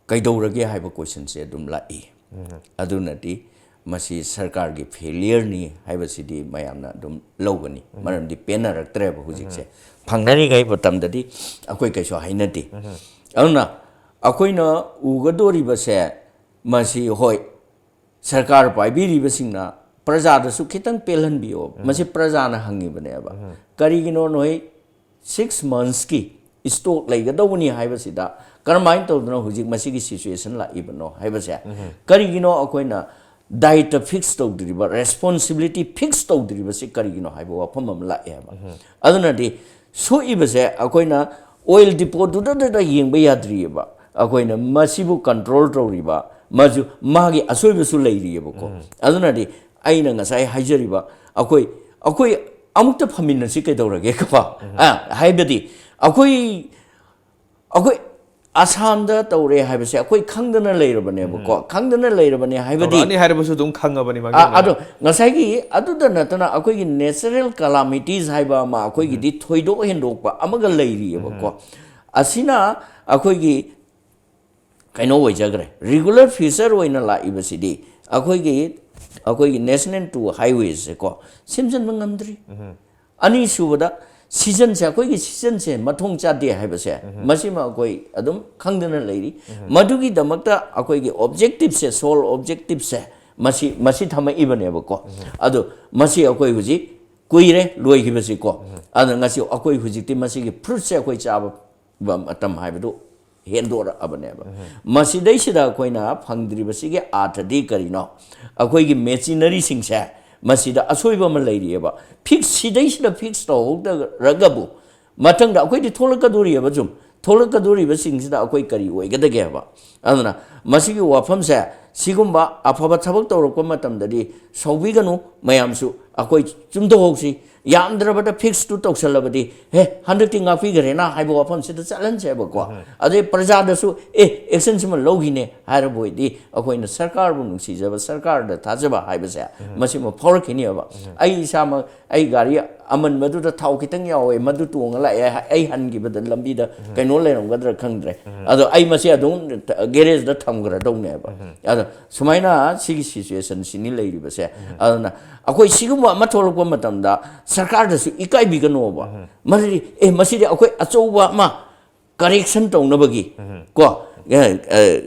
ꯀꯩꯗꯧꯔꯒꯦ ꯍꯥꯏꯕ question ꯁꯦ ꯑꯗꯨꯝ ꯂꯥꯛꯏ꯫ ꯎꯝ꯫ ꯑꯗꯨꯅꯗꯤ ꯃꯁꯤ ꯁꯔꯀꯥꯔꯒꯤ failure ꯅꯤ ꯍꯥꯏꯕꯁꯤꯗꯤ ꯃꯌꯥꯝꯅ ꯑꯗꯨꯝ ꯂꯧꯒꯅꯤ꯫ ꯎꯝ꯫ ꯃꯔꯝꯗꯤ ꯄꯦꯟꯅꯔꯛꯇ꯭ꯔꯦꯕ ꯍꯧꯖꯤꯛꯁꯦ꯫ ꯎꯝ꯫ ꯐꯪꯅꯔꯤꯉꯩ ꯃꯇꯝꯗꯗꯤ ꯑꯩꯈꯣꯏ ꯀꯩꯁꯨ ꯍꯥꯏꯅꯗꯦ꯫ ꯎꯝ꯫ ꯑꯗꯨꯅ ꯑꯩꯈꯣꯏꯅ ꯎꯒꯗꯣꯔꯤꯕꯁꯦ, ꯃꯁꯤ ꯍꯣꯏ, ꯁꯔꯀꯥꯔ ꯄꯥꯏꯕꯤꯔꯤꯕꯁꯤꯡꯅ ꯄ꯭ꯔꯖꯥꯗꯁꯨ ꯈꯤꯇꯪ ꯄꯦꯜꯍꯟꯕꯤꯌꯣ꯫ ꯎꯝ꯫ ꯃꯁꯤ ꯄ꯭ꯔꯖꯥꯅ ꯍꯪꯉꯤꯕꯅꯦꯕ꯫ ꯎꯝ꯫ ꯀꯔꯤꯒꯤꯅꯣ ꯅꯣꯏ six months ꯀꯤ stock ꯂꯩꯒꯗꯧꯕꯅꯤ ꯍꯥꯏꯕꯁꯤꯗ ꯀꯔꯝꯍꯥꯏꯅ ꯇꯧꯗꯅ ꯍꯧꯖꯤꯛ ꯃꯁꯤꯒꯤ situation ꯂꯥꯛꯏꯕꯅꯣ ꯍꯥꯏꯕꯁꯦ? ꯎꯝ꯫ ꯀꯔꯤꯒꯤꯅꯣ ꯑꯩꯈꯣꯏꯅ ꯗꯥꯏꯇ fix ꯇꯧꯗ꯭ꯔꯤꯕ, responsibility fix ꯇꯧꯗ꯭ꯔꯤꯕꯁꯤ ꯀꯔꯤꯒꯤꯅꯣ ꯍꯥꯏꯕ ꯋꯥꯐꯝ ꯑꯃ ꯂꯥꯛꯑꯦꯕ꯫ ꯎꯝ꯫ ꯑꯗꯨꯅꯗꯤ ꯁꯣꯛꯏꯕꯁꯦ ꯑꯩꯈꯣꯏꯅ oil depot ꯗꯨꯗ ꯌꯦꯡꯕ ꯌꯥꯗ꯭ꯔꯤꯑꯕ꯫ ꯑꯩꯈꯣꯏꯅ ꯃꯁꯤꯕꯨ control ꯇꯧꯔꯤꯕ, ꯃꯁꯨ, ꯃꯥꯒꯤ ꯑꯁꯣꯏꯕꯁꯨ ꯂꯩꯔꯤꯑꯕꯀꯣ꯫ ꯎꯝ꯫ ꯑꯗꯨꯅꯗꯤ ꯑꯩꯅ ꯉꯁꯥꯏ ꯍꯥꯏꯖꯔꯤꯕ, ꯑꯩꯈꯣꯏ, ꯑꯩꯈꯣꯏ ꯑꯃꯨꯛꯇ ꯐꯝꯃꯤꯟꯅꯁꯤ ꯀꯩꯗꯧꯔꯒꯦ ꯀꯣ? ꯎꯝ꯫ ꯑ, ꯍꯥꯏꯕꯗꯤ ꯑꯩꯈꯣꯏ, ꯑꯩꯈꯣꯏ ꯑꯁꯥꯝꯗ ꯇꯧꯔꯦ ꯍꯥꯏꯕꯁꯦ ꯑꯩꯈꯣꯏ ꯈꯪꯗꯅ ꯂꯩꯔꯕꯅꯦꯕꯀꯣ꯫ ꯎꯝ꯫ ꯈꯪꯗꯅ ꯂꯩꯔꯕꯅꯦ ꯍꯥꯏꯕꯗꯤ, ꯇꯧꯔꯛꯑꯅꯤ ꯍꯥꯏꯔꯕꯁꯨ ꯑꯗꯨꯝ ꯈꯪꯉꯕꯅꯤ ꯑ, ꯃꯥꯡꯖꯧꯅꯅ꯫ ꯑꯗꯣ ꯉꯁꯥꯏꯒꯤ ꯑꯗꯨꯗ ꯅꯠꯇꯅ ꯑꯩꯈꯣꯏꯒꯤ natural calamities ꯍꯥꯏꯕ ꯑꯃ ꯑꯩꯈꯣꯏꯒꯤꯗꯤ ꯎꯝ꯫ ꯊꯣꯏꯗꯣꯛ ꯍꯦꯟꯗꯣꯛꯄ ꯑꯃꯒ ꯂꯩꯔꯤꯑꯕꯀꯣ꯫ ꯎꯝ꯫ ꯑꯁꯤꯅ ꯑꯩꯈꯣꯏꯒꯤ ꯀꯩꯅꯣ ꯑꯣꯏꯖꯈ꯭ꯔꯦ꯫ Regular feature ꯑꯣꯏꯅ ꯂꯥꯛꯏꯕꯁꯤꯗꯤ ꯑꯩꯈꯣꯏꯒꯤ, ꯑꯩꯈꯣꯏꯒꯤ national two highways ꯁꯦꯀꯣ ꯁꯦꯝꯖꯤꯟꯕ ꯉꯝꯗ꯭ꯔꯤ꯫ ꯎꯝ꯫ ꯑꯅꯤꯁꯨꯕꯗ season ꯁꯦ, ꯑꯩꯈꯣꯏꯒꯤ season ꯁꯦ ꯃꯊꯣꯡ ꯆꯥꯗꯦ ꯍꯥꯏꯕꯁꯦ, ꯎꯝ꯫ ꯃꯁꯤꯃ ꯑꯩꯈꯣꯏ ꯑꯗꯨꯝ ꯈꯪꯗꯅ ꯂꯩꯔꯤ꯫ ꯎꯝ꯫ ꯃꯗꯨꯒꯤꯗꯃꯛꯇ ꯑꯩꯈꯣꯏꯒꯤ objective ꯁꯦ, sole objective ꯁꯦ ꯃꯁꯤ, ꯃꯁꯤ ꯊꯝꯃꯛꯏꯕꯅꯦꯕꯀꯣ꯫ ꯎꯝ꯫ ꯑꯗꯣ ꯃꯁꯤ ꯑꯩꯈꯣꯏ ꯍꯧꯖꯤꯛ ꯀꯨꯏꯔꯦ ꯂꯣꯏꯈꯤꯕꯁꯤꯀꯣ꯫ ꯎꯝ꯫ ꯑꯗꯨꯅ ꯉꯁꯤ ꯑꯩꯈꯣꯏ ꯍꯧꯖꯤꯛꯇꯤ ꯃꯁꯤꯒꯤ fruit ꯁꯦ ꯑꯩꯈꯣꯏ ꯆꯥꯕ ꯃꯇꯝ ꯍꯥꯏꯕꯗꯨ ꯍꯦꯟꯗꯣꯔꯛꯑꯕꯅꯦꯕ꯫ ꯃꯁꯤꯗꯩꯁꯤꯗ ꯑꯩꯈꯣꯏꯅ ꯐꯪꯗ꯭ꯔꯤꯕꯁꯤꯒꯤ ꯑꯥꯔꯊꯗꯤ ꯀꯔꯤꯅꯣ? ꯑꯩꯈꯣꯏꯒꯤ ꯃꯦꯆꯤꯅꯔꯤꯁꯤꯡꯁꯦ ꯃꯁꯤꯗ ꯑꯁꯣꯏꯕ ꯑꯃ ꯂꯩꯔꯤꯑꯕ꯫ ꯐꯤꯛꯁ, ꯁꯤꯗꯩꯁꯤꯗ ꯐꯤꯛꯁ ꯇꯧꯍꯧꯗꯔꯒꯕꯨ ꯃꯊꯪꯗ ꯑꯩꯈꯣꯏꯗꯤ ꯊꯣꯛꯂꯛꯀꯗꯣꯔꯤꯑꯕ꯫ ꯁꯨꯝ ꯊꯣꯛꯂꯛꯀꯗꯣꯔꯤꯕꯁꯤꯡꯁꯤꯗ ꯑꯩꯈꯣꯏ ꯀꯔꯤ ꯑꯣꯏꯒꯗꯒꯦ ꯍꯥꯏꯕ? ꯑꯗꯨꯅ ꯃꯁꯤꯒꯤ ꯋꯥꯐꯝꯁꯦ, ꯁꯤꯒꯨꯝꯕ ꯑꯐꯕ ꯊꯕꯛ ꯇꯧꯔꯛꯄ ꯃꯇꯝꯗꯗꯤ ꯁꯥꯎꯕꯤꯒꯅꯨ, ꯃꯌꯥꯝꯁꯨ ꯑꯩꯈꯣꯏ ꯆꯨꯝꯊꯣꯛꯍꯧꯁꯤ꯫ ꯌꯥꯝꯗ꯭ꯔꯕꯗ ꯐꯤꯛꯁꯇꯨ ꯇꯧꯁꯜꯂꯕꯗꯤ, "ꯍꯦ, ꯍꯟꯗꯛꯇꯤ ꯉꯥꯛꯄꯤꯈ꯭ꯔꯦꯅ" ꯍꯥꯏꯕ ꯋꯥꯐꯝꯁꯤꯗ ꯆꯠꯍꯟꯁꯦꯕꯀꯣ꯫ ꯑꯗꯩ ꯄ꯭ꯔꯖꯥꯗꯁꯨ, "ꯑꯦ, ꯑꯦꯛꯁꯟꯁꯤꯃ ꯂꯧꯈꯤꯅꯦ" ꯍꯥꯏꯔꯕ ꯑꯣꯏꯗꯤ, ꯑꯩꯈꯣꯏꯅ ꯁꯔꯀꯥꯔꯕꯨ ꯅꯨꯡꯁꯤꯖꯕ, ꯁꯔꯀꯥꯔꯗ ꯊꯥꯖꯕ ꯍꯥꯏꯕꯁꯦ ꯃꯁꯤꯃ ꯐꯥꯎꯔꯛꯈꯤꯅꯦꯕ꯫ ꯑꯩ ꯏꯁꯥꯃꯛ ꯑꯩ ꯒꯥꯔꯤ ꯑꯃꯟꯕꯗꯨꯗ ꯊꯥꯎ ꯈꯤꯇꯪ ꯌꯥꯎꯋꯦ, ꯃꯗꯨ ꯇꯣꯡꯉ ꯂꯥꯛꯑꯦ, ꯑꯩ ꯍꯟꯈꯤꯕꯗ ꯂꯝꯕꯤꯗ ꯀꯩꯅꯣ ꯂꯩꯔꯝꯒꯗ꯭ꯔꯥ ꯈꯪꯗ꯭ꯔꯦ꯫ ꯑꯗꯣ ꯑꯩ ꯃꯁꯤ ꯑꯗꯨꯝ ꯒꯦꯔꯦꯖꯇ ꯊꯝꯈ꯭ꯔꯗꯧꯅꯦꯕ꯫ ꯑꯗꯣ ꯁꯨꯃꯥꯏꯅ ꯁꯤꯒꯤ ꯁꯤꯆꯨꯋꯦꯁꯟꯁꯤꯅꯤ ꯂꯩꯔꯤꯕꯁꯦ꯫ ꯑꯗꯨꯅ ꯑꯩꯈꯣꯏ ꯁꯤꯒꯨꯝꯕ ꯑꯃ ꯊꯣꯛꯂꯛꯄ ꯃꯇꯝꯗ ꯁꯔꯀꯥꯔꯗꯁꯨ ꯏꯀꯥꯏꯕꯤꯒꯅꯣꯕ꯫ ꯃꯗꯨꯗꯤ, "ꯑꯦ, ꯃꯁꯤꯗꯤ ꯑꯩꯈꯣꯏ ꯑꯆꯧꯕ ꯑꯃ ꯀꯔꯦꯛꯁꯟ ꯇꯧꯅꯕꯒꯤ, ꯀꯣ,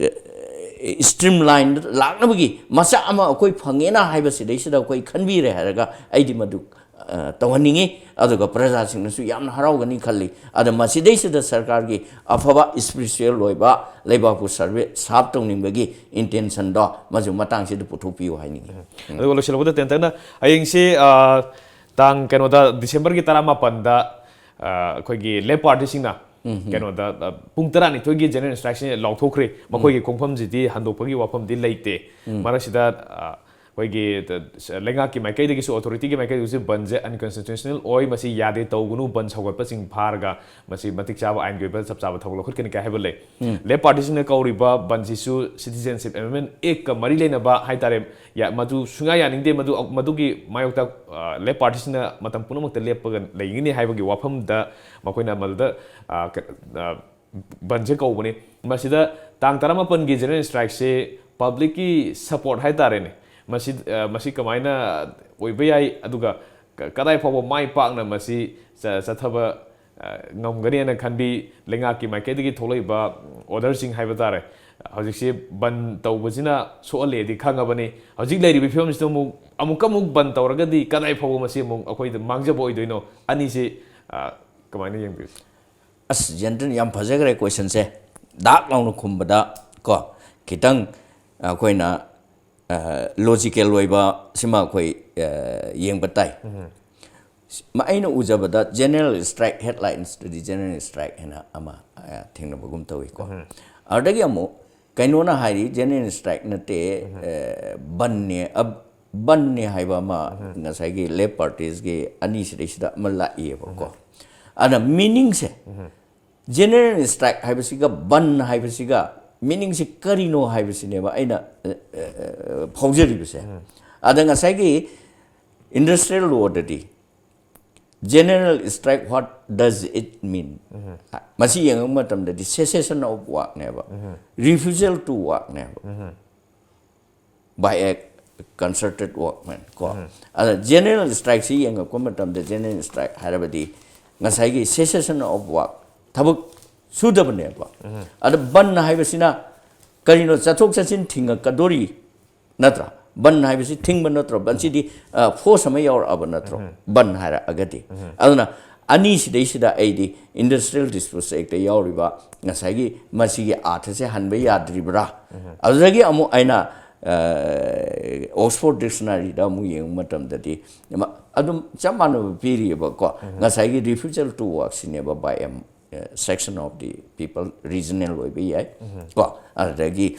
ꯁ꯭ꯇ꯭ꯔꯤꯝ ꯂꯥꯏꯟꯗ ꯂꯥꯛꯅꯕꯒꯤ ꯃꯆꯥꯛ ꯑꯃ ꯑꯩꯈꯣꯏ ꯐꯪꯉꯦꯅ ꯍꯥꯏꯕꯁꯤꯗꯩꯁꯤꯗ ꯑꯩꯈꯣꯏ ꯈꯟꯕꯤꯔꯦ" ꯍꯥꯏꯔꯒ ꯑꯩꯗꯤ ꯃꯗꯨ ꯑ, ꯇꯧꯍꯟꯅꯤꯡꯉꯤ꯫ ꯑꯗꯨꯒ ꯄ꯭ꯔꯖꯥꯁꯤꯡꯅꯁꯨ ꯌꯥꯝꯅ ꯍꯔꯥꯎꯒꯅꯤ ꯈꯜꯂꯤ꯫ ꯑꯗ ꯃꯁꯤꯗꯩꯁꯤꯗ ꯁꯔꯀꯥꯔꯒꯤ ꯑꯐꯕ ꯏꯁꯄꯤꯔꯤꯆꯨꯋꯦꯜ ꯑꯣꯏꯕ, ꯂꯩꯕꯥꯛꯄꯨ ꯁꯔꯚꯤꯁ, ꯁꯥꯔꯚ ꯇꯧꯅꯤꯡꯕꯒꯤ ꯏꯟꯇꯦꯟꯁꯟꯗꯣ ꯃꯁꯤ ꯃꯇꯥꯡꯁꯤꯗ ꯄꯨꯊꯣꯛꯄꯤꯌꯨ ꯍꯥꯏꯅꯤꯡꯉꯤ꯫ ꯑꯗꯨꯒ ꯂꯣꯏꯁꯤꯜꯂꯛꯄꯗ ꯇꯦꯟꯇꯛꯅ, ꯍꯌꯦꯡꯁꯤ, ꯑ, ꯇꯥꯡ ꯀꯩꯅꯣꯗ, ꯗꯤꯁꯦꯝꯕꯔꯒꯤ ꯇꯔꯥꯃꯥꯄꯟꯗ, ꯑ, ꯑꯩꯈꯣꯏꯒꯤ ꯂꯦꯞ ꯄꯥꯔꯇꯤꯁꯤꯡꯅ ꯀꯩꯅꯣꯗ, ꯑ, ꯄꯨꯡ ꯇꯔꯥꯅꯤꯊꯣꯏꯒꯤ ꯖꯦꯅꯔꯦꯜ ꯏꯁꯇ꯭ꯔꯥꯏꯛꯁꯤ ꯂꯥꯎꯊꯣꯛꯈ꯭ꯔꯦ꯫ ꯃꯈꯣꯏꯒꯤ ꯈꯣꯡꯐꯝꯁꯤꯗꯤ ꯍꯟꯗꯣꯛꯄꯒꯤ ꯋꯥꯐꯝꯗꯤ ꯂꯩꯇꯦ꯫ ꯃꯔꯛꯁꯤꯗ, ꯑ, ꯑꯩꯈꯣꯏꯒꯤ ꯂꯩꯉꯥꯛꯀꯤ ꯃꯥꯏꯀꯩꯗꯒꯤꯁꯨ, ꯑꯣꯊꯣꯔꯤꯇꯤꯒꯤ ꯃꯥꯏꯀꯩꯗꯒꯤꯁꯨ ꯕꯟꯁꯦ ꯑꯟꯀꯟꯁꯇꯤꯇ꯭ꯌꯨꯁꯅꯦꯜ ꯑꯣꯏ, ꯃꯁꯤ ꯌꯥꯗꯦ, ꯇꯧꯒꯅꯨ, ꯕꯟ ꯁꯧꯒꯠꯄꯁꯤꯡ ꯐꯥꯔꯒ ꯃꯁꯤ ꯃꯇꯤꯛ ꯆꯥꯕ ꯑꯥꯏꯟꯒꯤ ꯑꯣꯏꯕ ꯆꯞ ꯆꯥꯕ ꯊꯕꯛ ꯂꯧꯈꯠꯀꯅꯤ ꯀꯥꯏ ꯍꯥꯏꯕ ꯂꯩ꯫ ꯂꯦꯞ ꯄꯥꯔꯇꯤꯁꯤꯡꯅ ꯀꯧꯔꯤꯕ ꯕꯟꯁꯤꯁꯨ ꯁꯤꯇꯤꯖꯦꯟꯁꯤꯞ ꯑꯦꯃꯦꯟꯃꯦꯟ ꯑꯦꯛꯀ ꯃꯔꯤ ꯂꯩꯅꯕ ꯍꯥꯏꯇꯥꯔꯦ, ꯌꯥ-, ꯃꯗꯨ ꯁꯨꯡꯌꯥ ꯌꯥꯅꯤꯡꯗꯦ꯫ ꯃꯗꯨ, ꯃꯗꯨꯒꯤ ꯃꯥꯌꯣꯛꯇ, ꯑ, ꯂꯦꯞ ꯄꯥꯔꯇꯤꯁꯤꯡꯅ ꯃꯇꯝ ꯄꯨꯝꯅꯃꯛꯇ ꯂꯦꯞꯄꯒ ꯂꯩꯒꯅꯤ ꯍꯥꯏꯕꯒꯤ ꯋꯥꯐꯝꯗ ꯃꯈꯣꯏꯅ ꯃꯗꯨꯗ, ꯑ, ꯀ-, ꯑ, ꯕꯟꯁꯦ ꯀꯧꯕꯅꯤ꯫ ꯃꯁꯤꯗ ꯇꯥꯡ ꯇꯔꯥꯃꯥꯄꯟꯒꯤ ꯖꯦꯅꯔꯦꯜ ꯏꯁꯇ꯭ꯔꯥꯏꯛꯁꯦ ꯄꯕ꯭ꯂꯤꯛꯀꯤ ꯁꯄꯣꯔꯠ ꯍꯥꯏꯇꯥꯔꯦꯅꯦ, ꯃꯁꯤ, ꯑ, ꯃꯁꯤ ꯀꯃꯥꯏꯅ ꯑꯣꯏꯕ ꯌꯥꯏ, ꯑꯗꯨꯒ ꯀ-, ꯀꯗꯥꯏ ꯐꯥꯎꯕ ꯃꯥꯏ ꯄꯥꯛꯅ ꯃꯁꯤ ꯆ-, ꯆꯠꯊꯕ, ꯑ, ꯉꯝꯒꯅꯤ ꯍꯥꯏꯅ ꯈꯟꯕꯤ? ꯂꯩꯉꯥꯛꯀꯤ ꯃꯥꯏꯀꯩꯗꯒꯤ ꯊꯣꯛꯂꯛꯏꯕ ꯑꯣꯔꯗꯔꯁꯤꯡ ꯍꯥꯏꯕ ꯇꯥꯔꯦ, ꯍꯧꯖꯤꯛꯁꯤ ꯕꯟ ꯇꯧꯕꯁꯤꯅ ꯁꯣꯛꯍꯜꯂꯦꯗꯤ ꯈꯪꯉꯕꯅꯤ꯫ ꯍꯧꯖꯤꯛ ꯂꯩꯔꯤꯕ ꯐꯤꯕꯝꯁꯤꯗ ꯑꯃꯨꯛ, ꯑꯃꯨꯛꯀ ꯑꯃꯨꯛ ꯕꯟ ꯇꯧꯔꯒꯗꯤ ꯀꯗꯥꯏ ꯐꯥꯎꯕ ꯃꯁꯤ ꯑꯃꯨꯛ ꯑꯩꯈꯣꯏꯗ ꯃꯥꯡꯖꯕ ꯑꯣꯏꯗꯣꯏꯅꯣ? ꯑꯅꯤꯁꯤ, ꯑ, ꯀꯃꯥꯏꯅ ꯌꯦꯡꯕꯤꯔꯤ? ꯑꯁ, ꯖꯦꯟꯇꯟ, ꯌꯥꯝ ꯐꯖꯈ꯭ꯔꯦ ꯀꯣꯏꯁꯟꯁꯦ꯫ ꯗꯥꯛ ꯂꯥꯎꯅ ꯈꯨꯝꯕꯗ ꯀꯣ, ꯈꯤꯇꯪ ꯑꯩꯈꯣꯏꯅ ꯂꯣꯖꯤꯀꯦꯜ ꯑꯣꯏꯕ ꯁꯤꯃ ꯑꯩꯈꯣꯏ ꯌꯦꯡꯕ ꯇꯥꯏ꯫ ꯑꯩꯅ ꯎꯖꯕꯗ ꯖꯦꯅꯔꯦꯜ ꯏꯁꯇ꯭ꯔꯥꯏꯛ, ꯍꯦꯗꯂꯥꯏꯟꯁꯇꯗꯤ ꯖꯦꯅꯔꯦꯜ ꯏꯁꯇ꯭ꯔꯥꯏꯛ ꯍꯥꯏꯅ ꯑꯃ ꯊꯦꯡꯅꯕꯒꯨꯝ ꯇꯧꯏꯀꯣ꯫ ꯑꯗꯨꯗꯒꯤ ꯑꯃꯨꯛ ꯀꯩꯅꯣꯅ ꯍꯥꯏꯔꯤ ꯖꯦꯅꯔꯦꯜ ꯏꯁꯇ꯭ꯔꯥꯏꯛ ꯅꯠꯇꯦ, ꯕꯟꯅꯦ꯫ ꯕꯟꯅꯦ ꯍꯥꯏꯕ ꯑꯃ ꯉꯁꯥꯏꯒꯤ ꯂꯦꯐ ꯄꯥꯔꯇꯤꯁꯀꯤ ꯑꯅꯤꯁꯤꯗꯩꯁꯤꯗ ꯑꯃ ꯂꯥꯛꯏꯌꯦꯕꯀꯣ꯫ ꯑꯗ ꯃꯤꯅꯤꯡꯁꯦ, ꯖꯦꯅꯔꯦꯜ ꯏꯁꯇ꯭ꯔꯥꯏꯛ ꯍꯥꯏꯕꯁꯤꯒ ꯕꯟ ꯍꯥꯏꯕꯁꯤꯒ ꯃꯤꯅꯤꯡꯁꯤ ꯀꯔꯤꯅꯣ ꯍꯥꯏꯕꯁꯤꯅꯦꯕ ꯑꯩꯅ ꯐꯥꯎꯖꯔꯤꯕꯁꯦ꯫ ꯑꯗ ꯉꯁꯥꯏꯒꯤ industrial ꯂꯣꯗꯗꯤ general strike, what does it mean? ꯃꯁꯤ ꯌꯦꯡꯉꯛꯄ ꯃꯇꯝꯗꯗꯤ cessation of workꯅꯦꯕ, refusal to workꯅꯦꯕ, by a concerted workman ꯀꯣ꯫ ꯑꯗ ꯖꯦꯅꯔꯦꯜ ꯏꯁꯇ꯭ꯔꯥꯏꯛꯁꯤ ꯌꯦꯡꯉꯛꯄ ꯃꯇꯝꯗ ꯖꯦꯅꯔꯦꯜ ꯏꯁꯇ꯭ꯔꯥꯏꯛ ꯍꯥꯏꯔꯕꯗꯤ ꯉꯁꯥꯏꯒꯤ cessation of work, ꯊꯕꯛ ꯁꯨꯗꯕꯅꯦꯕ꯫ ꯑꯗ ꯕꯟ ꯍꯥꯏꯕꯁꯤꯅ ꯀꯔꯤꯅꯣ? ꯆꯠꯊꯣꯛ ꯆꯠꯁꯤꯟ ꯊꯤꯡꯉꯛꯀꯗꯣꯔꯤ ꯅꯠꯇ꯭ꯔꯥ? ꯕꯟ ꯍꯥꯏꯕꯁꯤ ꯊꯤꯡꯕ ꯅꯠꯇ꯭ꯔꯣ? ꯕꯟꯁꯤꯗꯤ ꯐꯣꯔꯁ ꯑꯃ ꯌꯥꯎꯔꯛꯑꯕ ꯅꯠꯇ꯭ꯔꯣ? ꯕꯟ ꯍꯥꯏꯔꯛꯑꯒꯗꯤ꯫ ꯑꯗꯨꯅ ꯑꯅꯤꯁꯤꯗꯩꯁꯤꯗ ꯑꯩꯗꯤ ꯏꯟꯗꯁꯇ꯭ꯔꯤꯌꯦꯜ ꯗꯤꯁꯄ꯭ꯌꯨꯠꯁ ꯑꯦꯛꯇ ꯌꯥꯎꯔꯤꯕ ꯉꯁꯥꯏꯒꯤ ꯃꯁꯤꯒꯤ ꯑꯥꯔꯊꯁꯦ ꯍꯟꯕ ꯌꯥꯗ꯭ꯔꯤꯕ꯭ꯔꯥ? ꯑꯗꯨꯗꯒꯤ ꯑꯃꯨꯛ ꯑꯩꯅ ꯑꯣꯛꯁꯐꯣꯔꯗ ꯗꯤꯛꯁꯅꯔꯤꯗ ꯑꯃꯨꯛ ꯌꯦꯡꯕ ꯃꯇꯝꯗꯗꯤ ꯑꯗꯨꯝ ꯆꯞ ꯃꯥꯟꯅꯕ ꯄꯤꯔꯤꯑꯕꯀꯣ꯫ ꯉꯁꯥꯏꯒꯤ refusal to workꯁꯤꯅꯦꯕ, by a section of the people, regional ꯑꯣꯏꯕ ꯌꯥꯏ ꯀꯣ, ꯑꯗꯨꯗꯒꯤ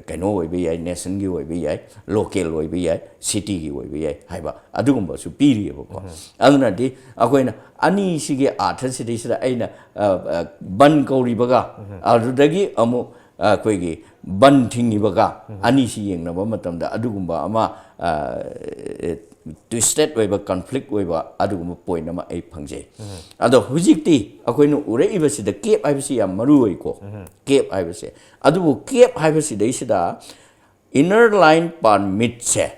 ꯀꯩꯅꯣ ꯑꯣꯏꯕ ꯌꯥꯏ, ꯅꯦꯁꯟꯒꯤ ꯑꯣꯏꯕ ꯌꯥꯏ, ꯂꯣꯀꯦꯜ ꯑꯣꯏꯕ ꯌꯥꯏ, ꯁꯤꯇꯤꯒꯤ ꯑꯣꯏꯕ ꯌꯥꯏ ꯍꯥꯏꯕ ꯑꯗꯨꯒꯨꯝꯕꯁꯨ ꯄꯤꯔꯤꯑꯕꯀꯣ꯫ ꯑꯗꯨꯅꯗꯤ ꯑꯩꯈꯣꯏꯅ ꯑꯅꯤꯁꯤꯒꯤ ꯑꯥꯔꯊꯁꯤꯗꯩꯁꯤꯗ ꯑꯩꯅ ꯕꯟ ꯀꯧꯔꯤꯕꯒ ꯑꯗꯨꯗꯒꯤ ꯑꯃꯨꯛ ꯑꯩꯈꯣꯏꯒꯤ ꯕꯟ ꯊꯤꯡꯉꯤꯕꯒ ꯑꯅꯤꯁꯤ ꯌꯦꯡꯅꯕ ꯃꯇꯝꯗ ꯑꯗꯨꯒꯨꯝꯕ ꯑꯃ ꯇ꯭ꯋꯤꯁꯇꯦꯠ ꯑꯣꯏꯕ, ꯀꯟꯐ꯭ꯂꯤꯛ ꯑꯣꯏꯕ ꯑꯗꯨꯒꯨꯝꯕ ꯄꯣꯏꯟ ꯑꯃ ꯑꯩ ꯐꯪꯖꯩ꯫ ꯑꯗꯣ ꯍꯧꯖꯤꯛꯇꯤ ꯑꯩꯈꯣꯏꯅ ꯎꯔꯛꯏꯕꯁꯤꯗ ꯀꯦꯞ ꯍꯥꯏꯕꯁꯤ ꯌꯥꯝ ꯃꯔꯨ ꯑꯣꯏꯀꯣ, ꯀꯦꯞ ꯍꯥꯏꯕꯁꯦ꯫ ꯑꯗꯨꯕꯨ ꯀꯦꯞ ꯍꯥꯏꯕꯁꯤꯗꯩꯁꯤꯗ inner line permitꯁꯦ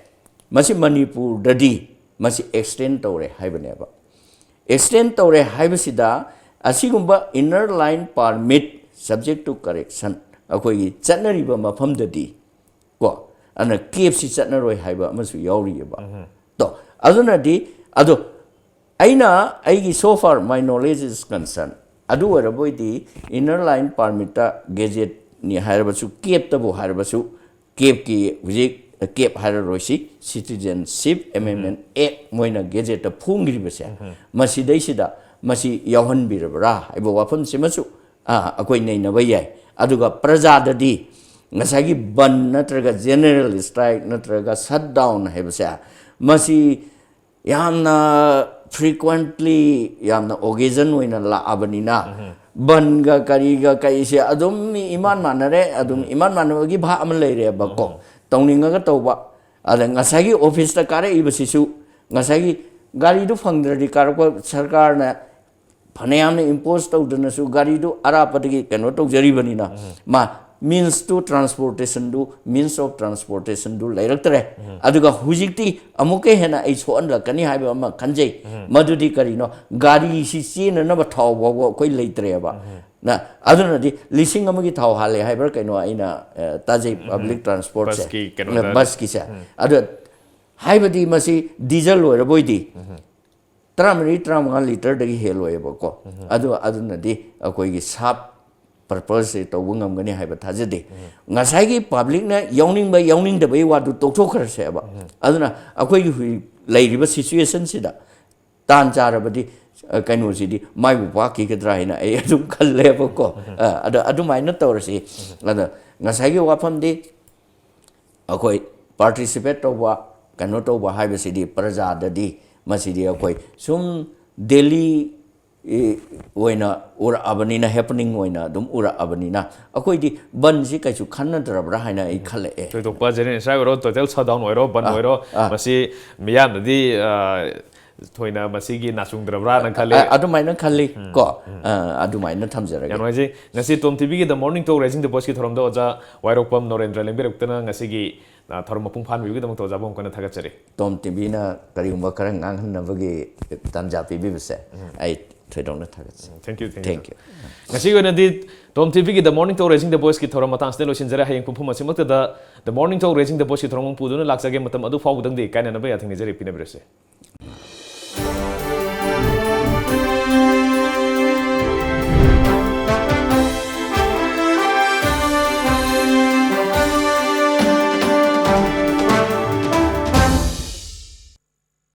ꯃꯁꯤ ꯃꯅꯤꯄꯨꯔꯗꯗꯤ ꯃꯁꯤ ꯑꯦꯛꯁꯇꯦꯟ ꯇꯧꯔꯦ ꯍꯥꯏꯕꯅꯦꯕ꯫ ꯑꯦꯛꯁꯇꯦꯟ ꯇꯧꯔꯦ ꯍꯥꯏꯕꯁꯤꯗ ꯑꯁꯤꯒꯨꯝꯕ inner line permit subject to correction ꯑꯩꯈꯣꯏꯒꯤ ꯆꯠꯅꯔꯤꯕ ꯃꯐꯝꯗꯗꯤ ꯀꯣ, ꯑꯗꯨꯅ ꯀꯦꯞꯁꯤ ꯆꯠꯅꯔꯣꯏ ꯍꯥꯏꯕ ꯑꯃꯁꯨ ꯌꯥꯎꯔꯤꯑꯕ꯫ ꯇꯣ, ꯑꯗꯨꯅꯗꯤ, ꯑꯗꯣ ꯑꯩꯅ, ꯑꯩꯒꯤ so far my knowledge is concerned, ꯑꯗꯨ ꯑꯣꯏꯔꯕꯣꯏꯗꯤ inner line permitꯇ gazetteꯅꯤ ꯍꯥꯏꯔꯕꯁꯨ, CABꯇꯕꯨ ꯍꯥꯏꯔꯕꯁꯨ, CABꯀꯤ ꯍꯧꯖꯤꯛ, CAB ꯍꯥꯏꯔꯔꯣꯏꯁꯤ, Citizenship Amendment Act ꯃꯣꯏꯅ gazetteꯇ ꯐꯣꯡꯈꯤꯕꯁꯦ, ꯃꯁꯤꯗꯩꯁꯤꯗ ꯃꯁꯤ ꯌꯥꯎꯍꯟꯕꯤꯔꯕ꯭ꯔꯥ ꯍꯥꯏꯕ ꯋꯥꯐꯝꯁꯤꯃꯁꯨ, ꯑ, ꯑꯩꯈꯣꯏ ꯅꯩꯅꯕ ꯌꯥꯏ꯫ ꯑꯗꯨꯒ ꯄ꯭ꯔꯖꯥꯗꯗꯤ ꯉꯁꯥꯏꯒꯤ ꯕꯟ ꯅꯠꯇ꯭ꯔꯒ general strike ꯅꯠꯇ꯭ꯔꯒ shutdown ꯍꯥꯏꯕꯁꯦ, ꯃꯁꯤ ꯌꯥꯝꯅ frequently, ꯌꯥꯝꯅ occasion ꯑꯣꯏꯅ ꯂꯥꯛꯑꯕꯅꯤꯅ, ꯕꯟꯒ ꯀꯔꯤꯒ ꯀꯩꯁꯦ ꯑꯗꯨꯝ ꯏꯃꯥꯟ ꯃꯥꯟꯅꯔꯦ, ꯑꯗꯨꯝ ꯏꯃꯥꯟ ꯃꯥꯟꯅꯕꯒꯤ ꯚꯥꯕ ꯑꯃ ꯂꯩꯔꯦꯕꯀꯣ꯫ ꯇꯧꯅꯤꯡꯉꯒ ꯇꯧꯕ꯫ ꯑꯗ ꯉꯁꯥꯏꯒꯤ officeꯇ ꯀꯥꯔꯛꯏꯕꯁꯤꯁꯨ, ꯉꯁꯥꯏꯒꯤ ꯒꯥꯔꯤꯗꯨ ꯐꯪꯗ꯭ꯔꯗꯤ ꯀꯥꯔꯛꯄ, ꯁꯔꯀꯥꯔꯅ ꯐꯅꯌꯥꯝꯅ impose ꯇꯧꯗꯅꯁꯨ ꯒꯥꯔꯤꯗꯨ ꯑꯔꯥꯞꯄꯗꯒꯤ ꯀꯩꯅꯣ ꯇꯧꯖꯔꯤꯕꯅꯤꯅ, ꯃꯥ means to transportationꯗꯨ, means of transportationꯗꯨ ꯂꯩꯔꯛꯇ꯭ꯔꯦ꯫ ꯑꯗꯨꯒ ꯍꯧꯖꯤꯛꯇꯤ ꯑꯃꯨꯛꯀ ꯍꯦꯟꯅ ꯑꯩ ꯁꯣꯛꯍꯜꯂꯛꯀꯅꯤ ꯍꯥꯏꯕ ꯑꯃ ꯈꯟꯖꯩ꯫ ꯃꯗꯨꯗꯤ ꯀꯔꯤꯅꯣ? ꯒꯥꯔꯤꯁꯤ ꯆꯦꯟꯅꯅꯕ ꯊꯥꯎ ꯐꯥꯎꯕ ꯑꯩꯈꯣꯏ ꯂꯩꯇ꯭ꯔꯦꯕ꯫ ꯅ, ꯑꯗꯨꯅꯗꯤ ꯂꯤꯁꯤꯡ ꯑꯃꯒꯤ ꯊꯥꯎ ꯍꯥꯜꯂꯦ ꯍꯥꯏꯕ꯭ꯔꯥ ꯀꯩꯅꯣ ꯑꯩꯅ, ꯑ, ꯇꯥꯖꯩ, public transportꯁꯦ꯫ ꯕꯁꯀꯤ ꯀꯩꯅꯣꯗ꯫ ꯕꯁꯀꯤꯁꯦ꯫ ꯑꯗꯣ ꯍꯥꯏꯕꯗꯤ ꯃꯁꯤ diesel ꯑꯣꯏꯔꯕꯣꯏꯗꯤ ꯇꯔꯥꯃꯔꯤ, ꯇꯔꯥꯃꯉꯥ ꯂꯤꯇꯔꯗꯒꯤ ꯍꯦꯜꯂꯣꯏꯕꯀꯣ꯫ ꯑꯗꯨ, ꯑꯗꯨꯅꯗꯤ ꯑꯩꯈꯣꯏꯒꯤ serve purposeꯁꯦ ꯇꯧꯕ ꯉꯝꯒꯅꯤ ꯍꯥꯏꯕ ꯊꯥꯖꯗꯦ꯫ ꯉꯁꯥꯏꯒꯤ publicꯅ ꯌꯥꯎꯅꯤꯡꯕ ꯌꯥꯎꯅꯤꯡꯗꯕꯒꯤ ꯋꯥꯗꯨ ꯇꯣꯛꯊꯣꯛꯈ꯭ꯔꯁꯦꯕ꯫ ꯑꯗꯨꯅ ꯑꯩꯈꯣꯏꯒꯤ ꯍꯧꯖꯤꯛ ꯂꯩꯔꯤꯕ situationꯁꯤꯗ ꯇꯥꯟ ꯆꯥꯔꯕꯗꯤ, ꯑ, ꯀꯩꯅꯣꯁꯤꯗꯤ ꯃꯥꯏꯕꯨ ꯄꯥꯛꯈꯤꯒꯗ꯭ꯔꯥ ꯍꯥꯏꯅ ꯑꯩ ꯑꯗꯨꯝ ꯈꯜꯂꯦꯕꯀꯣ꯫ ꯑ, ꯑꯗꯣ ꯑꯗꯨꯃꯥꯏꯅ ꯇꯧꯔꯁꯤ꯫ ꯑꯗ ꯉꯁꯥꯏꯒꯤ ꯋꯥꯐꯝꯗꯤ ꯑꯩꯈꯣꯏ participate ꯇꯧꯕ, ꯀꯩꯅꯣ ꯇꯧꯕ ꯍꯥꯏꯕꯁꯤꯗꯤ ꯄ꯭ꯔꯖꯥꯗꯗꯤ ꯃꯁꯤꯗꯤ ꯑꯩꯈꯣꯏ ꯁꯨꯝ daily, ꯑꯦ, ꯑꯣꯏꯅ ꯎꯔꯛꯑꯕꯅꯤꯅ, happening ꯑꯣꯏꯅ ꯑꯗꯨꯝ ꯎꯔꯛꯑꯕꯅꯤꯅ, ꯑꯩꯈꯣꯏꯗꯤ ꯕꯟꯁꯤ ꯀꯩꯁꯨ ꯈꯟꯅꯗ꯭ꯔꯕ꯭ꯔꯥ ꯍꯥꯏꯅ ꯑꯩ ꯈꯜꯂꯛꯑꯦ꯫ ꯊꯣꯏꯗꯣꯛꯄ general strike ꯑꯣꯏꯔꯣ, total shutdown ꯑꯣꯏꯔꯣ, ꯕꯟ ꯑꯥ, ꯑꯣꯏꯔꯣ, ꯑꯥ꯫ ꯃꯁꯤ ꯃꯤꯌꯥꯝꯅꯗꯤ, ꯑ, ꯊꯣꯏꯅ ꯃꯁꯤꯒꯤ ꯅꯥꯆꯨꯡꯗ꯭ꯔꯕ꯭ꯔꯥꯅ ꯈꯜꯂꯤ꯫ ꯑ-, ꯑꯗꯨꯃꯥꯏꯅ ꯈꯜꯂꯤ ꯀꯣ꯫ ꯑ, ꯑꯗꯨꯃꯥꯏꯅ ꯊꯝꯖꯔꯒꯦ꯫ ꯌꯥꯝ ꯅꯨꯡꯉꯥꯏꯖꯩ꯫ ꯉꯁꯤ Tom TVꯒꯤ The Morning Talk Raising the Voiceꯀꯤ ꯊꯧꯔꯝꯗ ꯑꯣꯖꯥ ꯋꯥꯏꯔꯣꯛꯄꯝ ꯅꯣꯔꯦꯟꯗ꯭ꯔ ꯂꯦꯡꯕꯤꯔꯛꯇꯅ ꯉꯁꯤꯒꯤ, ꯑ, ꯊꯧꯔꯝ ꯃꯄꯨꯡ ꯐꯥꯍꯟꯕꯤꯕꯒꯤꯗꯃꯛꯇ ꯑꯣꯖꯥꯕꯨ ꯑꯃꯨꯛ ꯍꯟꯅ ꯊꯥꯒꯠꯆꯔꯤ꯫ Tom TVꯅ ꯀꯔꯤꯒꯨꯝꯕ ꯈꯔ ꯉꯥꯡꯍꯟꯅꯕꯒꯤ ꯇꯥꯟꯖꯥ ꯄꯤꯕꯤꯕꯁꯦ ꯑꯩ ꯊꯣꯏꯗꯣꯛꯅ ꯊꯥꯒꯠꯆꯩ꯫ Thank you, thank you, thank you꯫ ꯉꯁꯤꯒꯤ ꯑꯣꯏꯅꯗꯤ Tom TVꯒꯤ The Morning Talk Raising the Voiceꯀꯤ ꯊꯧꯔꯝ ꯃꯇꯥꯡꯁꯤꯗ ꯂꯣꯏꯁꯤꯟꯖꯔꯦ꯫ ꯍꯌꯦꯡ ꯄꯨꯡꯐꯝ ꯑꯁꯤꯃꯛꯇꯗ The Morning Talk Raising the Voiceꯀꯤ ꯊꯧꯔꯝ ꯑꯃ ꯄꯨꯗꯨꯅ ꯂꯥꯛꯆꯒꯦ꯫ ꯃꯇꯝ ꯑꯗꯨ ꯐꯥꯎꯕꯗꯪꯗꯤ ꯀꯥꯏꯅꯅꯕ ꯌꯥꯊꯪ ꯅꯤꯖꯔꯤ, ꯄꯤꯅꯕꯤꯔꯁꯦ꯫